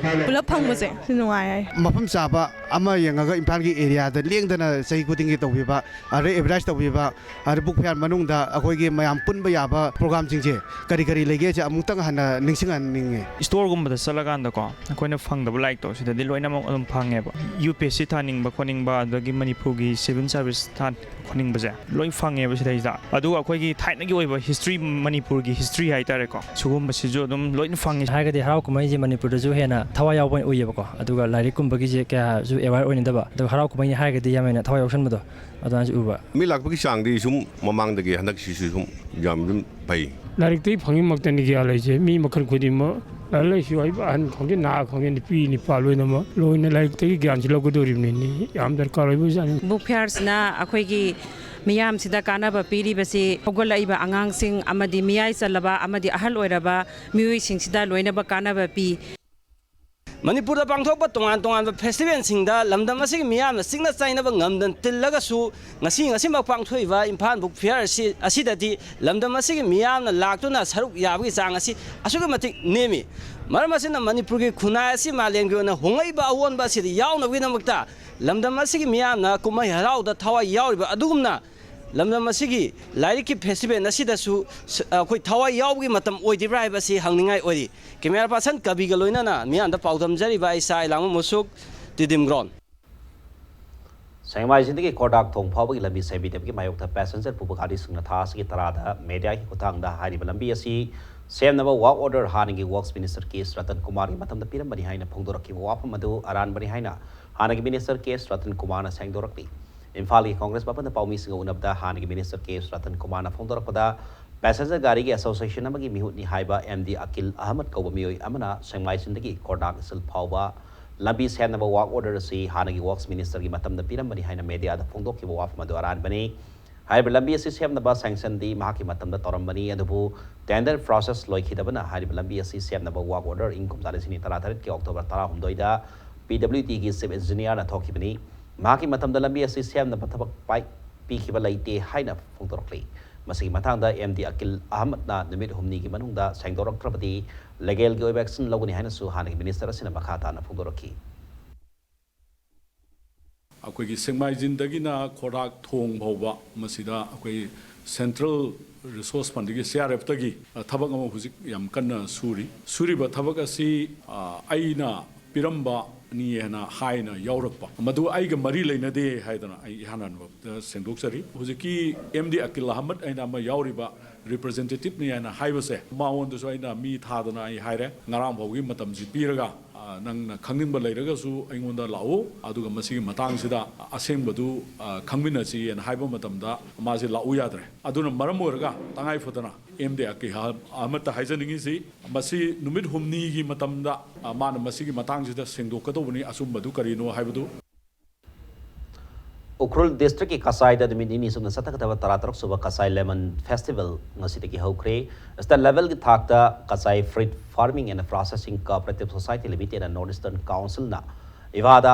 ꯄꯨꯂꯞ ꯐꯪꯕꯁꯦ ꯁꯤ ꯅꯨꯡꯉꯥꯏ ꯍꯥꯏ꯫ ꯃꯐꯝ ꯆꯥꯕ ꯑꯃ ꯌꯦꯡꯉꯒ ꯏꯝꯐꯥꯜꯒꯤ areaꯗ ꯂꯦꯡꯗꯅ ꯆꯍꯤ ꯈꯨꯗꯤꯡꯒꯤ ꯇꯧꯕꯤꯕ, ꯑꯗꯩ advertise ꯇꯧꯕꯤꯕ, ꯑꯗꯩ book fair ꯃꯅꯨꯡꯗ ꯑꯩꯈꯣꯏꯒꯤ ꯃꯌꯥꯝ ꯄꯨꯟꯕ ꯌꯥꯕ programꯁꯤꯡꯁꯦ ꯀꯔꯤ ꯀꯔꯤ ꯂꯩꯒꯦꯁꯦ ꯑꯃꯨꯛꯇꯪ ꯍꯟꯅ ꯅꯤꯡꯁꯤꯡꯍꯟꯅꯤꯡꯉꯦ꯫ Storeꯒꯨꯝꯕꯗ ꯆꯠꯂꯀꯥꯟꯗꯀꯣ, ꯑꯩꯈꯣꯏꯅ ꯐꯪꯗꯕ ꯂꯥꯏꯔꯤꯛꯇꯣ ꯁꯤꯗꯗꯤ ꯂꯣꯏꯅꯃꯛ ꯑꯗꯨꯝ ꯐꯪꯉꯦꯕ꯫ UPSC ꯊꯥꯅꯤꯡꯕ ꯈꯣꯠꯅꯤꯡꯕ, ꯑꯗꯒꯤ ꯃꯅꯤꯄꯨꯔꯒꯤ civil service ꯊꯥ-, ꯈꯣꯠꯅꯤꯡꯕꯁꯦ ꯂꯣꯏ ꯐꯪꯉꯦꯕ ꯁꯤꯗꯩꯁꯤꯗ꯫ ꯑꯗꯨꯒ ꯑꯩꯈꯣꯏꯒꯤ ꯊꯥꯏꯅꯒꯤ ꯑꯣꯏꯕ history, ꯃꯅꯤꯄꯨꯔꯒꯤ history ꯍꯥꯏꯇꯥꯔꯦꯀꯣ, ꯁꯤꯒꯨꯝꯕꯁꯤꯁꯨ ꯑꯗꯨꯝ ꯂꯣꯏꯅ ꯐꯪꯉꯦ꯫ ꯍꯥꯏꯔꯒꯗꯤ ꯍꯔꯥꯎ ꯀꯨꯝꯍꯩꯁꯦ ꯃꯅꯤꯄꯨꯔꯗꯁꯨ ꯍꯦꯟꯅ ꯊꯋꯥꯏ ꯌꯥꯎꯕ ꯑꯣꯏꯅ ꯎꯏꯌꯦꯕꯀꯣ꯫ ꯑꯗꯨꯒ ꯂꯥꯏꯔꯤꯛꯀꯨꯝꯕꯒꯤꯁꯦ ꯀꯌꯥꯁꯨ aware ꯑꯣꯏꯅꯗꯕ, ꯑꯗꯨꯒ ꯍꯔꯥꯎ ꯀꯨꯝꯍꯩꯅꯤ ꯍꯥꯏꯔꯒꯗꯤ ꯌꯥꯝ ꯍꯦꯟꯅ ꯊꯋꯥꯏ ꯌꯥꯎꯁꯟꯕꯗꯣ ꯑꯗꯨꯃꯥꯏꯅꯁꯨ ꯎꯕ꯫ ꯃꯤ ꯂꯥꯛꯄꯒꯤ ꯆꯥꯡꯗꯤ ꯁꯨꯝ ꯃꯃꯥꯡꯗꯒꯤ ꯍꯟꯗꯛꯁꯤꯁꯨ ꯁꯨꯝ ꯌꯥꯝ ꯑꯗꯨꯝ ꯐꯩ꯫ ꯂꯥꯏꯔꯤꯛꯇꯒꯤ ꯐꯪꯉꯤꯃꯛꯇꯅꯤ ꯒ꯭ꯌꯥꯟ ꯂꯩꯁꯦ꯫ ꯃꯤ ꯃꯈꯜ ꯈꯨꯗꯤꯡꯃꯛ, ꯂꯥꯏꯔꯤꯛ ꯂꯩꯁꯨ ꯍꯩꯕ, ꯑꯍꯟ ꯈꯪꯗꯦ, ꯅꯍꯥ ꯈꯪꯗꯦ, ꯅꯨꯄꯤ ꯅꯨꯄꯥ ꯂꯣꯏꯅꯃꯛ ꯂꯣꯏꯅ ꯂꯥꯏꯔꯤꯛꯇꯒꯤ ꯒ꯭ꯌꯥꯟꯁꯤ ꯂꯧꯒꯗꯧꯔꯤꯕꯅꯤꯅꯦ꯫ ꯌꯥꯝ ꯗꯔꯀꯥꯔ ꯑꯣꯏꯕꯖꯥꯠꯅꯤ꯫ Book fairꯁꯤꯅ ꯑꯩꯈꯣꯏꯒꯤ ꯃꯤꯌꯥꯝꯁꯤꯗ ꯀꯥꯟꯅꯕ ꯄꯤꯔꯤꯕꯁꯤ ꯍꯧꯒꯠꯂꯛꯏꯕ ꯑꯉꯥꯡꯁꯤꯡ ꯑꯃꯗꯤ ꯃꯤꯌꯥꯏ ꯆꯜꯂꯕ ꯑꯃꯗꯤ ꯑꯍꯜ ꯑꯣꯏꯔꯕ ꯃꯤꯑꯣꯏꯁꯤꯡꯁꯤꯗ ꯂꯣꯏꯅꯃꯛ ꯀꯥꯟꯅꯕ ꯄꯤ꯫ ꯃꯅꯤꯄꯨꯔꯗ ꯄꯥꯡꯊꯣꯛꯄ ꯇꯣꯉꯥꯟ ꯇꯣꯉꯥꯟꯕ festivalꯁꯤꯡꯗ ꯂꯝꯗꯝ ꯑꯁꯤꯒꯤ ꯃꯤꯌꯥꯝꯅ ꯆꯤꯛꯅ ꯆꯥꯏꯅꯕ ꯉꯝꯗꯅ ꯇꯤꯜꯂꯒꯁꯨ, ꯉꯁꯤ ꯉꯁꯤꯃꯛ ꯄꯥꯡꯊꯣꯛꯏꯕ ꯏꯝꯐꯥꯜ book fair ꯑꯁꯤ, ꯑꯁꯤꯗꯗꯤ ꯂꯝꯗꯝ ꯑꯁꯤꯒꯤ ꯃꯤꯌꯥꯝꯅ ꯂꯥꯛꯇꯨꯅ ꯁꯔꯨꯛ ꯌꯥꯕꯒꯤ ꯆꯥꯡ ꯑꯁꯤ ꯑꯁꯨꯛꯀꯤ ꯃꯇꯤꯛ ꯅꯦꯝꯃꯤ꯫ ꯃꯔꯝ ꯑꯁꯤꯅ ꯃꯅꯤꯄꯨꯔꯒꯤ ꯈꯨꯟꯅꯥꯏ ꯑꯁꯤ ꯃꯥꯂꯦꯝꯒꯤ ꯑꯣꯏꯅ ꯍꯣꯡꯂꯛꯏꯕ ꯑꯑꯣꯟꯕ ꯑꯁꯤꯗ ꯌꯥꯎꯅꯕꯒꯤꯗꯃꯛꯇ ꯂꯝꯗꯝ ꯑꯁꯤꯒꯤ ꯃꯤꯌꯥꯝꯅ ꯀꯨꯝꯍꯩ ꯍꯔꯥꯎꯗ ꯊꯋꯥꯏ ꯌꯥꯎꯔꯤꯕ ꯑꯗꯨꯒꯨꯝꯅ ꯂꯝꯗꯝ ꯑꯁꯤꯒꯤ ꯂꯥꯏꯔꯤꯛꯀꯤ ꯐꯦꯁꯇꯤꯚꯦꯜ ꯑꯁꯤꯗꯁꯨ ꯁ- ꯑꯩꯈꯣꯏ ꯊꯋꯥꯏ ꯌꯥꯎꯕꯒꯤ ꯃꯇꯝ ꯑꯣꯏꯗ꯭ꯔꯤꯕ꯭ꯔꯥ ꯍꯥꯏꯕꯁꯤ ꯍꯪꯅꯤꯡꯉꯥꯏ ꯑꯣꯏꯔꯤ꯫ ꯀꯦꯃꯦꯔꯥ ꯄꯥꯔꯁꯟ ꯀꯕꯤꯒ ꯂꯣꯏꯅꯅ ꯃꯤꯌꯥꯝꯗ ꯄꯥꯎꯗꯝꯖꯔꯤꯕ ꯑꯩ ꯁꯥꯏ ꯂꯥꯡꯕ ꯃꯨꯁꯨꯛ, ꯇꯤꯗꯤꯝ ꯒ꯭ꯔꯥꯎꯟ꯫ ꯁꯦꯡꯃꯥꯏꯖꯤꯡꯗꯒꯤ ꯈꯣꯔꯗꯥꯛ ꯊꯣꯡ ꯐꯥꯎꯕꯒꯤ ꯂꯝꯕꯤ ꯁꯦꯝꯕꯤꯗꯕꯒꯤ ꯃꯥꯌꯣꯛꯇ ꯄꯦꯁꯦꯟꯖꯔ ꯄꯨꯕ ꯒꯥꯔꯤꯁꯤꯡꯅ ꯊꯥ ꯑꯁꯤꯒꯤ ꯇꯔꯥꯗ ꯃꯦꯗꯤꯌꯥꯒꯤ ꯈꯨꯠꯊꯥꯡꯗ ꯍꯥꯏꯔꯤꯕ ꯂꯝꯕꯤ ꯑꯁꯤ ꯁꯦꯝꯅꯕ ꯋꯥꯔꯛ ꯑꯣꯔꯗꯔ ꯍꯥꯟꯅꯒꯤ ꯋꯥꯔꯛꯁ ꯃꯤꯅꯤꯁꯇꯔ ꯀꯦ ꯑꯦꯁ ꯔꯇꯟ ꯀꯨꯃꯥꯔꯒꯤ ꯃꯇꯝꯗ ꯄꯤꯔꯝꯕꯅꯤ ꯍꯥꯏꯅ ꯐꯣꯡꯗꯣꯔꯛꯈꯤꯕ ꯋꯥꯐꯝ ꯑꯗꯨ ꯑꯔꯥꯟꯕꯅꯤ ꯍꯥꯏꯅ ꯍꯥꯟꯅꯒꯤ ꯃꯤꯅꯤꯁꯇꯔ ꯀꯦ ꯑꯦꯁ ꯔꯇꯟ ꯀꯨꯃꯥꯔꯅ ꯁꯦꯡꯗꯣꯔꯛꯂꯤ꯫ ꯏꯝꯐꯥꯜꯒꯤ ꯀꯣꯡꯒ꯭ꯔꯦꯁ ꯚꯕꯟꯗ ꯄꯥꯎꯃꯤꯁꯤꯡꯒ ꯎꯅꯕꯗ ꯍꯥꯟꯅꯒꯤ ꯃꯤꯅꯤꯁꯇꯔ ꯀꯦ ꯑꯦꯁ ꯔꯇꯟ ꯀꯨꯃꯥꯔꯅ ꯐꯣꯡꯗꯣꯔꯛꯄꯗ, ꯄꯦꯁꯦꯟꯖꯔ ꯒꯥꯔꯤꯒꯤ ꯑꯦꯁꯣꯁꯤꯌꯦꯁꯟ ꯑꯃꯒꯤ ꯃꯤꯍꯨꯠꯅꯤ ꯍꯥꯏꯕ ꯑꯦꯝ ꯗꯤ ꯑꯀꯤꯜ ꯑꯍꯃꯗ ꯀꯧꯕ ꯃꯤꯑꯣꯏ ꯑꯃꯅ ꯁꯦꯡꯃꯥꯏꯖꯤꯡꯗꯒꯤ ꯈꯣꯔꯗꯥꯛ ꯏꯆꯜ ꯐꯥꯎꯕ ꯂꯝꯕꯤ ꯁꯦꯝꯅꯕ ꯋꯥꯔꯛ ꯑꯣꯔꯗꯔ ꯑꯁꯤ ꯍꯥꯟꯅꯒꯤ ꯋꯥꯔꯛꯁ ꯃꯤꯅꯤꯁꯇꯔꯒꯤ ꯃꯇꯝꯗ ꯄꯤꯔꯝꯕꯅꯤ ꯍꯥꯏꯅ ꯃꯦꯗꯤꯌꯥꯗ ꯐꯣꯡꯗꯣꯛꯈꯤꯕ ꯋꯥꯐꯝ ꯑꯗꯨ ꯑꯔꯥꯟꯕꯅꯤ꯫ ꯍꯥꯏꯔꯤꯕ ꯂꯝꯕꯤ ꯑꯁꯤ ꯁꯦꯝꯅꯕ ꯁꯦꯡꯁꯟꯗꯤ ꯃꯍꯥꯛꯀꯤ ꯃꯇꯝꯗ ꯇꯧꯔꯝꯕꯅꯤ, ꯑꯗꯨꯕꯨ ꯇꯦꯟꯗꯔ ꯄ꯭ꯔꯣꯁꯦꯁ ꯂꯣꯏꯈꯤꯗꯕꯅ ꯍꯥꯏꯔꯤꯕ ꯂꯝꯕꯤ ꯑꯁꯤ ꯁꯦꯝꯅꯕ ꯋꯥꯔꯛ ꯑꯣꯔꯗꯔ ꯏꯪ ꯀꯨꯝꯖꯥ ꯂꯤꯁꯤꯡ ꯑꯅꯤ ꯇꯔꯥꯇꯔꯦꯠꯀꯤ ꯑꯣꯛꯇꯣꯕꯔ ꯇꯔꯥꯍꯨꯝꯗꯣꯏꯗ ꯄꯤ ꯗꯕ꯭ꯂꯤꯎ ꯗꯤꯒꯤ ꯆꯤꯐ ꯏꯟꯖꯤꯅꯤꯌꯥꯔꯅ ꯊꯣꯛꯈꯤꯕꯅꯤ꯫ ꯃꯍꯥꯛꯀꯤ ꯃꯇꯝꯗ ꯂꯝꯕꯤ ꯑꯁꯤ ꯁꯦꯝꯅꯕ ꯊꯕꯛ ꯄꯥꯏ-, ꯄꯤꯈꯤꯕ ꯂꯩꯇꯦ ꯍꯥꯏꯅ ꯐꯣꯡꯗꯣꯔꯛꯂꯤ꯫ ꯃꯁꯤꯒꯤ ꯃꯇꯥꯡꯗ ꯑꯦꯝ ꯗꯤ ꯑꯀꯤꯜ ꯑꯍꯃꯗꯅ ꯅꯨꯃꯤꯠ ꯍꯨꯝꯅꯤꯒꯤ ꯃꯅꯨꯡꯗ ꯁꯦꯡꯗꯣꯔꯛꯇ꯭ꯔꯕꯗꯤ ꯂꯤꯒꯦꯜꯒꯤ ꯑꯣꯏꯕ ꯑꯦꯛꯁꯟ ꯂꯧꯒꯅꯤ ꯍꯥꯏꯅꯁꯨ ꯍꯥꯟꯅꯒꯤ ꯃꯤꯅꯤꯁꯇꯔ ꯑꯁꯤꯅ ꯃꯈꯥ ꯇꯥꯅ ꯐꯣꯡꯗꯣꯔꯛꯈꯤ꯫ ꯑꯩꯈꯣꯏꯒꯤ ꯁꯦꯡꯃꯥꯏꯖꯤꯡꯗꯒꯤꯅ ꯈꯣꯔꯥꯛ ꯊꯣꯡ ꯐꯥꯎꯕ ꯃꯁꯤꯗ ꯑꯩꯈꯣꯏ ꯁꯦꯟꯇ꯭ꯔꯦꯜ ꯔꯤꯁꯣꯔꯁ ꯐꯟꯗꯒꯤ, ꯁꯤ ꯑꯥꯔ ꯑꯦꯐꯇꯒꯤ, ꯑ, ꯊꯕꯛ ꯑꯃ ꯍꯧꯖꯤꯛ ꯌꯥꯝ ꯀꯟꯅ ꯁꯨꯔꯤ꯫ ꯁꯨꯔꯤꯕ ꯊꯕꯛ ꯑꯁꯤ, ꯑ, ꯑꯩꯅ ꯄꯤꯔꯝꯕꯅꯤ ꯍꯥꯏꯅ ꯍꯥꯏꯅ ꯌꯥꯎꯔꯛꯄ, ꯃꯗꯨ ꯑꯩꯒ ꯃꯔꯤ ꯂꯩꯅꯗꯦ ꯍꯥꯏꯗꯅ ꯑꯩ ꯏꯍꯥꯟ ꯍꯥꯟꯕꯗ ꯁꯦꯡꯗꯣꯛꯆꯔꯤ꯫ ꯍꯧꯖꯤꯛꯀꯤ ꯑꯦꯝ ꯗꯤ ꯑꯀꯤꯜ ꯑꯍꯃꯗ ꯍꯥꯏꯅ ꯑꯃ ꯌꯥꯎꯔꯤꯕ ꯔꯤꯄ꯭ꯔꯖꯦꯟꯇꯦꯇꯤꯚꯅꯤ ꯍꯥꯏꯅ ꯍꯥꯏꯕꯁꯦ, ꯃꯉꯣꯟꯗꯁꯨ ꯑꯩꯅ ꯃꯤ ꯊꯥꯗꯅ ꯑꯩ ꯍꯥꯏꯔꯦ, ꯉꯔꯥꯡ ꯐꯥꯎꯒꯤ ꯃꯇꯝꯁꯤ ꯄꯤꯔꯒ, ꯑ, ꯅꯪꯅ ꯈꯪꯅꯤꯡꯕ ꯂꯩꯔꯒꯁꯨ ꯑꯩꯉꯣꯟꯗ ꯂꯥꯛꯎ, ꯑꯗꯨꯒ ꯃꯁꯤꯒꯤ ꯃꯇꯥꯡꯁꯤꯗ ꯑꯁꯦꯡꯕꯗꯨ, ꯑ, ꯈꯪꯃꯤꯟꯅꯁꯤ ꯍꯥꯏꯅ ꯍꯥꯏꯕ ꯃꯇꯝꯗ ꯃꯥꯁꯦ ꯂꯥꯛꯎ ꯌꯥꯗ꯭ꯔꯦ꯫ ꯑꯗꯨꯅ ꯃꯔꯝ ꯑꯣꯏꯔꯒ ꯇꯉꯥꯏ ꯐꯗꯅ ꯑꯦꯝ ꯗꯤ ꯑꯀꯤꯜ ꯑꯍꯃꯗꯇ ꯍꯥꯏꯖꯅꯤꯡꯉꯤꯁꯤ, ꯃꯁꯤ ꯅꯨꯃꯤꯠ ꯍꯨꯝꯅꯤꯒꯤ ꯃꯇꯝꯗ, ꯑ, ꯃꯥꯅ ꯃꯁꯤꯒꯤ ꯃꯇꯥꯡꯁꯤꯗ ꯁꯦꯡꯗꯣꯛꯀꯗꯧꯕꯅꯤ, ꯑꯆꯨꯝꯕꯗꯨ ꯀꯔꯤꯅꯣ ꯍꯥꯏꯕꯗꯨ꯫ ꯎꯈ꯭ꯔꯨꯜ ꯗꯤꯁꯇ꯭ꯔꯤꯛꯀꯤ ꯀꯆꯥꯏꯗ ꯅꯨꯃꯤꯠ ꯅꯤꯅꯤ ꯆꯨꯞꯅ ꯆꯠꯊꯒꯗꯕ ꯇꯔꯥꯇꯔꯨꯛ ꯁꯨꯕ ꯀꯆꯥꯏ ꯂꯦꯃꯟ ꯐꯦꯁꯇꯤꯚꯦꯜ ꯉꯁꯤꯗꯒꯤ ꯍꯧꯈ꯭ꯔꯦ꯫ State levelꯒꯤ ꯊꯥꯛꯇ Kachai fruit farming and processing cooperative society ꯂꯤꯃꯤꯇꯦꯗꯅ ꯅꯣꯔꯠ ꯏꯁꯇꯔꯟ ꯀꯥꯎꯟꯁꯤꯜꯅ ꯏꯚꯥꯗ,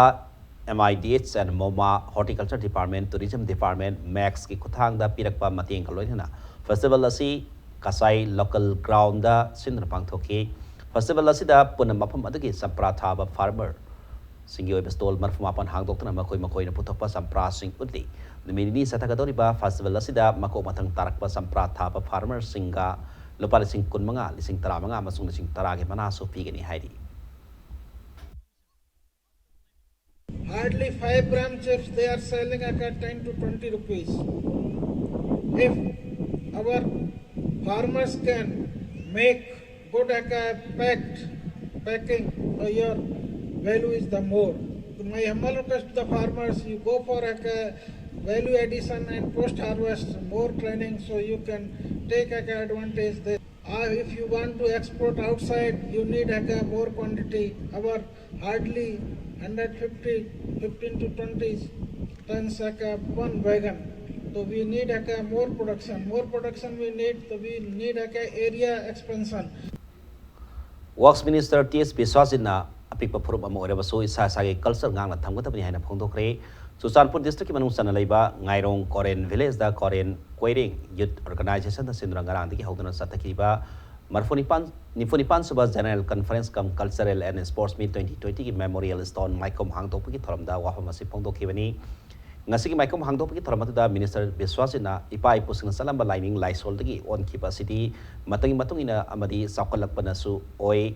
M I D H and ꯃꯣꯃꯥ, ꯍꯣꯔꯇꯤꯀꯜꯆꯔ ꯗꯤꯄꯥꯔꯠꯃꯦꯟ, ꯇꯨꯔꯤꯖꯝ ꯗꯤꯄꯥꯔꯠꯃꯦꯟ, ꯃꯦꯛꯁꯀꯤ ꯈꯨꯠꯊꯥꯡꯗ ꯄꯤꯔꯛꯄ ꯃꯇꯦꯡꯒ ꯂꯣꯏꯅꯅ ꯐꯦꯁꯇꯤꯚꯦꯜ ꯑꯁꯤ ꯀꯆꯥꯏ ꯂꯣꯀꯦꯜ ꯒ꯭ꯔꯥꯎꯟꯗ ꯁꯤꯟꯗꯨꯅ ꯄꯥꯡꯊꯣꯛꯈꯤ꯫ ꯐꯦꯁꯇꯤꯚꯦꯜ ꯑꯁꯤꯗ ꯄꯨꯟꯅ ꯃꯐꯝ ꯑꯗꯨꯒꯤ ꯆꯝꯄ꯭ꯔꯥ ꯊꯥꯕ ꯐꯥꯔꯃꯔ ꯁꯤꯡꯒꯤ ꯑꯣꯏꯕ ꯁ꯭ꯇꯣꯜ ꯃꯔꯤꯐꯨ ꯃꯥꯄꯟ ꯍꯥꯡꯗꯣꯛꯇꯨꯅ ꯃꯈꯣꯏ ꯃꯈꯣꯏꯅ ꯄꯨꯊꯣꯛꯄ ꯆꯝꯄ꯭ꯔꯥꯁꯤꯡ ꯎꯠꯂꯤ꯫ ꯅꯨꯃꯤꯠ ꯅꯤꯅꯤ ꯆꯠꯊꯒꯗꯧꯔꯤꯕ ꯐꯦꯁꯇꯤꯚꯦꯜ ꯑꯁꯤꯗ ꯃꯀꯣꯛ ꯃꯊꯪ ꯇꯥꯔꯛꯄ ꯆꯝꯄ꯭ꯔꯥ ꯊꯥꯕ ꯐꯥꯔꯃꯔꯁꯤꯡꯒ ꯂꯨꯄꯥ ꯂꯤꯁꯤꯡ ꯀꯨꯟꯃꯉꯥ, ꯂꯤꯁꯤꯡ ꯇꯔꯥꯃꯉꯥ ꯑꯃꯁꯨꯡ ꯂꯤꯁꯤꯡ ꯇꯔꯥꯒꯤ ꯃꯅꯥꯁꯨ ꯄꯤꯒꯅꯤ ꯍꯥꯏꯔꯤ꯫ Hardly five gram chips they are selling at a ten to twenty rupees. If our farmers can make good at a packed packing, so your value is the more. So my humble request to the farmers, you go for a value addition and post harvest more training, so you can take a advantage there. Uh, if you want to export outside, you need a more quantity. Our hardly hundred fifty, fifteen to twenty tons a one wagon. So we need a more production. More production we need, so we need a area expansion. Works Minister T S ꯕꯤꯁ꯭ꯋꯥꯖꯤꯠꯅ ꯑꯄꯤꯛꯄ ꯐꯨꯔꯨꯞ ꯑꯃ ꯑꯣꯏꯔꯕꯁꯨ ꯏꯁꯥ ꯏꯁꯥꯒꯤ ꯀꯜꯆꯔ ꯉꯥꯛꯅ ꯊꯝꯒꯗꯕꯅꯤ ꯍꯥꯏꯅ ꯐꯣꯡꯗꯣꯛꯈ꯭ꯔꯦ꯫ ꯆꯨꯔꯆꯥꯟꯄꯨꯔ ꯗꯤꯁꯇ꯭ꯔꯤꯛꯀꯤ ꯃꯅꯨꯡ ꯆꯟꯅ ꯂꯩꯕ ꯉꯥꯏꯔꯣꯡ ꯀꯣꯔꯦꯟ ꯚꯤꯂꯦꯖꯇ ꯀꯣꯔꯦꯟ ꯀꯣꯏꯔꯦꯡ ꯌꯨꯠ ꯑꯣꯔꯒꯅꯥꯏꯖꯦꯁꯟꯅ ꯁꯤꯟꯗꯨꯅ ꯉꯔꯥꯡꯗꯒꯤ ꯍꯧꯗꯨꯅ ꯆꯠꯊꯈꯤꯕ ꯃꯔꯐꯨ ꯅꯤꯄꯥꯟ, ꯅꯤꯐꯨ ꯅꯤꯄꯥꯟ ꯁꯨꯕ General Conference cum Cultural and Sports Meet twenty twenty ꯒꯤ memorial stone ꯃꯥꯏꯈꯨꯝ ꯍꯥꯡꯗꯣꯛꯄꯒꯤ ꯊꯧꯔꯝꯗ ꯋꯥꯐꯝ ꯑꯁꯤ ꯐꯣꯡꯗꯣꯛꯈꯤꯕꯅꯤ꯫ ꯉꯁꯤꯒꯤ ꯃꯥꯏꯈꯨꯝ ꯍꯥꯡꯗꯣꯛꯄꯒꯤ ꯊꯧꯔꯝ ꯑꯗꯨꯗ Minister ꯕꯤꯁ꯭ꯋꯥꯖꯤꯠꯅ ꯏꯄꯥ ꯏꯄꯨꯁꯤꯡꯅ ꯆꯠꯂꯝꯕ ꯂꯥꯏꯅꯤꯡ ꯂꯥꯏꯁꯣꯜꯗꯒꯤ ꯑꯣꯟꯈꯤꯕ ꯑꯁꯤꯗꯤ ꯃꯇꯝꯒꯤ ꯃꯇꯨꯡ ꯏꯟꯅ ꯑꯃꯗꯤ ꯆꯥꯎꯈꯠꯂꯛꯄꯅꯁꯨ ꯑꯣꯏ꯫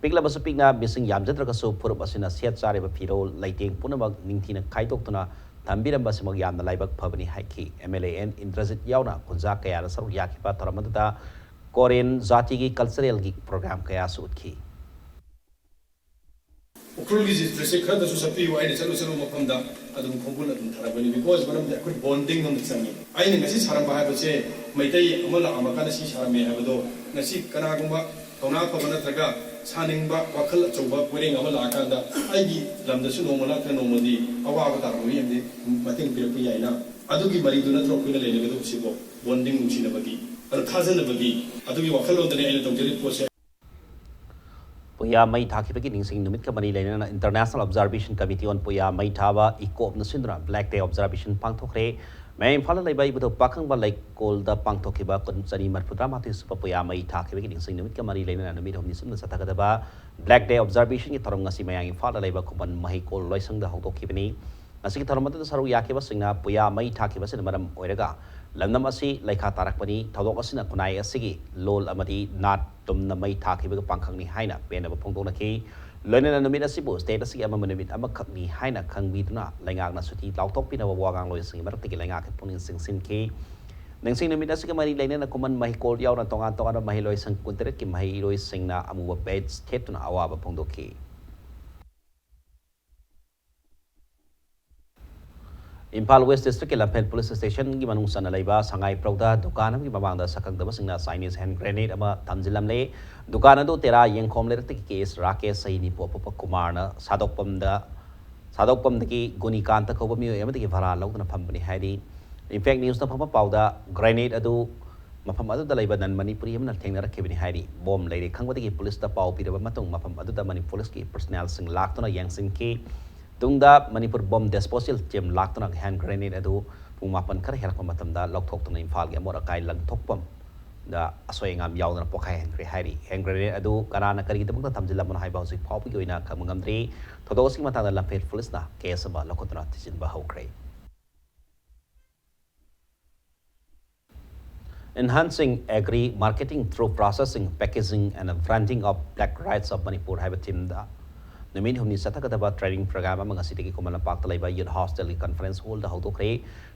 ꯄꯤꯛꯂꯕꯁꯨ ꯄꯤꯛꯅ ꯃꯤꯁꯤꯡ ꯌꯥꯝꯖꯗ꯭ꯔꯒꯁꯨ ꯐꯨꯔꯨꯞ ꯑꯁꯤꯅ ꯁꯦꯠ ꯆꯥꯔꯤꯕ ꯐꯤꯔꯣꯜ, ꯂꯩꯇꯦꯡ ꯄꯨꯝꯅꯃꯛ ꯅꯤꯡꯊꯤꯅ ꯈꯥꯏꯗꯣꯛꯇꯨꯅ ꯊꯝꯕꯤꯔꯝꯕꯁꯤꯃꯛ ꯌꯥꯝꯅ ꯂꯥꯏꯕꯛ ꯐꯕꯅꯤ ꯍꯥꯏꯈꯤ꯫ M L A N Indrajit ꯌꯥꯎꯅ ꯀꯨꯟꯖꯥ ꯀꯌꯥꯅ ꯁꯔꯨꯛ ꯌꯥꯈꯤꯕ ꯊꯧꯔꯝ ꯑꯗꯨꯗ ꯀꯣꯔꯦꯟ ꯖꯥꯇꯤꯒꯤ ꯀꯜꯆꯔꯦꯜꯒꯤ ꯄ꯭ꯔꯣꯒ꯭ꯔꯥꯝ ꯀꯌꯥꯁꯨ ꯎꯠꯈꯤ꯫ ꯎꯈ꯭ꯔꯨꯜꯒꯤ ꯗꯤꯁꯇ꯭ꯔꯤꯛꯁꯦ ꯈꯔꯗꯁꯨ ꯆꯠꯄꯤꯌꯨ, ꯑꯩꯅ ꯆꯠꯂꯨ ꯆꯠꯂꯨ ꯃꯐꯝꯗ ꯑꯗꯨꯝ ꯈꯣꯡꯒꯨꯜ ꯑꯗꯨꯝ ꯊꯥꯔꯛꯄꯅꯤ꯫ ꯕꯤꯀꯣꯖ ꯃꯔꯝꯗꯤ ꯑꯩꯈꯣꯏ ꯕꯣꯟꯗꯤꯡ ꯑꯃ ꯆꯪꯉꯤ꯫ ꯑꯩꯅ ꯉꯁꯤ ꯁꯥꯔꯝꯕ ꯍꯥꯏꯕꯁꯦ ꯃꯩꯇꯩ ꯑꯃ ꯂꯥꯛꯑꯝꯃꯀꯥꯟꯗ ꯁꯤ ꯁꯥꯔꯝꯃꯦ ꯍꯥꯏꯕꯗꯣ ꯉꯁꯤ ꯀꯅꯥꯒꯨꯝꯕ ꯊꯧꯅꯥ ꯐꯕ ꯅꯠꯇ꯭ꯔꯒ ꯁꯥꯅꯤꯡꯕ ꯋꯥꯈꯜ ꯑꯆꯧꯕ ꯄꯣꯏꯔꯦꯡ ꯑꯃ ꯂꯥꯛꯑꯀꯥꯟꯗ ꯑꯩꯒꯤ ꯂꯝꯗꯁꯨ ꯅꯣꯡꯃ ꯅꯠꯇ꯭ꯔ ꯅꯣꯡꯃꯗꯤ ꯑꯋꯥꯕ ꯇꯥꯔꯛꯄ ꯃꯤ ꯑꯃꯗꯤ ꯃꯇꯦꯡ ꯄꯤꯔꯛꯄ ꯌꯥꯏꯅ꯫ ꯑꯗꯨꯒꯤ ꯃꯔꯤꯗꯨ ꯅꯠꯇ꯭ꯔꯣ ꯑꯩꯈꯣꯏꯅ ꯂꯩꯔꯒꯗꯧꯕꯁꯤꯕꯣ? ꯕꯣꯟꯗꯤꯡ ꯅꯨꯡꯁꯤꯅꯕꯒꯤ, ꯑꯗꯨ ꯊꯥꯖꯅꯕꯒꯤ, ꯑꯗꯨꯒꯤ ꯋꯥꯈꯜꯂꯣꯟꯗꯅꯤ ꯑꯩꯅ ꯇꯧꯖꯔꯤꯕ ꯄꯣꯠꯁꯦ꯫ ꯄꯨꯌꯥ ꯃꯩ ꯊꯥꯈꯤꯕꯒꯤ ꯅꯤꯡꯁꯤꯡ ꯅꯨꯃꯤꯠꯀ ꯃꯔꯤ ꯂꯩꯅꯅ International Observation Committee on ꯄꯨꯌꯥ ꯃꯩ ꯊꯥꯕ, ꯏꯀꯣꯞꯅ ꯁꯤꯟꯗꯨꯅ Black Day Observation ꯄꯥꯡꯊꯣꯛꯈ꯭ꯔꯦ꯫ ꯃꯌꯥꯏ ꯏꯝꯐꯥꯜꯗ ꯂꯩꯕ ꯏꯕꯨꯙꯧ ꯄꯥꯈꯪꯕ ꯂꯩꯀꯣꯜꯗ ꯄꯥꯡꯊꯣꯛꯈꯤꯕ ꯀꯨꯟ ꯆꯅꯤ ꯃꯔꯐꯨꯇꯔꯥ ꯃꯥꯊꯣꯏ ꯁꯨꯕ ꯄꯨꯌꯥ ꯃꯩ ꯊꯥꯈꯤꯕꯒꯤ ꯅꯤꯡꯁꯤꯡ ꯅꯨꯃꯤꯠꯀ ꯃꯔꯤ ꯂꯩꯅꯅ ꯅꯨꯃꯤꯠ ꯍꯨꯝꯅꯤ ꯆꯨꯞꯅ ꯆꯠꯊꯒꯗꯕ Black Day Observationꯒꯤ ꯊꯧꯔꯝ ꯉꯁꯤ ꯃꯌꯥꯡ ꯏꯝꯐꯥꯜꯗ ꯂꯩꯕ ꯈꯨꯃꯟ ꯃꯍꯩꯀꯣꯜ ꯂꯣꯏꯁꯪꯗ ꯍꯧꯗꯣꯛꯈꯤꯕꯅꯤ꯫ ꯃꯁꯤꯒꯤ ꯊꯧꯔꯝ ꯑꯗꯨꯗ ꯁꯔꯨꯛ ꯌꯥꯈꯤꯕꯁꯤꯡꯅ ꯄꯨꯌꯥ ꯃꯩ ꯊꯥꯈꯤꯕ ꯑꯁꯤꯅ ꯃꯔꯝ ꯑꯣꯏꯔꯒ ꯂꯝꯗꯝ ꯑꯁꯤ ꯂꯩꯈꯥ ꯇꯥꯔꯛꯄꯅꯤ꯫ ꯊꯧꯗꯣꯛ ꯑꯁꯤꯅ ꯈꯨꯟꯅꯥꯏ ꯑꯁꯤꯒꯤ ꯂꯣꯜ ꯑꯃꯗꯤ ꯅꯥꯠ ꯇꯨꯝꯅ ꯃꯩ ꯊꯥꯈꯤꯕꯒꯤ ꯄꯥꯡꯈꯛꯅꯤ ꯍꯥꯏꯅ ꯄꯦꯟꯅꯕ ꯐꯣꯡꯗꯣꯛꯅꯈꯤ꯫ ꯂꯣꯏꯅꯅ ꯅꯨꯃꯤꯠ ꯑꯁꯤꯕꯨ state ꯑꯁꯤꯒꯤ ꯑꯃꯝꯕ ꯅꯨꯃꯤꯠ ꯑꯃꯈꯛꯅꯤ ꯍꯥꯏꯅ ꯈꯪꯕꯤꯗꯨꯅ ꯂꯩꯉꯥꯛꯅ ꯁꯨꯇꯤ ꯂꯥꯎꯊꯣꯛꯄꯤꯅꯕ ꯋꯥꯉꯥꯡꯂꯣꯏꯁꯤꯡꯒꯤ ꯃꯔꯛꯇꯒꯤ ꯂꯩꯉꯥꯛꯀꯤ ꯄꯨꯛꯅꯤꯡ ꯆꯤꯡꯁꯤꯟꯈꯤ꯫ ꯅꯤꯡꯁꯤꯡ ꯅꯨꯃꯤꯠ ꯑꯁꯤꯒ ꯃꯔꯤ ꯂꯩꯅꯅ ꯈꯨꯃꯟ ꯃꯍꯩꯀꯣꯜ ꯌꯥꯎꯅ ꯇꯣꯉꯥꯟ ꯇꯣꯉꯥꯟꯕ ꯃꯍꯩꯂꯣꯏꯁꯪ ꯀꯨꯟꯇꯔꯦꯠꯀꯤ ꯃꯍꯩꯔꯣꯏꯁꯤꯡꯅ ꯑꯃꯨꯕ badge ꯊꯦꯠꯇꯨꯅ ꯑꯋꯥꯕ ꯐꯣꯡꯗꯣꯛꯈꯤ꯫ ꯏꯝꯐꯥꯜ West Districtꯀꯤ ꯂꯝꯐꯦꯜ Police Stationꯒꯤ ꯃꯅꯨꯡ ꯆꯟꯅ ꯂꯩꯕ ꯁꯉꯥꯏ ꯄ꯭ꯔꯧꯗ ꯗꯨꯀꯥꯟ ꯑꯃꯒꯤ ꯃꯃꯥꯡꯗ ꯁꯛꯈꯪꯗꯕꯁꯤꯡꯅ Chinese hand grenade ꯑꯃ ꯊꯝꯖꯤꯜꯂꯝꯂꯦ꯫ ꯗꯨꯀꯥꯟ ꯑꯗꯨ ꯇꯦꯔꯥ ꯌꯦꯡꯈꯣꯝ ꯂꯩꯔꯛꯇꯒꯤ ꯀꯦ ꯑꯦꯁ ꯔꯥꯀꯦꯁ, ꯆꯍꯤ ꯅꯤꯐꯨ ꯑꯄꯣꯛꯄ ꯀꯨꯃꯥꯔꯅ ꯁꯥꯗꯣꯛꯄꯝꯗ, ꯁꯥꯗꯣꯛꯄꯝꯗꯒꯤ ꯒꯨꯅꯤꯀꯥꯟꯇ ꯀꯧꯕ ꯃꯤꯑꯣꯏ ꯑꯃꯗꯒꯤ ꯚꯔꯥ ꯂꯧꯗꯨꯅ ꯐꯝꯕꯅꯤ ꯍꯥꯏꯔꯤ꯫ Impact Newsꯅ ꯐꯪꯕ ꯄꯥꯎꯗ, grenade ꯑꯗꯨ ꯃꯐꯝ ꯑꯗꯨꯗ ꯂꯩꯕ non Manipuri ꯑꯃꯅ ꯊꯦꯡꯅꯔꯛꯈꯤꯕꯅꯤ ꯍꯥꯏꯔꯤ꯫ Bomb ꯂꯩꯔꯦ ꯈꯪꯕꯗꯒꯤ policeꯇ ꯄꯥꯎ ꯄꯤꯔꯕ ꯃꯇꯨꯡ ꯃꯐꯝ ꯑꯗꯨꯗ Manipur Policeꯀꯤ personnelꯁꯤꯡ ꯂꯥꯛꯇꯨꯅ ꯌꯦꯡꯁꯤꯟꯈꯤ꯫ ꯇꯨꯡꯗ Manipur Bomb Disposal Team ꯂꯥꯛꯇꯨꯅ hand grenade ꯑꯗꯨ ꯄꯨꯡ ꯃꯥꯄꯟ ꯈꯔ ꯍꯦꯜꯂꯛꯄ ꯃꯇꯝꯗ ꯂꯧꯊꯣꯛꯇꯨꯅ ꯏꯝꯐꯥꯜꯒꯤ ꯑꯃꯣꯠ ꯑꯀꯥꯏ ꯂꯪꯊꯣꯛꯐꯝꯗ ꯑꯁꯣꯏ ꯑꯉꯥꯝ ꯌꯥꯎꯗꯅ ꯄꯣꯈꯥꯏꯍꯟꯈ꯭ꯔꯦ ꯍꯥꯏꯔꯤ꯫ Hand grenade ꯑꯗꯨ ꯀꯅꯥꯅ ꯀꯔꯤꯒꯤꯗꯃꯛꯇ ꯊꯝꯖꯤꯜꯂꯝꯕꯅꯣ ꯍꯥꯏꯕ ꯍꯧꯖꯤꯛ ꯐꯥꯎꯕꯒꯤ ꯑꯣꯏꯅ ꯈꯪꯕ ꯉꯝꯗ꯭ꯔꯤ꯫ ꯊꯧꯗꯣꯛ ꯑꯁꯤꯒꯤ ꯃꯇꯥꯡꯗ ꯂꯝꯐꯦꯜ policeꯅ case ꯑꯃ ꯂꯧꯈꯠꯇꯨꯅ ꯊꯤꯖꯤꯟꯕ ꯍꯧꯈ꯭ꯔꯦ꯫ Enhancing Agri Marketing Through Processing, Packaging and Branding of Black Rice of Manipur ꯍꯥꯏꯕ themeꯗ ꯅꯨꯃꯤꯠ ꯍꯨꯝꯅꯤ ꯆꯠꯊꯒꯗꯕ training program ꯑꯃ ꯉꯁꯤꯗꯒꯤ ꯈꯨꯃꯟ ꯂꯝꯄꯥꯛꯇ ꯂꯩꯕ Youth Hostelꯒꯤ conference hallꯗ ꯍꯧꯗꯣꯛꯈ꯭ꯔꯦ꯫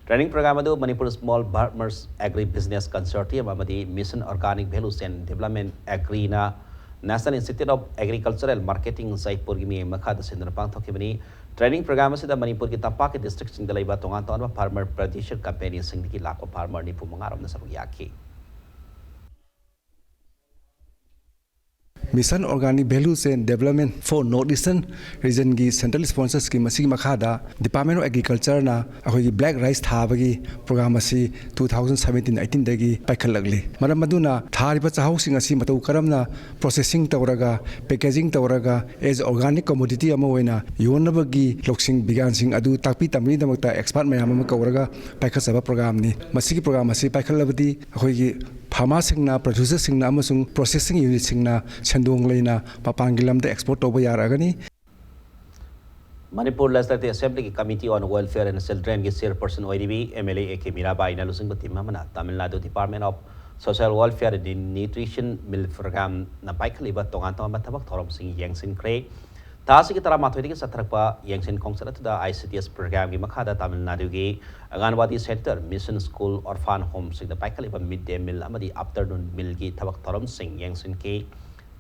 Training program ꯑꯗꯨ Manipur Small Farmers Agri Business Consortium ꯑꯃꯗꯤ Mission Organic Value Chain Development Agriꯅ National Institute of Agricultural Marketing ꯖꯩꯄꯨꯔꯒꯤ ꯃꯤꯠꯌꯦꯡ ꯃꯈꯥꯗ ꯁꯤꯟꯗꯨꯅ ꯄꯥꯡꯊꯣꯛꯈꯤꯕꯅꯤ꯫ Training program ꯑꯁꯤꯗ ꯃꯅꯤꯄꯨꯔꯒꯤ ꯇꯝꯄꯥꯛꯀꯤ districtꯁꯤꯡꯗ ꯂꯩꯕ ꯇꯣꯉꯥꯟ ꯇꯣꯉꯥꯟꯕ farmer producer companyꯁꯤꯡꯗꯒꯤ ꯂꯥꯛꯄ farmer ꯅꯤꯐꯨ ꯃꯉꯥ ꯔꯣꯝꯅ ꯁꯔꯨꯛ ꯌꯥꯈꯤ꯫ Mission Organic Value Chain Development for North Eastern Regionꯒꯤ central sponsorshipꯀꯤ ꯃꯁꯤꯒꯤ ꯃꯈꯥꯗ Department of Agricultureꯅ ꯑꯩꯈꯣꯏꯒꯤ black rice ꯊꯥꯕꯒꯤ program ꯑꯁꯤ two thousand seventeen eighteenꯗꯒꯤ ꯄꯥꯏꯈꯠꯂꯛꯂꯤ꯫ ꯃꯔꯝ ꯑꯗꯨꯅ ꯊꯥꯔꯤꯕ ꯆꯥꯍꯧꯁꯤꯡ ꯑꯁꯤ ꯃꯇꯧ ꯀꯔꯝꯅ processing ꯇꯧꯔꯒ, packaging ꯇꯧꯔꯒ as organic commodity ꯑꯃ ꯑꯣꯏꯅ ꯌꯣꯟꯅꯕꯒꯤ ꯂꯧꯁꯤꯡ ꯕꯤꯒ꯭ꯌꯥꯟꯁꯤꯡ ꯑꯗꯨ ꯇꯥꯛꯄꯤ ꯇꯝꯕꯒꯤꯗꯃꯛꯇ expert ꯃꯌꯥꯝ ꯑꯃ ꯀꯧꯔꯒ ꯄꯥꯏꯈꯠꯆꯕ programꯅꯤ꯫ ꯃꯁꯤꯒꯤ program ꯑꯁꯤ ꯄꯥꯏꯈꯠꯂꯕꯗꯤ ꯑꯩꯈꯣꯏꯒꯤ farmerꯁꯤꯡꯅ, producerꯁꯤꯡꯅ ꯑꯃꯁꯨꯡ processing unitꯁꯤꯡꯅ ꯁꯦꯟꯗꯣꯡ ꯂꯩꯅ ꯃꯄꯥꯟꯒꯤ ꯂꯝꯗ export ꯇꯧꯕ ꯌꯥꯔꯛꯑꯒꯅꯤ꯫ Manipur Legislative Assemblyꯒꯤ Committee on Welfare and Childrenꯒꯤ Chairperson ꯑꯣꯏꯔꯤꯕꯤ MLA A K ꯃꯤꯔꯥꯕꯥꯏꯅ ꯂꯨꯆꯤꯡꯕ team ꯑꯃꯅ Tamil Nadu Department of Social Welfare and Nutrition Meal Programꯅ ꯄꯥꯏꯈꯠꯂꯤꯕ ꯇꯣꯉꯥꯟ ꯇꯣꯉꯥꯟꯕ ꯊꯕꯛ ꯊꯧꯔꯝꯁꯤꯡ ꯌꯦꯡꯁꯤꯟꯈ꯭ꯔꯦ꯫ ꯊꯥ ꯑꯁꯤꯒꯤ ꯇꯔꯥꯃꯥꯊꯣꯏꯗꯒꯤ ꯆꯠꯊꯔꯛꯄ ꯌꯦꯡꯁꯤꯟ ꯈꯣꯡꯆꯠ ꯑꯗꯨꯗ ICDS programꯒꯤ ꯃꯈꯥꯗ ꯇꯥꯃꯤꯜ ꯅꯥꯗꯨꯒꯤ ꯑꯪꯒꯟꯋꯥꯗꯤ center, mission school, orphan homeꯁꯤꯡꯗ ꯄꯥꯏꯈꯠꯂꯤꯕ mid day meal ꯑꯃꯗꯤ afternoon mealꯒꯤ ꯊꯕꯛ ꯊꯧꯔꯝꯁꯤꯡ ꯌꯦꯡꯁꯤꯟꯈꯤ꯫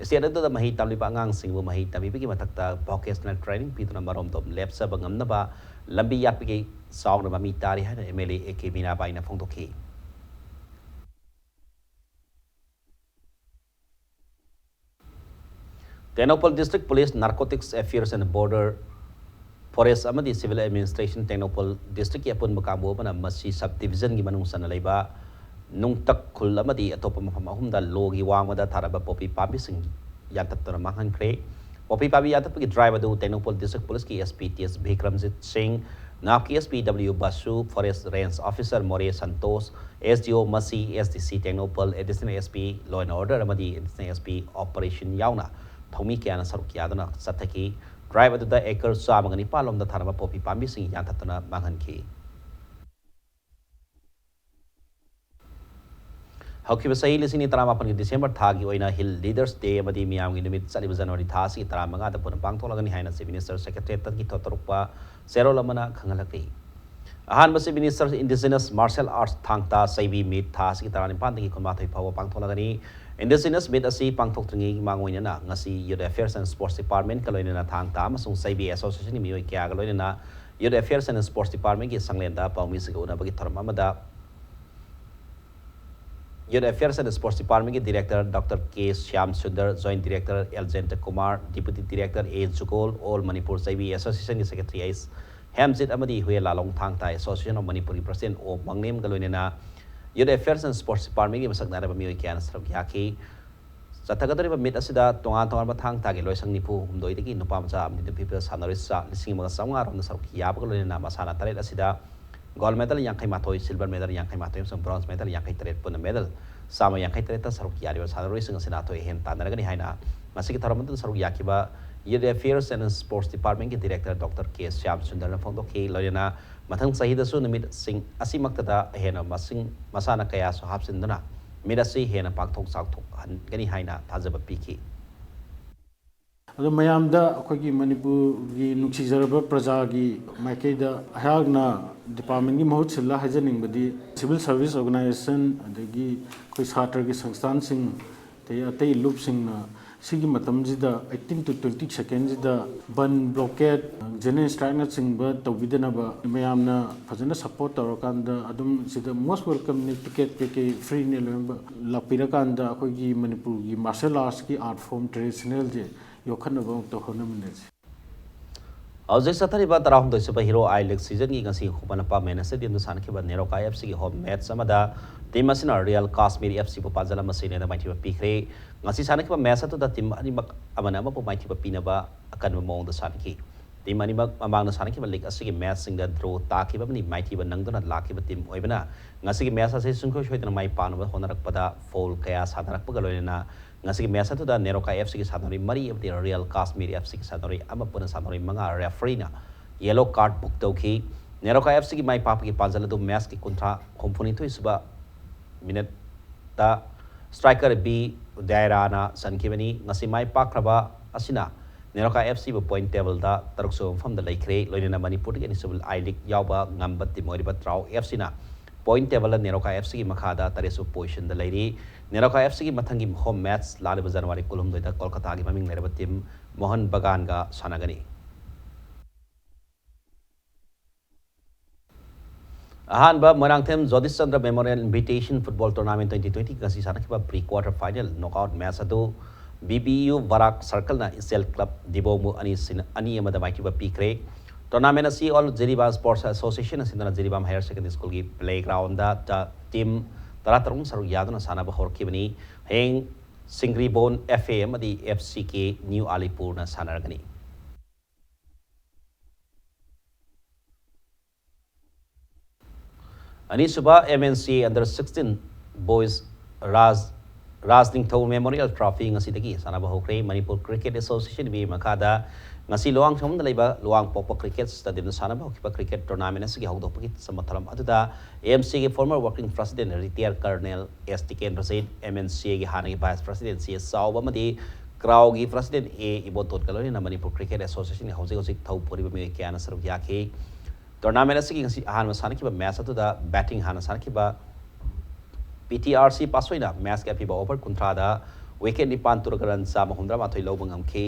State ꯑꯗꯨꯗ ꯃꯍꯩ ꯇꯝꯂꯤꯕ ꯑꯉꯥꯡꯁꯤꯡꯕꯨ ꯃꯍꯩ ꯇꯝꯕꯤꯕꯒꯤ ꯃꯊꯛꯇ vocational training ꯄꯤꯗꯨꯅ ꯃꯔꯣꯝꯗꯣꯝ ꯂꯦꯞꯆꯕ ꯉꯝꯅꯕ ꯂꯝꯕꯤ ꯌꯥꯠꯄꯒꯤ ꯆꯥꯎꯅ ꯃꯃꯤ ꯇꯥꯔꯤ ꯍꯥꯏꯅ MLA A K ꯃꯤꯔꯥꯕꯥꯏꯅ ꯐꯣꯡꯗꯣꯛꯈꯤ꯫ Tengnoupal District Police Narcotics Affairs and Border Forest ꯑꯃꯗꯤ Civil Administration ꯇꯦꯡꯅꯧꯄꯜ Districtꯀꯤ ꯑꯄꯨꯟꯕ ꯀꯥꯡꯕꯨ ꯑꯃꯅ ꯃꯁꯤ subdivisionꯒꯤ ꯃꯅꯨꯡ ꯆꯟꯅ ꯂꯩꯕ ꯅꯨꯡꯇꯛ ꯈꯨꯜ ꯑꯃꯗꯤ ꯑꯇꯣꯞꯄ ꯃꯐꯝ ꯑꯍꯨꯝꯗ ꯂꯣꯒꯤ ꯋꯥꯡꯃꯗ ꯊꯥꯔꯕ poppy ꯄꯥꯝꯕꯤꯁꯤꯡ ꯌꯥꯟꯊꯠꯇꯨꯅ ꯃꯥꯡꯍꯟꯈ꯭ꯔꯦ꯫ Poppy ꯄꯥꯝꯕꯤ ꯌꯥꯟꯊꯠꯄꯒꯤ drive ꯑꯗꯨ Tengnoupal District Policeꯀꯤ SP T S Bikramjit Singh, NAFCꯀꯤ SP W Basu, Forest Range Officer More Santosh, SDO ꯃꯁꯤ, SDC Tengnoupal, Additional SP Law and Order ꯑꯃꯗꯤ Additional SP Operation ꯌꯥꯎꯅ ꯊꯧꯃꯤ ꯀꯌꯥꯅ ꯁꯔꯨꯛ ꯌꯥꯗꯨꯅ ꯆꯠꯊꯈꯤ꯫ Drive ꯑꯗꯨꯗ acre ꯆꯥꯝꯃꯒ ꯅꯤꯄꯥꯟ ꯂꯣꯝꯗ ꯊꯥꯔꯕ poppy ꯄꯥꯝꯕꯤꯁꯤꯡ ꯌꯥꯟꯊꯠꯇꯨꯅ ꯃꯥꯡꯍꯟꯈꯤ꯫ ꯍꯧꯈꯤꯕ ꯆꯍꯤ ꯂꯤꯁꯤꯡ ꯑꯅꯤ ꯇꯔꯥꯃꯥꯄꯟꯒꯤ December ꯊꯥꯒꯤ ꯑꯣꯏꯅ Hill Leaders Day ꯑꯃꯗꯤ ꯃꯤꯌꯥꯝꯒꯤ ꯅꯨꯃꯤꯠ ꯆꯠꯂꯤꯕ January ꯊꯥ ꯑꯁꯤꯒꯤ ꯇꯔꯥꯃꯉꯥꯗ ꯄꯨꯟꯅ ꯄꯥꯡꯊꯣꯛꯂꯒꯅꯤ ꯍꯥꯏꯅ Chief Minister Secretariatꯀꯤ ꯊꯣꯛꯇꯣꯔꯛꯄ ꯆꯦꯔꯣꯜ ꯑꯃꯅ ꯈꯪꯍꯜꯂꯛꯂꯤ꯫ ꯑꯍꯥꯟꯕ Chief Minister Indigenous Martial Arts ꯊꯥꯡ ꯇꯥ ꯆꯩꯕꯤ meet ꯊꯥ ꯑꯁꯤꯒꯤ ꯇꯔꯥꯅꯤꯄꯥꯟꯗꯒꯤ ꯀꯨꯟꯃꯥꯊꯣꯏ ꯐꯥꯎꯕ ꯄꯥꯡꯊꯣꯛꯂꯒꯅꯤ꯫ Indigenous meet ꯑꯁꯤ ꯄꯥꯡꯊꯣꯛꯇ꯭ꯔꯤꯉꯩ ꯃꯥꯡꯑꯣꯏꯅꯅ ꯉꯁꯤ Youth Affairs and Sports Departmentꯀ ꯂꯣꯏꯅꯅ ꯊꯥꯡ ꯇꯥ ꯑꯃꯁꯨꯡ ꯆꯩꯕꯤ Associationꯒꯤ ꯃꯤꯑꯣꯏ ꯀꯌꯥꯒ ꯂꯣꯏꯅꯅ Youth Affairs and Sports Departmentꯀꯤ ꯁꯪꯂꯦꯟꯗ ꯄꯥꯎꯃꯤꯁꯤꯡꯒ ꯎꯅꯕꯒꯤ ꯊꯧꯔꯝ ꯑꯃꯗ Youth Affairs and Sports Departmentꯀꯤ Director Doctor K Shyam Sundar, Joint Director L Jayanta Kumar, Deputy Director A Jugol, All Manipur ꯆꯩꯕꯤ Associationꯒꯤ Secretary H Hemjit ꯑꯃꯗꯤ Hue Lalong ꯊꯥꯡ ꯇꯥ Association of Manipurꯒꯤ President O ꯃꯪꯂꯦꯝꯒ ꯂꯣꯏꯅꯅ Youth Affairs and Sports Departmentꯀꯤ ꯃꯁꯛ ꯅꯥꯏꯔꯕ ꯃꯤꯑꯣꯏ ꯀꯌꯥꯅ ꯁꯔꯨꯛ ꯌꯥꯈꯤ꯫ ꯆꯠꯊꯒꯗꯧꯔꯤꯕ meet ꯑꯁꯤꯗ ꯇꯣꯉꯥꯟ ꯇꯣꯉꯥꯟꯕ ꯊꯥꯡ ꯇꯥꯒꯤ ꯂꯣꯏꯁꯪ ꯅꯤꯐꯨ ꯍꯨꯝꯗꯣꯏꯗꯒꯤ ꯅꯨꯄꯥ ꯃꯆꯥ ꯑꯃꯗꯤ ꯅꯨꯄꯤ ꯃꯆꯥ ꯁꯥꯟꯅꯔꯣꯏ ꯆꯥ ꯂꯤꯁꯤꯡ ꯑꯃꯒ ꯆꯥꯝꯃꯉꯥ ꯔꯣꯝꯗ ꯁꯔꯨꯛ ꯌꯥꯕꯒ ꯂꯣꯏꯅꯅ ꯃꯁꯥꯟꯅ ꯇꯔꯦꯠ ꯑꯁꯤꯗ gold medal ꯌꯥꯡꯈꯩ ꯃꯥꯊꯣꯏ, silver medal ꯌꯥꯡꯈꯩ ꯃꯥꯊꯣꯏ ꯑꯃꯁꯨꯡ bronze medal ꯌꯥꯡꯈꯩ ꯇꯔꯦꯠ, ꯄꯨꯟꯅ medal ꯆꯥꯝꯃ ꯌꯥꯡꯈꯩ ꯇꯔꯦꯠꯇ ꯁꯔꯨꯛ ꯌꯥꯔꯤꯕ ꯁꯥꯟꯅꯔꯣꯏꯁꯤꯡ ꯑꯁꯤꯅ ꯑꯊꯣꯏ ꯑꯍꯦꯟ ꯇꯥꯟꯅꯔꯒꯅꯤ ꯍꯥꯏꯅ ꯃꯁꯤꯒꯤ ꯊꯧꯔꯝ ꯑꯗꯨꯗ ꯁꯔꯨꯛ ꯌꯥꯈꯤꯕ Youth Affairs and Sports Departmentꯀꯤ Director Doctor K Shyam ꯁꯨꯟꯗꯔꯅ ꯐꯣꯡꯗꯣꯛꯈꯤ꯫ ꯂꯣꯏꯅꯅ ꯃꯊꯪ ꯆꯍꯤꯗꯁꯨ ꯅꯨꯃꯤꯠꯁꯤꯡ ꯑꯁꯤꯃꯛꯇꯗ ꯍꯦꯟꯅ ꯃꯁꯤꯡ ꯃꯁꯥꯟꯅ ꯀꯌꯥꯁꯨ ꯍꯥꯞꯆꯤꯟꯗꯨꯅ ꯃꯤꯠ ꯑꯁꯤ ꯍꯦꯟꯅ ꯄꯥꯛꯊꯣꯛ ꯆꯥꯎꯊꯣꯛꯍꯟꯒꯅꯤ ꯍꯥꯏꯅ ꯊꯥꯖꯕ ꯄꯤꯈꯤ꯫ ꯑꯗꯣ ꯃꯌꯥꯝꯗ ꯑꯩꯈꯣꯏꯒꯤ ꯃꯅꯤꯄꯨꯔꯒꯤ ꯅꯨꯡꯁꯤꯖꯔꯕ ꯄ꯭ꯔꯖꯥꯒꯤ ꯃꯥꯏꯀꯩꯗ ꯑꯩꯍꯥꯛꯅ departmentꯀꯤ ꯃꯍꯨꯠ ꯁꯤꯜꯂ ꯍꯥꯏꯖꯅꯤꯡꯕꯗꯤ civil service organisation, ꯑꯗꯒꯤ ꯑꯩꯈꯣꯏ ꯁꯥꯇ꯭ꯔꯒꯤ ꯁꯪꯁꯊꯥꯟꯁꯤꯡ, ꯑꯗꯒꯤ ꯑꯇꯩ ꯂꯨꯞꯁꯤꯡꯅ ꯁꯤꯒꯤ ꯃꯇꯝꯁꯤꯗ eighteen to twenty secondꯁꯤꯗ ban, blockade, general strikeꯅꯆꯤꯡꯕ ꯇꯧꯕꯤꯗꯅꯕ ꯃꯌꯥꯝꯅ ꯐꯖꯅ support ꯇꯧꯔꯀꯥꯟꯗ ꯑꯗꯨꯝ ꯁꯤꯗ most welcomeꯅꯤ, ticket ꯀꯩꯀꯩ freeꯅꯤ ꯂꯣꯏꯅꯃꯛ꯫ ꯂꯥꯛꯄꯤꯔꯀꯥꯟꯗ ꯑꯩꯈꯣꯏꯒꯤ ꯃꯅꯤꯄꯨꯔꯒꯤ martial artsꯀꯤ art form traditionalꯁꯦ ꯌꯣꯛꯈꯠꯅꯕ ꯑꯃꯨꯛꯇ ꯍꯣꯠꯅꯃꯤꯟꯅꯁꯤ꯫ ꯍꯧꯖꯤꯛ ꯆꯠꯊꯔꯤꯕ ꯇꯔꯥꯍꯨꯝꯗꯣꯏꯁꯨꯕ Hero I League seasonꯒꯤ ꯉꯁꯤ ꯈꯨꯃꯟ ꯂꯝꯄꯥꯛ ꯃꯦꯟ stadiumꯗ ꯁꯥꯟꯅꯈꯤꯕ ꯅꯦꯔꯣꯀꯥ FCꯒꯤ home match ꯑꯃꯗ team ꯑꯁꯤꯅ Real Kashmir FCꯕꯨ ꯄꯥꯟꯖꯜ ꯑꯃ ꯁꯤꯅꯣꯗ ꯃꯥꯏꯊꯤꯕ ꯄꯤꯈ꯭ꯔꯦ꯫ ꯉꯁꯤ ꯁꯥꯟꯅꯈꯤꯕ match ꯑꯗꯨꯗ team ꯑꯅꯤꯃꯛ ꯑꯃꯅ ꯑꯃꯕꯨ ꯃꯥꯏꯊꯤꯕ ꯄꯤꯅꯕ ꯑꯀꯟꯕ ꯃꯑꯣꯡꯗ ꯁꯥꯟꯅꯈꯤ꯫ Team ꯑꯅꯤꯃꯛ ꯃꯃꯥꯡꯗ ꯁꯥꯟꯅꯈꯤꯕ league ꯑꯁꯤꯒꯤ matchꯁꯤꯡꯗ draw ꯇꯥꯈꯤꯕ ꯑꯃꯅꯤ꯫ ꯃꯥꯏꯊꯤꯕ ꯅꯪꯗꯨꯅ ꯂꯥꯛꯈꯤꯕ team ꯑꯣꯏꯕꯅ ꯉꯁꯤꯒꯤ match ꯑꯁꯤ ꯁꯨꯡꯁꯣꯏ ꯁꯣꯏꯗꯅ ꯃꯥꯏ ꯄꯥꯛꯅꯕ ꯍꯣꯠꯅꯔꯛꯄꯗ foul ꯀꯌꯥ ꯁꯥꯟꯅꯔꯛꯄꯒ ꯂꯣꯏꯅꯅ ꯉꯁꯤꯒꯤ match ꯑꯗꯨꯗ ꯅꯦꯔꯣꯀꯥ FCꯒꯤ ꯁꯥꯟꯅꯔꯣꯏ ꯃꯔꯤ ꯑꯃꯗꯤ Real Kashmir FCꯒꯤ ꯁꯥꯟꯅꯔꯣꯏ ꯑꯃ ꯄꯨꯟꯅ ꯁꯥꯟꯅꯔꯣꯏ ꯃꯉꯥ refereeꯅ yellow card book ꯇꯧꯈꯤ꯫ ꯅꯦꯔꯣꯀꯥ FCꯒꯤ ꯃꯥꯏ ꯄꯥꯛꯄꯒꯤ ꯄꯥꯟꯖꯜ ꯑꯗꯨ matchꯀꯤ ꯀꯨꯟꯊ꯭ꯔꯥ, ꯍꯨꯝꯐꯨꯅꯤꯊꯣꯏꯁꯨꯕ minuteꯇ striker B ꯗꯥꯏꯔꯥꯅ ꯆꯟꯈꯤꯕꯅꯤ꯫ ꯉꯁꯤ ꯃꯥꯏ ꯄꯥꯛꯈ꯭ꯔꯕ ꯑꯁꯤꯅ ꯅꯦꯔꯣꯀꯥ FCꯕꯨ point tableꯗ ꯇꯔꯨꯛꯁꯨꯕ ꯃꯐꯝꯗ ꯂꯩꯈ꯭ꯔꯦ꯫ ꯂꯣꯏꯅꯅ ꯃꯅꯤꯄꯨꯔꯗꯒꯤ ꯑꯅꯤꯁꯨꯕ I League ꯌꯥꯎꯕ ꯉꯝꯕ team ꯑꯣꯏꯔꯤꯕ ꯇ꯭ꯔꯥꯎ FCꯅ point tableꯗ ꯅꯦꯔꯣꯀꯥ FCꯒꯤ ꯃꯈꯥꯗ ꯇꯔꯦꯠꯁꯨꯕ positionꯗ ꯂꯩꯔꯤ꯫ ꯅꯦꯔꯣꯀꯥ FCꯒꯤ ꯃꯊꯪꯒꯤ home match ꯂꯥꯛꯂꯤꯕ January ꯀꯨꯟꯍꯨꯝꯗꯣꯏꯗ ꯀꯣꯜꯀꯇꯥꯒꯤ ꯃꯃꯤꯡ ꯂꯩꯔꯕ team ꯃꯣꯍꯟ ꯕꯒꯥꯟꯒ ꯁꯥꯟꯅꯒꯅꯤ꯫ ꯑꯍꯥꯟꯕ Moirangthem ꯖꯣꯇꯤꯁ Chandra Memorial Invitation Football Tournament twenty twenty ꯉꯁꯤ ꯁꯥꯟꯅꯈꯤꯕ pre quarter final knockout match ꯑꯗꯨ BBU ꯕꯔꯥꯛ circleꯅ ꯏꯆꯦꯜ club ꯗꯤꯕꯣꯡꯕꯨ ꯑꯅꯤ ꯁꯤꯅ, ꯑꯅꯤ ꯑꯃꯗ ꯃꯥꯏꯊꯤꯕ ꯄꯤꯈ꯭ꯔꯦ꯫ Tournament ꯑꯁꯤ All ꯖꯤꯔꯤꯕꯥꯝ Sports Association ꯑꯁꯤꯅ ꯖꯤꯔꯤꯕꯥꯝ Higher Secondary Schoolꯒꯤ playgroundꯗ team ꯇꯔꯥꯇꯔꯨꯛ ꯁꯔꯨꯛ ꯌꯥꯗꯨꯅ ꯁꯥꯟꯅꯕ ꯍꯧꯔꯛꯈꯤꯕꯅꯤ꯫ ꯍꯌꯦꯡ ꯁꯤꯡꯒ꯭ꯔꯤꯕꯣꯟ FA ꯑꯃꯗꯤ FCK New Alipurꯅ ꯁꯥꯟꯅꯔꯒꯅꯤ꯫ ꯑꯅꯤꯁꯨꯕ MNCA Under sixteen Boys ꯔꯥꯖ ꯔꯥꯖ ꯅꯤꯡꯊꯧ Memorial Trophy ꯉꯁꯤꯗꯒꯤ ꯁꯥꯟꯅꯕ ꯍꯧꯈ꯭ꯔꯦ꯫ ꯃꯅꯤꯄꯨꯔ Cricket Association ꯕꯤ ꯃꯈꯥꯗ ꯉꯁꯤ ꯂꯨꯋꯥꯡꯁꯪꯕꯝꯗ ꯂꯩꯕ ꯂꯨꯋꯥꯡꯄꯣꯛꯄ Cricket Stadiumꯗ ꯁꯥꯟꯅꯕ ꯍꯧꯈꯤꯕ cricket tournament ꯑꯁꯤꯒꯤ ꯍꯧꯗꯣꯛꯄꯒꯤ ꯁꯃꯥꯊꯥꯔꯝ ꯑꯗꯨꯗ AMCAꯒꯤ former working president retired Colonel S Tikendrajit, MNCAꯒꯤ ꯍꯥꯟꯅꯒꯤ vice president C S ꯆꯥꯎꯕ ꯑꯃꯗꯤ CRAOꯒꯤ president A ꯏꯕꯣꯇꯣꯟꯒ ꯂꯣꯏꯅꯅ ꯃꯅꯤꯄꯨꯔ Cricket Associationꯒꯤ ꯍꯧꯖꯤꯛ ꯍꯧꯖꯤꯛ ꯊꯧ ꯄꯨꯔꯤꯕ ꯃꯤꯑꯣꯏ ꯀꯌꯥꯅ ꯁꯔꯨꯛ ꯌꯥꯈꯤ꯫ Tournament ꯑꯁꯤꯒꯤ ꯉꯁꯤ ꯑꯍꯥꯟꯕ ꯁꯥꯟꯅꯈꯤꯕ match ꯑꯗꯨꯗ batting ꯍꯥꯟꯅ ꯁꯥꯟꯅꯈꯤꯕ PTRC ꯄꯥꯠꯁꯣꯏꯅ matchꯀꯤ ꯑꯄꯤꯕ over ꯀꯨꯟꯊ꯭ꯔꯥꯗ wicket ꯅꯤꯄꯥꯟ ꯇꯨꯔꯒ run ꯆꯥꯝꯃ ꯍꯨꯝꯗ꯭ꯔꯥ ꯃꯥꯊꯣꯏ ꯂꯧꯕ ꯉꯝꯈꯤ꯫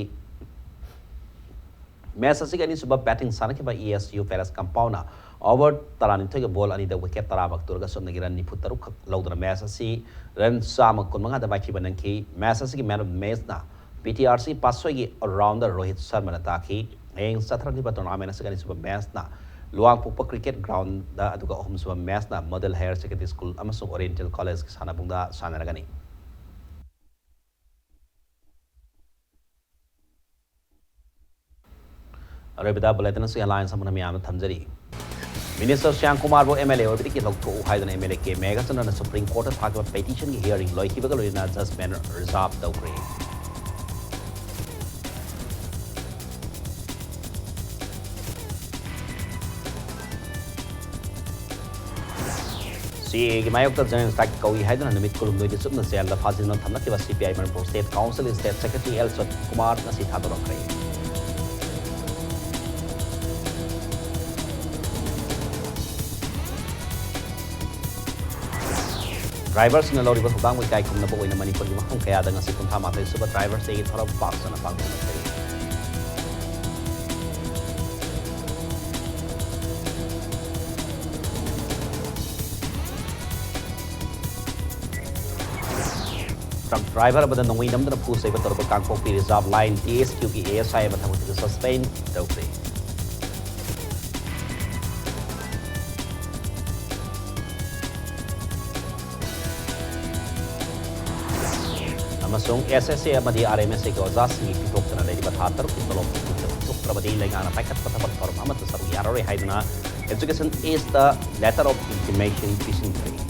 Match ꯑꯁꯤꯒꯤ ꯑꯅꯤꯁꯨꯕ batting ꯁꯥꯟꯅꯈꯤꯕ ASU Palace Compoundꯅ over ꯇꯔꯥꯅꯤꯊꯣꯏꯒ ball ꯑꯅꯤꯗ wicket ꯇꯔꯥꯃꯛ ꯇꯨꯔꯒ ꯆꯨꯝꯅꯒꯤ run ꯅꯤꯐꯨ ꯇꯔꯨꯛ ꯈꯛ ꯂꯧꯗꯨꯅ match ꯑꯁꯤ run ꯆꯥꯝꯃ ꯀꯨꯟꯃꯉꯥꯗ ꯃꯥꯏꯊꯤꯕ ꯅꯪꯈꯤ꯫ Match ꯑꯁꯤꯒꯤ man of the matchꯅ PTRC ꯄꯥꯠꯁꯣꯏꯒꯤ all-rounder Rohit ꯁꯔꯃꯅ ꯇꯥꯈꯤ꯫ ꯍꯌꯦꯡ ꯆꯠꯊꯔꯛꯂꯤꯕ tournament ꯑꯁꯤꯒꯤ ꯑꯅꯤꯁꯨꯕ matchꯅ ꯂꯨꯋꯥꯡꯄꯣꯛꯄ Cricket Groundꯗ, ꯑꯗꯨꯒ ꯑꯍꯨꯝꯁꯨꯕ matchꯅ Model Higher Secondary School ꯑꯃꯁꯨꯡ Oriental Collegeꯀꯤ ꯁꯥꯟꯅꯕꯨꯡꯗ ꯁꯥꯟꯅꯔꯒꯅꯤ꯫ ꯑꯔꯣꯏꯕꯗ bulletin ꯑꯁꯤꯒꯤ headlines ꯑꯃꯅ ꯃꯤꯌꯥꯝꯗ ꯊꯝꯖꯔꯤ꯫ Minister ꯁ꯭ꯌꯥꯝ ꯀꯨꯃꯥꯔꯕꯨ MLA ꯑꯣꯏꯕꯗꯒꯤ ꯂꯧꯊꯣꯛꯎ ꯍꯥꯏꯗꯨꯅ MLA ꯀꯦ ꯃꯦꯘꯆꯟꯗ꯭ꯔꯅ Supreme Courtꯇ ꯊꯥꯈꯤꯕ petitionꯒꯤ hearing ꯂꯣꯏꯈꯤꯕꯒ ꯂꯣꯏꯅꯅ judgment reserve ꯇꯧꯈ꯭ꯔꯦ꯫ CAAꯒꯤ ꯃꯥꯌꯣꯛꯇ General Strike ꯀꯧꯏ ꯍꯥꯏꯗꯨꯅ ꯅꯨꯃꯤꯠ ꯀꯨꯟꯍꯨꯝꯗꯣꯏꯗꯤ ꯆꯨꯞꯅ ꯖꯦꯜꯗ ꯐꯥꯖꯤꯟꯗꯨꯅ ꯊꯝꯂꯛꯈꯤꯕ CPI Manipur State Council State Secretary L ꯁꯣꯠ ꯀꯨꯃꯥꯔ ꯉꯁꯤ ꯊꯥꯗꯣꯔꯛꯈ꯭ꯔꯦ꯫ Driverꯁꯤꯡꯅ ꯂꯧꯔꯤꯕ ꯊꯧꯗꯥꯡꯕꯨ ꯏꯀꯥꯏ ꯈꯨꯝꯅꯕ ꯑꯣꯏꯅ ꯃꯅꯤꯄꯨꯔꯒꯤ ꯃꯐꯝ ꯀꯌꯥꯗ ꯉꯁꯤ ꯀꯨꯟꯊ꯭ꯔꯥ ꯃꯥꯊꯣꯏ ꯁꯨꯕ Drivers Dayꯒꯤ ꯊꯧꯔꯝ ꯄꯥꯛ ꯁꯟꯅ ꯄꯥꯡꯊꯣꯛꯅꯈ꯭ꯔꯦ꯫ Truck driver ꯑꯃꯗ ꯅꯣꯡꯃꯩ ꯅꯝꯗꯨꯅ ꯐꯨ ꯆꯩꯕ ꯇꯧꯔꯕ ꯀꯥꯡꯄꯣꯛꯄꯤ Reserve Line TSQꯒꯤ ASI ꯑꯃ ꯊꯕꯛꯇꯒꯤ suspend ꯇꯧꯈ꯭ꯔꯦ꯫ ꯑꯃꯁꯨꯡ SSA ꯑꯃꯗꯤ RMSAꯒꯤ ꯑꯣꯖꯥꯁꯤꯡꯒꯤ ꯄꯤꯊꯣꯛꯇꯅ ꯂꯩꯔꯤꯕ ꯊꯥ ꯇꯔꯨꯛꯀꯤ ꯇꯣꯂꯣꯞ ꯄꯤꯊꯣꯛꯇ꯭ꯔꯕꯗꯤ ꯂꯩꯉꯥꯛꯅ ꯄꯥꯏꯈꯠꯄ ꯊꯕꯛ ꯊꯧꯔꯝ ꯑꯃꯠꯇ ꯁꯔꯨꯛ ꯌꯥꯔꯔꯣꯏ ꯍꯥꯏꯗꯨꯅ Education Eastꯇ letter of intimation ꯄꯤꯁꯤꯟꯈ꯭ꯔꯦ꯫